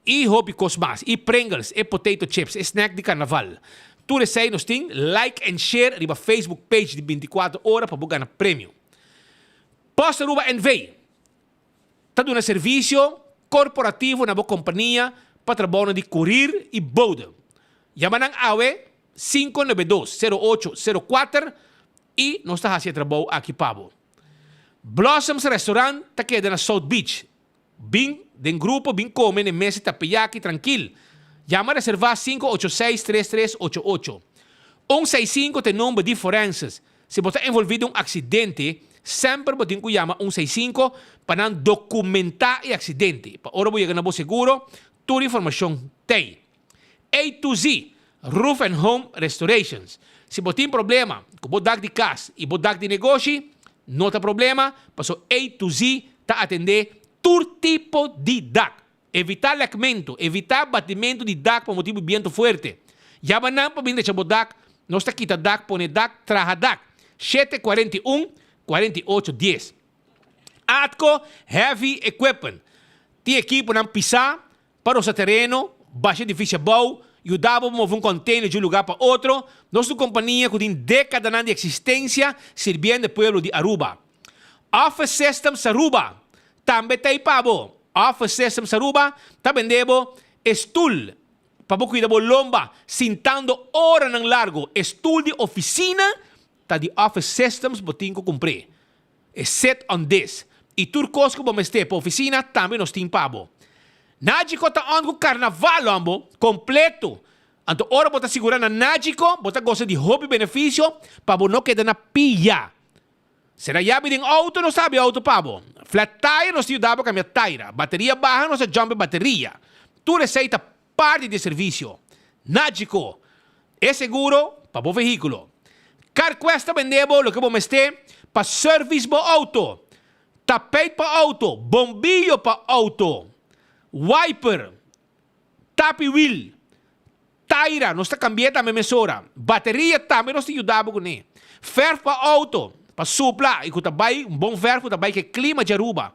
y hopi cos mas. Y Pringles, e potato chips, e snack di Carnaval. Tur esey nos tin. Like and share riba Facebook page di 24 ora pa bo gana premio. Post Aruba NV. Ta duna servisio korporativo na bo kompania pa trabounan di kurir i bode. Yama nan awe 592 08 04 i nos ta hasi e trabou aki pa bo. Blossoms Restaurant ta keda na South Beach. Bin den grupo bin kome n'e mesa tapeyaki trankil. Yama reserva 586 3388. Un 65 ta e nomber di forenses. Si bo ta envolvi den un aksidente, semper bo tin ku yama un 65 pa nan dokumentá e aksidente. Pa ora bo yega na bo seguro, tur informashon t'ei. A to Z, Roof and Home Restorations. Si bo tin problema ku bo dak di kas i bo dak di negoshi, no ta problema, paso A to Z ta atendé tur tipo di dak. Evitá lèkmentu, evitá batimentu di dak pa motibu di bientu fuerte. Yama nan pa bin drecha bo dak, nos ta kita dak, pone dak, traha dak. 7 41 48 10. Atco Heavy Equipment tin ekiponan pisá pa rosa tereno, basha edifisio abou, yuda bo move un container di un lugar pa otro. Nos ta un compania cu tin decadanan di existencia sirbiendo e pueblo di Aruba. Office Systems Aruba tambe ta ei pa bo. Office Systems Aruba ta bende bo e stoel pa bo cuida bo lomba sintando oranan largo. E stoel di oficina ta di Office Systems bo tin cu cumpr'e. E sit on this. I tur kos ku bo mester pa ofisina tambe nos tin pa bo. Nagico ta on ku karnaval hombo, kompleto. Anto ora bo ta sigura na Nagico, bo ta gosa di hopi benefisio pa bo no keda na pia. Sera yabi den outo nos ta habri outo pa bo. Flat tire nos ta yuda bo kambia taira. Bateria baha nos ta jump e bateria. Tur esei ta Parti di servisio. Nagico, e seguro pa bo vehíkulo. CarQuest ta bende bo loke bo mester pa service bo auto. Tapijt pa auto, bombillo pa auto, wiper, tapi wiel, taira, nos ta cambi'é tambe mesora. Bateria tambe nos ta yuda bo kuné. Verf pa auto, pa supla y ku ta bai, un bon verf ku ta bai ku e klima di Aruba.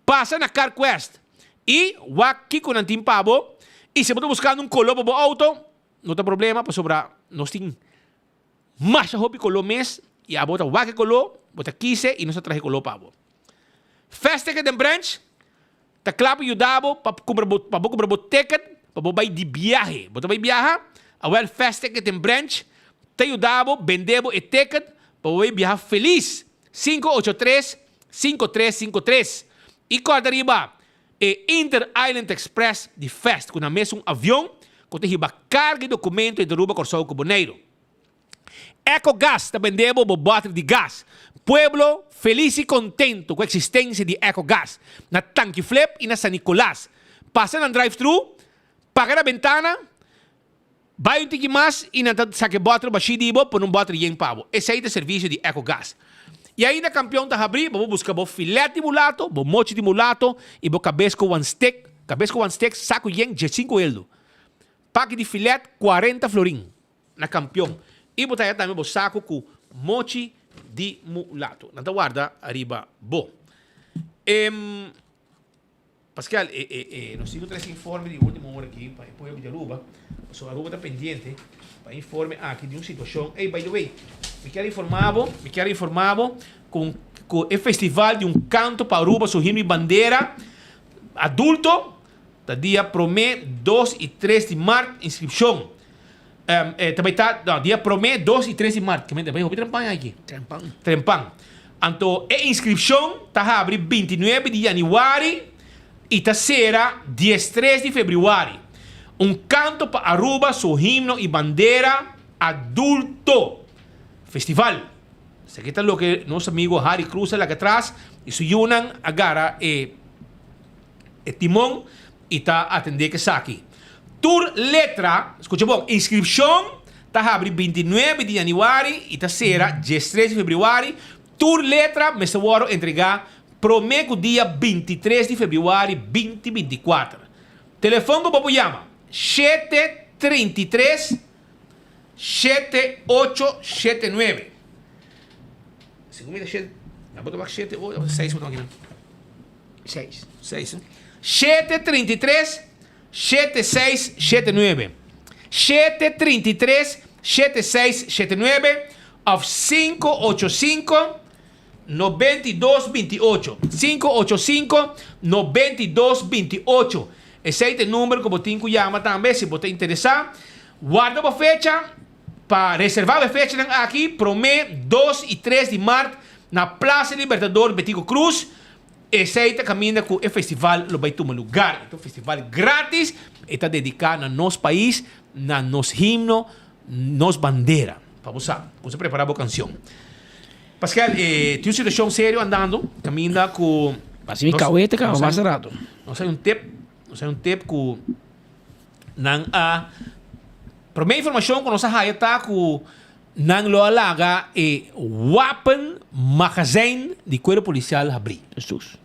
Pasa na CarQuest. I wak kiko nan tin pa bo. I si bo ta buskando un koló pa bo outo, no ta problema pasobra nos tin masha hopi koló mes i abo ta wak e koló, bo ta kise i nos ta traha e koló pa bo. Fast Ticket den Branch ta kla pa yuda bo pa kumpra bo pa bo kumpra bo ticket pa bo bai di biahe. Bo ta bai biaha? Awel Fast Ticket den Branch ta yuda bo bende bo e ticket pa bo bai biaha felis. 583 5353. I kòrda riba e Inter Island Express di Fast ku na mesun avion ku ta hiba karga i dokumento entre Aruba, Kòrsou ku Boneiru. Ecogas ta bende bo bo bòter di gas. Pueblo felis i kontentu ku eksistensia di Ecogas na Tanki Flip i na San Nicolas. Pasa nan drive-thru, paga na bentana, bai un tiki mas i nan ta saka e bòter bashí di bo pone un bòter yen pa bo. Esei ta servisio di Ecogas. I ainda Kampion ta habrí, bo por buska bo filet di mulato, bo mochi di mulato i bo kabes ku wan stek, kabes ku wan stek saku yen diesinku eldo. Paki di filet kuarenta florin. Na kampion. I bo ta haya tambe bo saku ku mochi di mulato. Nan ta warda ariba bo. Em, Pascal, e, e, e, nos tin ku trese informe di ultimo ora aki pa e pueblo di Aruba. Pasobra Aruba ta pendiente pa e informe aki di un situashon. Ey, by the way, mi kier informa bo, mi kier informa bo ku, ku e festival di un kanto pa Aruba su himno i bandera adulto ta dia prome, dos i tres di mart, inskripshon. Eh, ta bai ta, no, dia promé, dos i tres di mart. Ke mente, bai hopi trempan aki. Trempan. Trempan. Anto, e inskripshon ta habri 29 di yanüari i ta sera 13 di febrüari. Un kanto pa Aruba su himno i bandera adulto. Festival. Esaki ta loke nos amigo Harry Cruz a laga atras i su yunan a gara e e timon i ta atendé ku esaki. Tur letra, skucha bon, inskripshon ta habri 29 di yanüari i ta sera 13 di febrüari. Tur letra mester wòrdu entregá promé ku dia 23 di febrüari 2024. Telefòn ku bo por yama, 733 7879. Segun mi ta shete, abo ta wak shete ocho, seis bo ta wak kinan. Seis. Seis, eh? Shete 33 7679. 733 7679 of 585 9228. 585 9228. Esei ta e number ku bo tin ku yama tambe si bo ta interesá. Warda bo fecha pa reservá bo e fechanan aki promé, dos i tres di mart na Plaza Libertador Betico Cruz. Esei ta kaminda ku e festival lo bai tuma lugar. E ta un festival gratis, e ta dediká na nos pais, na nos himno, nos bandera. Pa bo sa, kusa prepará bo kanshon. Pascal, e tin un situashon serio andando, kaminda ku. Pasi mi kawete kaba mas rato. Nos hay un tip, nos hay un tip ku nan a promé informashon ku nos a haya ta ku Nan lo a laga e wapenmagazijn di Cuerpo Policial habrí. Jesús.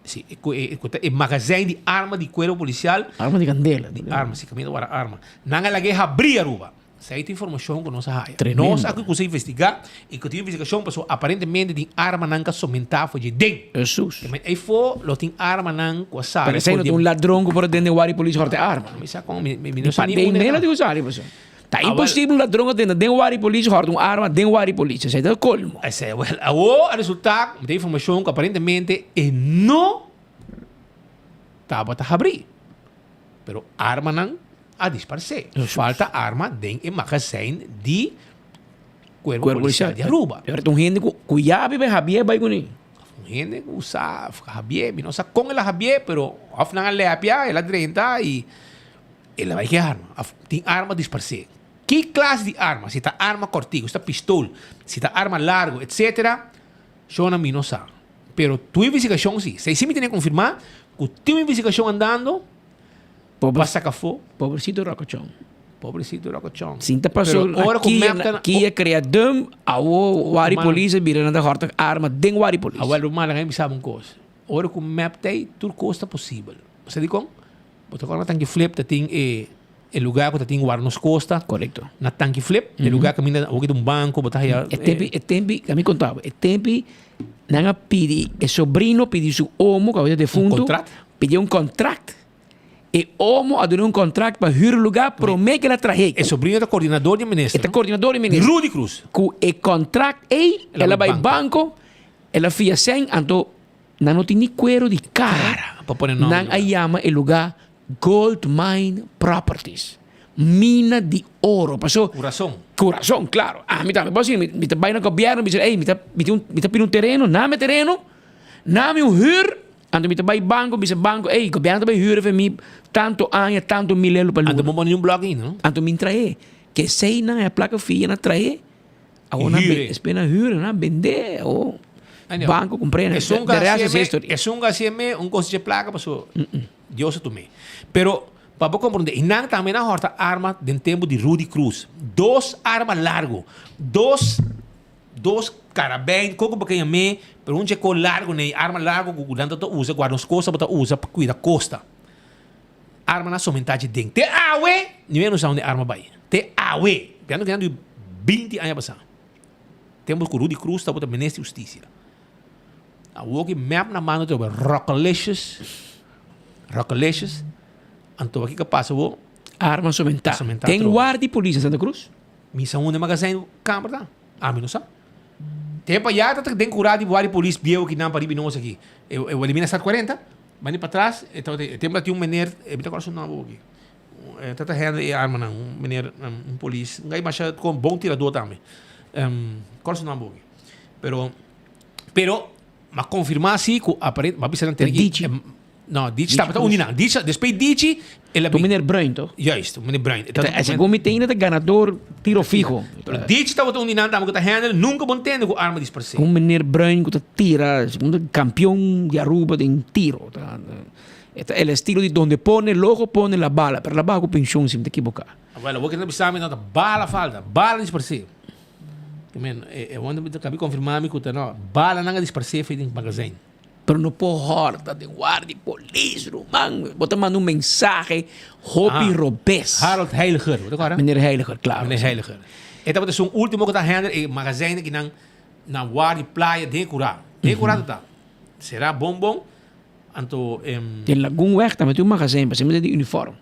Sí, e cu e cu ta e magazijn di arma di Cuerpo Policial. Arma di candela. Di arma, sí, caminda wara arma. Nan a laga e habrí Aruba. Esei ta informacion cu nos a haya. Tremendo. Nos a cuminsa investiga y cu tin investigacion pasobra aparentemente tin armanan cu a somenta for dje den. Jesús. Eyfo lo tin armanan cu a sali Pero esei for no di. ta un ladron cu por a den den wara di polis horta e arma. Mi sa con, mi mi Di no sa ni paden unda e meno ta. tin cu sali pasobra. Ta Awel. imposibel un ladron a drenta den wari polis hòrta un arma den wari polis. Esei ta kolmo. Esei, wel, awor a resultá ku mi tin informashon ku aparentemente e no tabata habrí. Pero armanan a disparsé. Falta arma den e magazijn di Kuerpo Polisial di Aruba. Pero ta un hende ku ku yabi bai habié bai kuné. Un hende ku sa habié, mi no sa kon el a habié, pero òf nan a lèpia, el a drenta i. El a bai ki arma? Of tin arma disparsé? Ki klase di arma? Si ta arma kòrtiku, si ta pistol, si ta arma largu, etsetera, shona mi no sa. Pero tur investigashon si. Esei si mi tene konfirmá ku tin un investigashon andando pa saka afó. Pobrecito Rocochon. Pobrecito Rocochon. Sin ta pasó Pero ora ku aki mep ta na- kia krea dum, awo wari Ruman. polis a bira nan ta hòrta arma den wari polis. Awel ruman, laga mi bisa bo un kos. Ora ku mep ta ei, tur kos ta posibel. Bo sa dikon? Bo ta kòrda na Tanki Flip ta tin e e lugar ku ta tin Guarda Nos Costa. Korekto. Na Tanki Flip, e lugar kaminda awor ki ta un banko, bo ta haya. E tempi, e tempi, mi konta bo, e tempi nan a pidi, e sobrino pidi su omo ku a defuntu. Un kontrakt? Pidi un kontrakt. E omo a duna un kontrakt pa hür lugar promé ku el a trah'é. E sobrino ta koordinador di minister. E ta koordinador di minister. Rudy Cruz. Ku e kontrakt ei, el a bai banko, el a fia sèn, anto Nan no tin ni cuero di cara. Pa pone nomber Nan a yama e lugar Gold Mine Properties. Mina di oro. Paso. Cu razon. Cu razon, claro. Ami tambe por haci. Mi ta bay na gobierno, mi bisa, ey, mi ta, mi tin un, mi ta pidi un tereno, name tereno, name un huur, anto mi ta bay banco, bisa banco, ey, gobierno ta bay huur efe mi tanto aña, tanto mil elo pa luna. Anto bo pone un blok ain, no? Anto mi trae. Kesey nan e placa fia nan trae. Awor nan Huur. Despues nan huur, nan bende o banco compr'e. Esun De resto es historia. Esun ka hasié me un kos dje plaka paso Dios a tum'é. Pero pa bo komprondé i nan tambe nan hòrta arma den tempu di Rudy Cruz. Dos arma largu, dos dos karabijn, kon ku bo ke yam'é, pero un dje ko largu nei, arma largu ku nan ta usa, guarda nos kosta bo ta usa pa kuida kosta. Arma nan somentá dje den. Te awe niun no sa unda e arma bai. Te awe. Piando ku nan di binti aña pasá. Tempu ku Rudy Cruz tabata minister di hustisia. Awor ki mep na mano trobe Rockalicious, Rockalicious, anto kiko a pasa awor? Arma somentá. Somentá Ten trobe. guardia di polis na Santa Cruz? Mi sa unda e magazijn kamer ta. Ami no sa. Tempu ayá ta den kurá di guardia di polis bieu ki nan pa riba nos aki. E elimina sat 40. Bani patras, e tabata e tempo tin un meneer, e mi ta acorda su nomber aki. E ta ta handle e armanan, un meneer, un polis, un guy masha con bon tirador tambe. Acorda su nomber aki. Pero, pero, m'a confirma si cu aparent, m'a bisa nan tene ki. Dichi. No, Dichi tabata un di nan. Dichi, despues Dichi, el a Un meneer Bruin, toch? Juist, un meneer Bruin. E segun mi tende ta ganador tiro fiho. Pero Dichi tabata un di nan tambe cu ta handle, nunca bo ntende cu arma disparse. Un meneer Bruin cu ta tira, segun ta campeon di Aruba den tiro. Ta, ta el estilo di donde pone el ojo pone la bala, pero la baha cu pensioen si mi ta ekiboca. Awel, awor ke ta bisa mi no ta bala falta, bala disparse. Ke men, e wonder mi ta kabi confirma mi cu ta no, bala nan a disparse for den magazijn. Pero no por horta den warda di polis, ruman. Bo ta manda un mensahe hopi Ah. robes. Harold Heiliger, bo ta kòrda? Meneer Heiliger, klaro. Meneer Heiliger. E tabata esun último ku ta handle e magazijn aki nan na warda di playa den e kurá. Den e kurá ta ta. Será bon bon, anto em. Den Lagunweg tambe tin un magazijn, pasobra di uniform.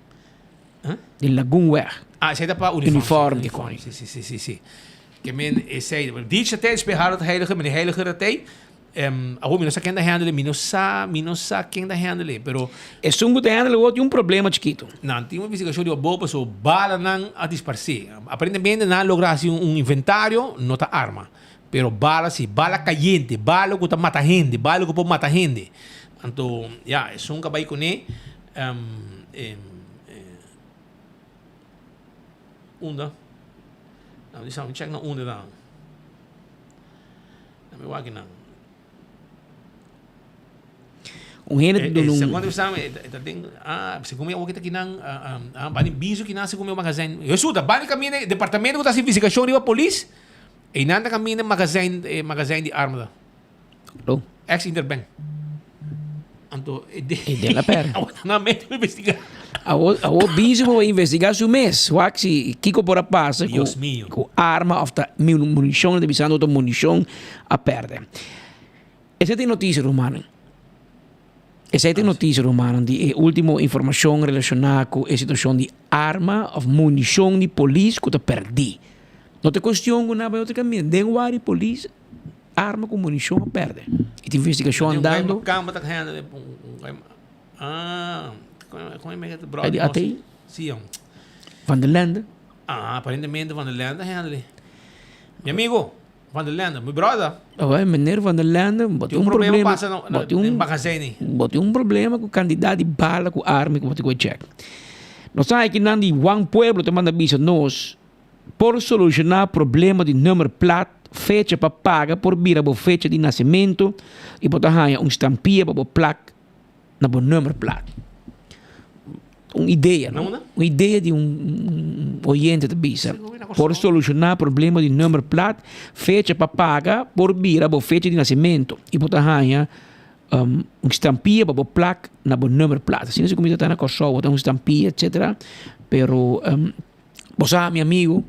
Huh? Den Lagunweg. Ah, esei ta pa uniform. Uniform di kòni. Si, si, si, si, si. Ke men esei. Dicha tei espe Harold Heiliger, meneer Heiliger a tei. Awor mi no sa ken ta handle, mi no sa, mi no sa ken ta handle, pero. Esun ku ta handle awor tin un problema chikitu. Nan tin un investigashon riba bo pasobra balanan a disparsé. Aparentemente nan a logra hasi un inventario, no ta arma, pero bala si, bala kayente, bala ku ta mata hende, bala ku por mata hende. Anto, ya, esun ku a bai kuné, unda? Nan bisa mi check na unda nan. Mi wak nan. Un hende ta duna un. Segun bisa mi, e ta den, ah, segun mi awor ki ta kinan, ah, bani biso kinan segun mi magazijn. Hesu ta bani kaminda departamento ku ta hasi investigashon riba polis, einan ta kaminda magazijn, e magazijn di arma ta. Lo. Ex Interbank. Anto e de. E de la per. Awor ta nan mete investiga. Awor, awor biso bo investiga su mes. Wak si kiko por a pasa ku, Dios mío. ku arma of ta munishon, ta bisando ta munishon a perde. Esei ta e notisia rumannan. Esei ta e notisia rumannan di e ultimo informashon relashoná ku e situashon di arma of munishon di polis ku ta pèrdí. No ta kuestion ku nan bai otro kaminda. Den wak di polis. Arma ku munishon a pèrdè. I tin investigashon andando. Di ATI? Van der Lende? Ah, aparentemente Van der Lende handle. Mi amigo, Van der Lende, mi brother. Awel, meneer Van der Lende, bo tin un problema. Bo tin un, bo tin un problema ku kantidat di bala ku arma ku bo tin ku check. Nos sa aki nan di Wan Pueblo ta manda bisa nos. Por solushoná problema di nummerplaat, fecha pa paga por bira bo fecha di nasementu i bo ta haña un stampia pa bo plak na bo nummerplaat. Un idea, no? Un idea di un oyente ta bisa. Por solushoná problema di nummerplaat, fecha pa paga por bira bo fecha di nasementu i bo ta haña un stampia pa bo plak na bo nummerplaat. Asina si kuminsa ta na Kòrsou, bo ta un stampia etcetera, pero. Bo sa, mi amigu,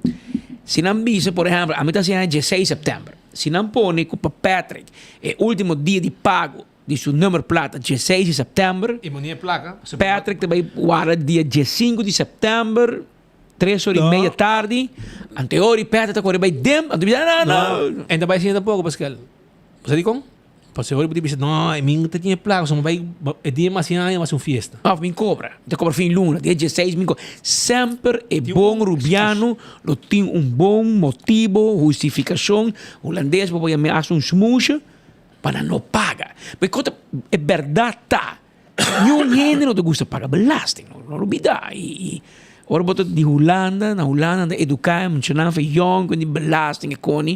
si nan bisa, por ehèmpel, ami ta hasi aña dieseis sèptèmber, si nan pone ku pa Patrick e último dia di pago di su nummerplaat ta dieseis di sèptèmber, I bo ni e plaka. Patrick ta bai warda dia diesinku di sèptèmber, tres ora i media tardi, anto e ora Patrick ta kore bai dem, anto mi bisa, no, no. No, e ta bai asina tampoco, Pascal. Bo sa dikon? Pasobra bo tin bisa, no, e mi ta tin e plaka, so mi bai e dia mas aña mas un fiesta. Of mi cobra, mi ta cobra fin luna, dia dieseis mi cobra. Semper e bon rubiano lo tin un bon motibo, hustificacion, hulandes bo por yama hasta un smoesje, pa nan no paga. Pasobra e berdad ta, niun hende no ta gusta paga belasting, no lubida. Ora bo ta di Hulanda, na Hulanda nan ta eduká e muchanan for yòn ku di belasting e koni.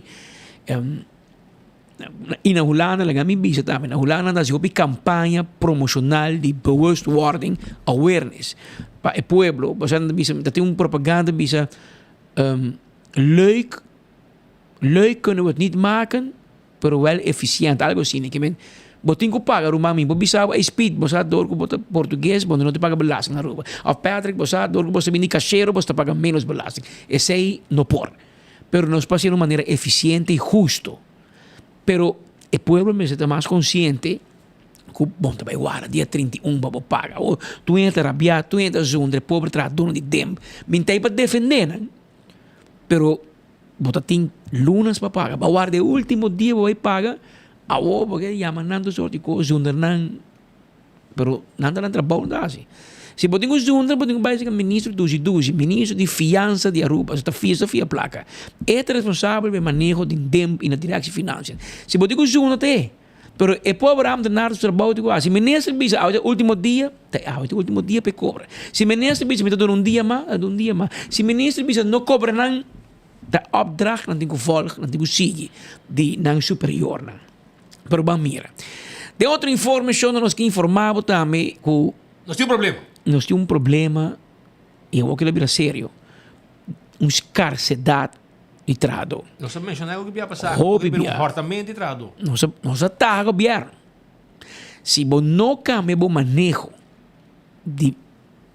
I na Hulanda, laga mi bisa tambe, na Hulanda nan ta hasi hopi kampaña promoshonal di bewustwording, awareness, pa e pueblo. Pasobra nan ta bisa, ta tin un propaganda bisa, leuk, leuk kunnen we het niet maken, pero wel eficiënt, algo asina. Ke men, bo tin ku paga ruman mi, bo bisa bo, ey Speed, bo sa dor ku bo ta portugues, bo no ta paga belasting na Aruba. Of Patrick, bo sa dor ku bo ta bini kashero, bo ta paga menos belasting. Esey no por. Pero nos por hasi di un manera eficiente y husto. Pero e pueblo mester ta mas consciente ku bon ta bai warda dia 31 pa bo paga. O tur hende ta rabia, tur hende ta zundra, e pobre trahadornan di demp. Mi ta ei pa defende nan, pero bo ta tin lunas pa paga. Bo a warda e ultimo dia bo bai paga, awo bo ke yama nan tur sorti kos, zundra nan. Pero nan ta nan trabou nan ta hasi. Si bo tin ku zundra bo tin ku bai serka ministro dushi dushi, ministro di fiansa di Aruba, so ta fia so fia plaka. E ta responsabel pa e maneho di DEMP i na directie financiën. Si bo tin ku zundra ta e. Pero e pober ambtenaar su trabou tin ku hasi. Si minister bisa awe ta e ultimo dia, ta awe ta e ultimo dia pa e kobra. Si minister bisa mi ta duna un dia mas, ta duna un dia mas. Si minister bisa no kobra nan, ta opdracht nan tin ku volg, nan tin ku sigui di nan superiornan. Pero ban mira. Den otro informe shon nos ke informa bo tambe ku. Nos tin un problema. Nos tin un problema i awor ke lo bira serio. Un skarsedat di trahadó. Nos a menshoná algu bia pasá. Hopi bia. Un hòrtament di trahadó. Nos a nos a taha gobièrnu. Si bo no kambia bo maneho di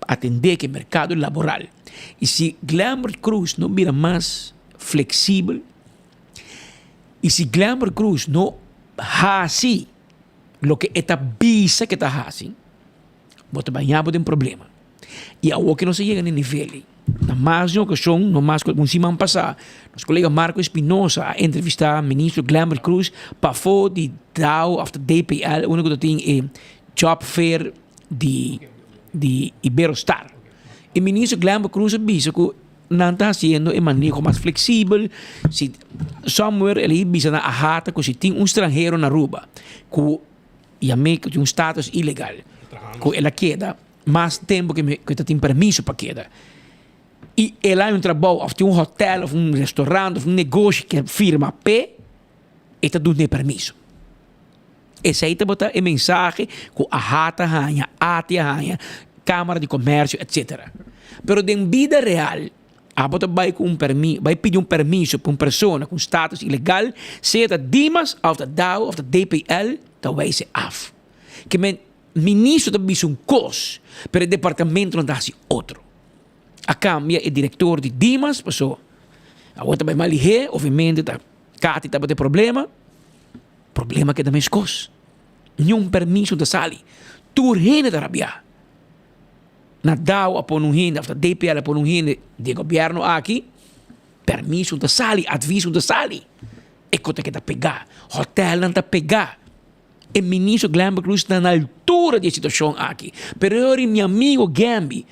atendé ku e merkado laboral i si Glenbert Croes no bira mas fleksibel. I si Glenbert Croes no hasi loke e ta bisa ke ta hasi, bo ta baña bo den problema. I awor ke nos a yega na e nivel ei, na mas di un okashon, no mas ku algun siman pasá, nos kolega Marco Espinosa a entrevistá Ministro Glenbert Croes pafó di dao òf DPL, unda ku ta tin e job fair di di Iberostar. E Ministro Glenbert Croes a bisa ku Nan ta hasiendo e maneho mas fleksibel. Si somewhere el a bisa na AHATA ku si tin un stranhero na Aruba ku yam'é ku tin un status ilegal ku el a keda mas tempu ku e ta tin permiso pa keda i el a haña un trabou òf tin un hotèl òf un restorant òf un negoshi ke firma p'e e ta dun'é permiso. Esei tabata e mensahe ku AHATA haña, ATI a haña, Kámara di Komèrsio, etsetera. Pero den bida real, abo ta bai ku un permi, bai pidi un permiso pa un persona ku un status ilegal, sea ta Dimas òf ta dao òf ta DPL, ta wijs e af. Ke men, ministro ta bisa un kos, pero e departamentonan ta hasi otro. A kambia e direktor di Dimas, paso awor ta bai mas lihé, obviamente ta Kati tabata e problema. Problema keda meskos. Niun permiso ta sali. Tur hende ta rabiá. Na dao a pone un hende, of ta DPL a pone un hende di e gobièrnu aki, permiso ta sali, adviso ta sali. E kos ta keda pegá. Hotèlnan ta pegá. E ministro Glenbert Croes ta na altura di e situashon aki. Pero e ora mi amigo Gemby,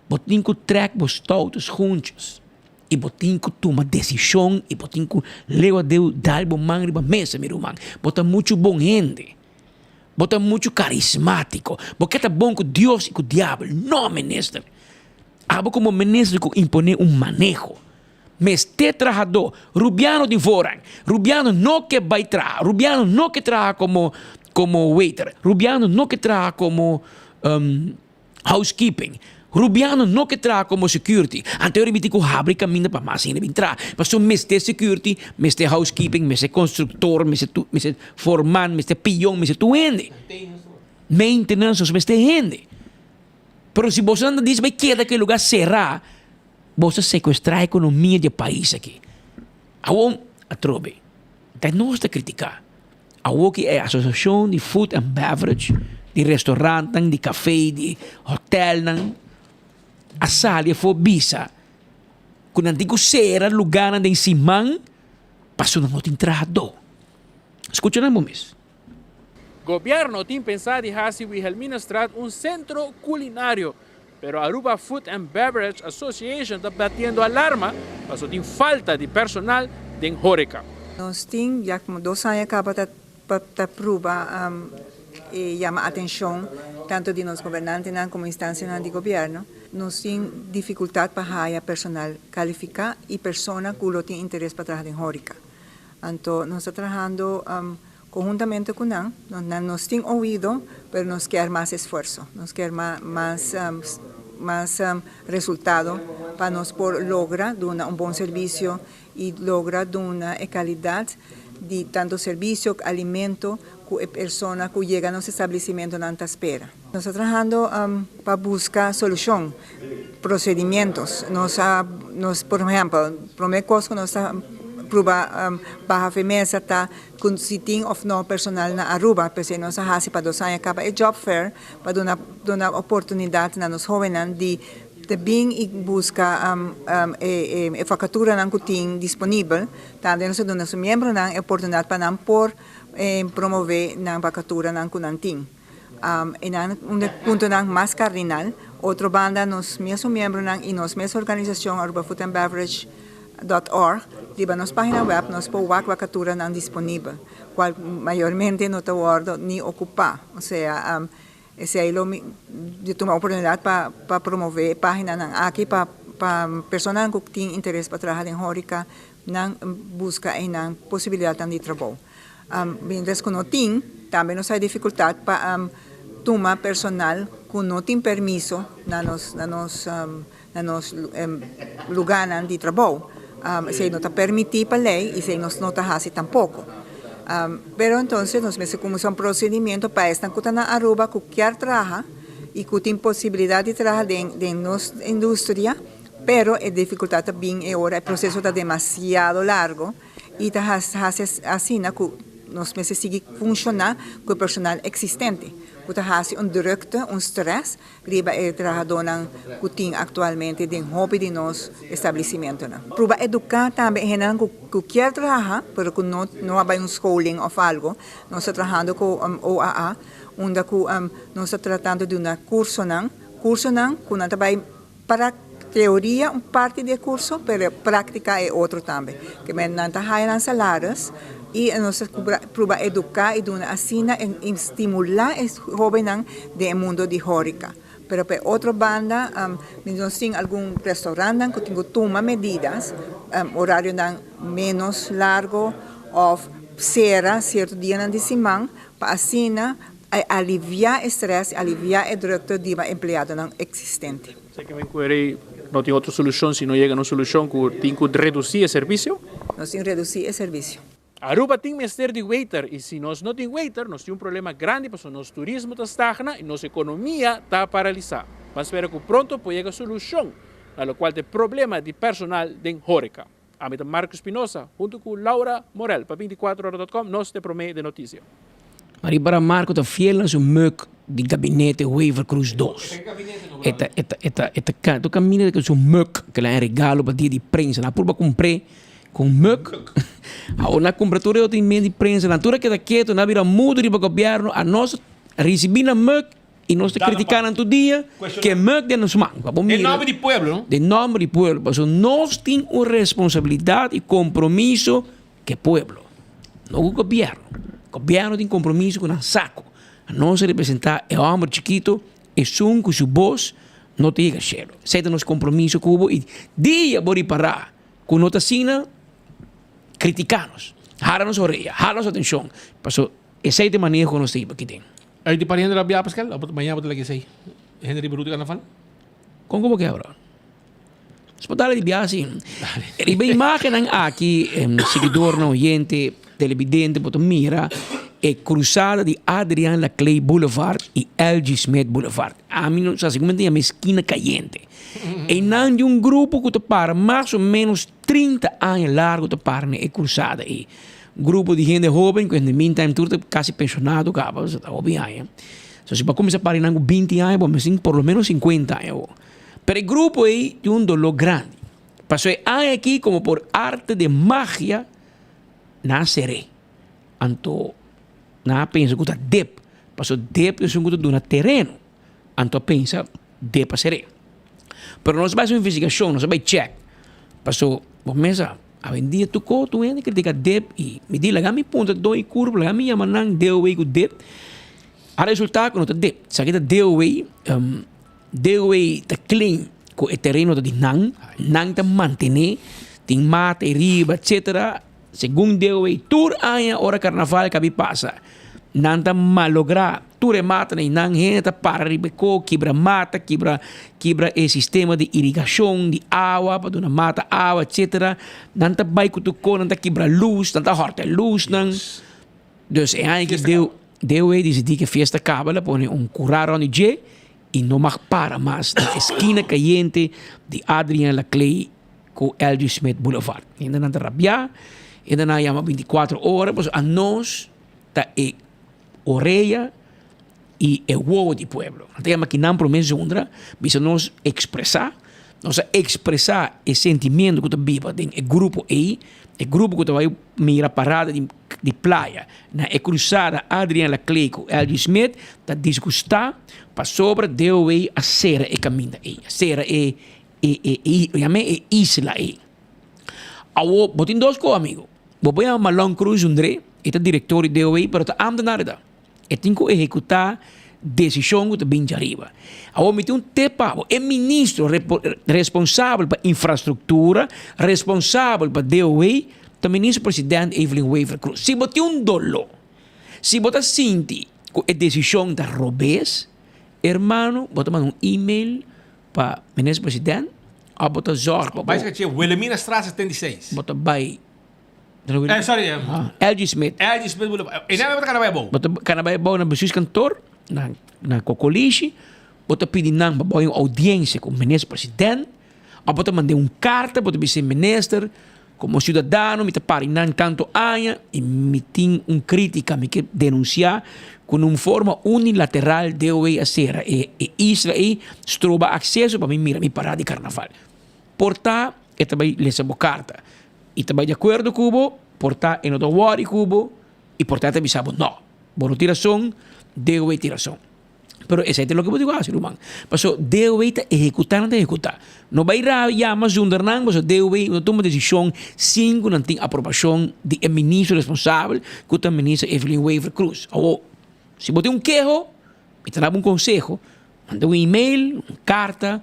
bo tin ku trèk bo stoute schoentjes. I bo tin ku tuma desishon i bo tin ku leu a Deus dal bo man riba mesa, mi ruman. Bo ta muchu bon hende. Bo ta muchu karismátiko. Bo ke ta bon ku Dios i ku diabel. No, minister. Abo komo minister ku imponé un maneho. Mester trahadó. Rubiano tin voorrang. Rubiano no ke bai traha. Rubiano no ke traha komo komo waiter. Rubiano no ke traha komo Housekeeping. Rubiano no ke traha komo security. Anto e miti ku habri kaminda pa mas hende bin traha. Pasobra mester security, mester housekeeping, mester constructor, mester tu, mester foreman, mester pion, mester tur hende. Maintenance, nos mester hende. Pero si boso nan ta dici bai keda ku e lugar sera, boso a secuestra ekonomia di e pais aki. Awor, atrobe, ta nos ta critica. Awor ki e asosiashon di food and beverage, di restaurantnan, di kafé, di hotelnan a sali afó bisa ku nan tin ku sera lugánan den siman pasobra nan no tin trahadó. Skucha nan bo mes. Gobierno tin pensa di haci Wilhelminastraat un centro culinario, pero Aruba Food and Beverage Association ta batiendo alarma paso tin falta di personal den horeca. Nos tin ya como dos aña caba ta ta pruba e yama atencion tanto di nos gobernantenan como instancianan di gobierno. Nos tin dificultad pa haya personal califica y persona cu lo tin interes pa traha den horeca. Anto nos ta trahando conhuntamente cu nan, nan nos tin oido pero nos kier mas esfuerzo, nos kier mas mas resultado pa nos por logra duna un bon servicio y logra duna e calidad di tanto servicio, alimento cu e persona cu yega nos establecimentonan ta spera. Nos ta trahando pa busca solucion, procedimientos. Nos a, nos por ehempel, prome cos cu nos ta pruba baha fe mesa ta cu si tin of no personal na Aruba, p'esey nos a haci pa dos aña caba e job fair pa duna duna oportunidad na nos hobennan di ta bin y busca e e vacaturanan cu tin disponibel. Tambe nos a duna su miembronan e oportunidad pa nan por promove nan vacaturanan cu nan tin. E nan un di e puntonan mas cardinal. Otro banda nos mes miembronan y nos mes organisacion Aruba Food and Beverage dot org riba nos pagina web nos por wak vacaturanan disponibel cual mayormente no ta wordo ni ocupa. Osea esey lo mi tuma oportunidad pa pa promove e paginanan aki pa pa personanan cu tin interes pa traha den horeca nan busca eynan posibilidadnan di trabou. Mientras cu no tin, tambe nos hay dificultad pa tuma personal cu no tin permiso na nos na nos na nos lugarnan di trabou. Esey no ta permiti pa ley y esey nos no ta haci tampoco. Pero entonces nos mester cuminsa un procedimiento pa esnan cu ta na Aruba cu kier traha y cu tin posibilidad di traha den den nos industria, pero e dificultad ta bin e ora e proceso ta demasiado largo. y ta haci asina cu nos mester sigui funciona cu e personal existente, cu ta haci un drukte, un stress riba e trahadonan cu tin actualmente den hopi di nos establecimentonan. Pruba educa tambe e hendenan cu kier traha pero cu no no a bay un scholing of algo. Nos ta trahando cu OAA unda cu nos ta tratando di duna cursonan, cursonan cu nan ta bay Para teoria un parti di e curso, pero practica e otro tambe. Ke men nan ta haya nan salaris y nos ta pruba educa y duna asina y stimula e hobennan den e mundo di horeca. Pero pa e otro banda nos tin algun restaurantnan cu tin cu tuma medidas, horarionan menos largo of cera cierto dianan di siman pa asina alivia e stress, alivia e drukte di e empleadonan existente. Esei ke men ku e no tin otro solushon si no yega na un solushon ku tin ku redusí e servisio? Nos tin redusí e servisio. Aruba tin mester di waiter y si nos no tin waiter nos tin un problema grandi pasobra nos turismo ta stagna y nos economia ta paralisa. Ban spera cu pronto por yega solucion na locual ta e problema di personal den horeca. Ami ta Marco Espinosa hunto cu Laura Morel pa 24 ora dot com nos ta e prome den noticia. Riba Marco ta fiel na su muk di gabinete Wever Croes dos. E ta e ta e ta e ta tur caminda cu su muk cu el a regalo pa dia di prensa. Nan a purba cumpr'e cu muk. Awor nan a cumpra tur e otro medio di prensa. Nan tur a keda keto, nan a bira mudo riba gobierno. Anos ricibi nan muk y nos ta critica nan tur dia cu e muk den nos man. Pa bo Den mira. nomber di pueblo, no? Den nomber di pueblo. Pasobra nos tin un responsabilidad y compromiso cu e pueblo, no cu gobierno. Gobierno tin compromiso cu nan saco. Nos a representa e homber chikito, esun cu su bos no ta yega cielo. Esey ta nos compromiso cu bo y dia bo ripara cu no ta asina, critica nos, hala nos orea, hala nos atencion, pasobra esey ta e maneho cu nos ta hiba aki den. Ay di par hende rabia Pascal? Of mañana bo ta laga esey? Hende riba ruta carnaval? Con cu bo kebra? Nos por dale di biaha si. Riba e imagennan aki, siguidornan, oyente, televidente bo ta mira e cruzada di Adriaan Laclé Boulevard y LG Smith Boulevard. Ami no sa segun mi ta yama esquina cayente. Einan di un grupo cu ta para mas o menos 30 aña largo ta para na e cruzada ei. Grupo di hende hoben cu in the meantime tur ta casi pensionado caba, pasobra ta hopi aña. So si bo a cuminsa para einan cu binti aña bo mester tin por lo menos cincuenta aña awor. Pero e grupo ei tin un doló grandi. Pasobra e aña aki komo por arte de magia nan a ser'é. Anto nan a pensa ku ta dep, pasobra dep ta esun ku ta duna tereno. Anto a pensa dep a ser'é. Pero nos a bai hasi un investigashon, nos a bai chèk, pasobra bo mesa awendia tur kos tur hende kritika dep i mi di laga mi puntra don i kurp laga mi yama nan DOW ku dep. A resulta ku no ta dep, esaki ta DOW. DOW ta claim ku e tereno ta di nan, nan ta mantené, tin mata ei riba etcetera. Segun DOW tur aña ora karnaval kabi pasa nan ta malográ tur e matanan ei nan hende ta para riba e ko kibra mata kibra kibra e sistema di irigashon di awa pa duna mata awa etcetera. Nan ta bai ku tur ko nan ta kibra lus nan ta hòrta e lusnan. Dus e aña aki DOW disidí ku e fiesta kaba el a pone un kurá rònt di dje i no mag para mas na eskina kayente di Adrian Laclay ku LG Smith Boulevard. Hendenan ta rabiá, hendenan a yama bintikuater ora pasobra anos ta e orea i e wowo di pueblo. Nan ta yama kinan promé zundra bisa nos ekspresá, nos a ekspresá e sentimiento ku ta biba den e grupo ei, e grupo ku ta bai mira parada di di playa na e krusada Adrian Laclay ku LG Smith ta disgustá pasobra DOW a sera e kaminda ei, a sera e e e e yam'é e isla ei. Awor bo tin dos kos amigo, bo por yama Malon Cruz Undré, e ta direktor di DOW pero ta ámtenar e ta. E tin ku ehekutá desishon ku ta bin djariba. Awor mi tin un tip pa bo, e ministro responsabel pa infrastruktura, responsabel pa DOW, ta minister president Evelyn Wever Croes. Si bo tin un doló, si bo ta sinti ku e desishon ta robes, hermano bo ta manda un email pa minister president òf bo ta zòrg pa bo. Bai skachi Wilhelminastraat 76. Bo ta bai. Eh, sorry. LG Smith. LG Smith Boulevard. E nan bo ta kana bai abou. Bo ta kana bai abou na bestuurskantoor, na na Kokolishi. Bo ta pidi nan pa bo un audiencia ku minister president. Of bo ta manda un karta, bo ta bisa e minister, komo siudadano mi ta para nan tantu aña i mi tin un kritika, mi ke denunsia ku na un forma unilateral DOW a sera e e isla ei, stroba akseso pa mi mira mi parada di karnaval. Por ta e ta bai lesa bo karta. I ta bai di akuerdo ku bo, por ta e no ta wòri ku bo, i por ta e ta bisa bo nò, bo no tin rason, DOW tin rason. Pero esei ta loke bo tin ku hasi, ruman. Pasobra DOW ta ehekutá, nan ta ehekutá. No bai ra yama zonder nan, pasobra DOW no tuma desishon sin ku nan tin aprobashon di e ministro responsabel, ku ta Minister Evelyn Wever-Croes. Awor, si bo tin un keho, mi ta daba un konseho, Manda un email, un karta,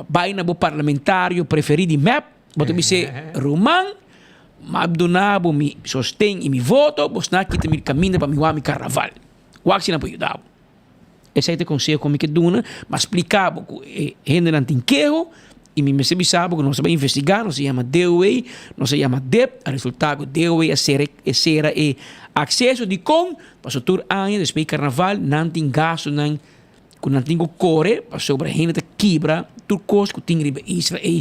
bai na bo parlamentario preferí di mep, bo ta bis'é, Ruman, m'a duna bo mi sosten i mi voto, bo sna kita mi kaminda pa mi wak mi karnaval. Wak si nan por yuda bo. Esei ta e konseho ku mi ke duna, m'a splika bo ku e hendenan tin keho i mi mester bisa bo ku nos a bai investigá, nos a yama DOW, nos a yama dep, a resultá ku DOW a sera e sera e akseso. Dikon? Pasobra tur aña despues di karnaval nan tin gastunan. Ku nan tin ku kore pasobra hende ta kibra tur kos ku tin riba e isla ei.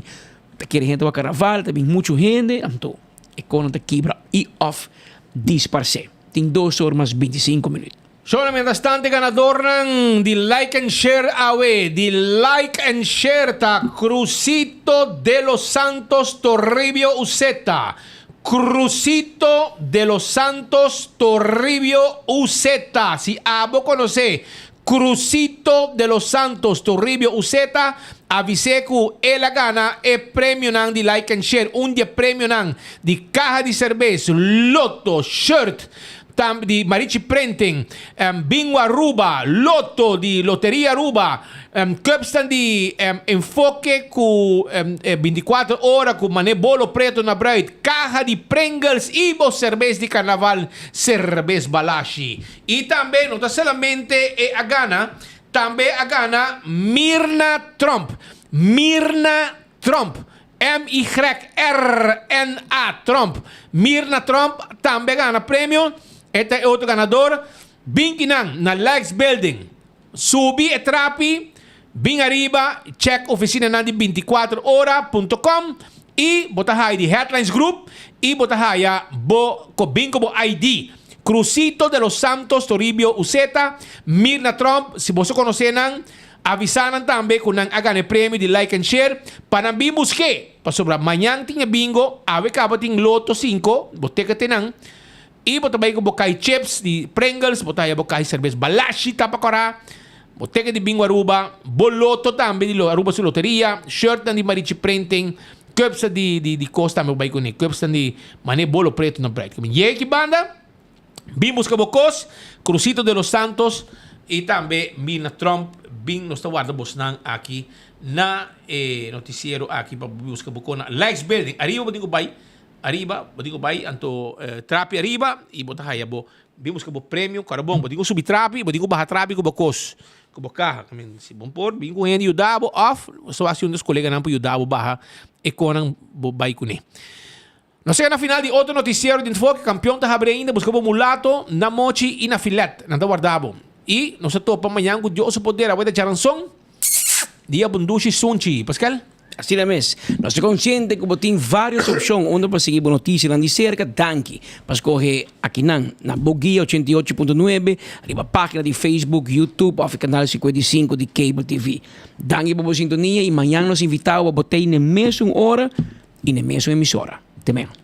Ta kere hende wak karnaval, ta bin muchu hende, anto e konan ta kibra i òf disparsé. Tin dos or mas bintisinko minüt. Shownan mientrastante ganadornan di Like and Share awe di Like and Share ta Crucito de los Santos Toribio Uceta Crucito de los Santos Toribio Uceta si abo konosé Crucito de los Santos Toribio Uceta avis'é ku el a gana e premionan di Like and Share, un di e premionan di kaha di serbes, loto, shirt tambe di Marichi Printing, Bingo Aruba, loto di Loteria Aruba, cupsnan di Enfoke ku bintikuater ora ku Mané Bolo Preto na bruid, kaha di Pringles i bo serbes di karnaval Serbes Balashi. I tambe no ta solamente e a gana, tambe a gana Myrna Tromp. Myrna Tromp. M-Y-R-N-A Tromp. Myrna Tromp tambe a gana premio. E ta e otro ganador. Bin kinan na Likes Building. Subi e trapi, bin ariba, check oficinanan di binticuater ora punto com y bo ta haya di Headlines Group y bo ta haya bo co bin cu bo ID. Crucito de los Santos Toribio Uceta, Mirna Tromp, si boso conoce nan, avisa nan tambe cu nan a gana e premio di Like and Share pa nan bin busque, pasobra mañan tin e bingo, awe caba tin Loto cinco, bo teken te nan. I bo ta bai ku bo kai chips di Pringles, bo ta haya bo kai serbes Balashi tapa kora, bo teken di Bingo Aruba, bo loto tambe di Aruba su loteria, shirtnan di Marichi Printing, cupsnan di di di kos tambe bo bai kuné, cupsnan di mané bolo preto na brèd. Ku mi yega ki banda, bin buska bo kos, Crucito de los Santos i tambe Mirna Tromp. Bin nos ta warda bosnan aki na e noticiero aki pa busca bo kona. Likes Building, ariba bo tin ku bai, ariba bo tin ku bai anto trapi ariba y bo ta haya bo bin busca bo premio. Kòrda bon, bo tin ku subi trapi, bo tin ku baha trapi ku bo kos, ku bo kaha. I mean, si bon por bin ku hende yuda bo òf so hasi un di nos koleganan por yuda bo baha e konan bo bai kuné. Nos yega na final di otro noticiero di Enfoke. Campeon ta habri ainda, busca bo mulato na mochi y na filet. Nan ta warda bo. Y nos ta topa mañan cu Dios su poder. Awor ta djaranson. Dia bundushi sunchi. Pascal? Asina mes, nos ta consciente cu bo tin varios opcion unda pa sigui bo noticianan di cerca. Danki pa scoge akinan na Bo Guia 88.9 riba pagina di Facebook, YouTube of e canal 55 di Cable TV. Danki pa bo sintonia y mañan nos invita bo pa bo tei n'e mesun ora. I n'e mesun emisora. Te meo.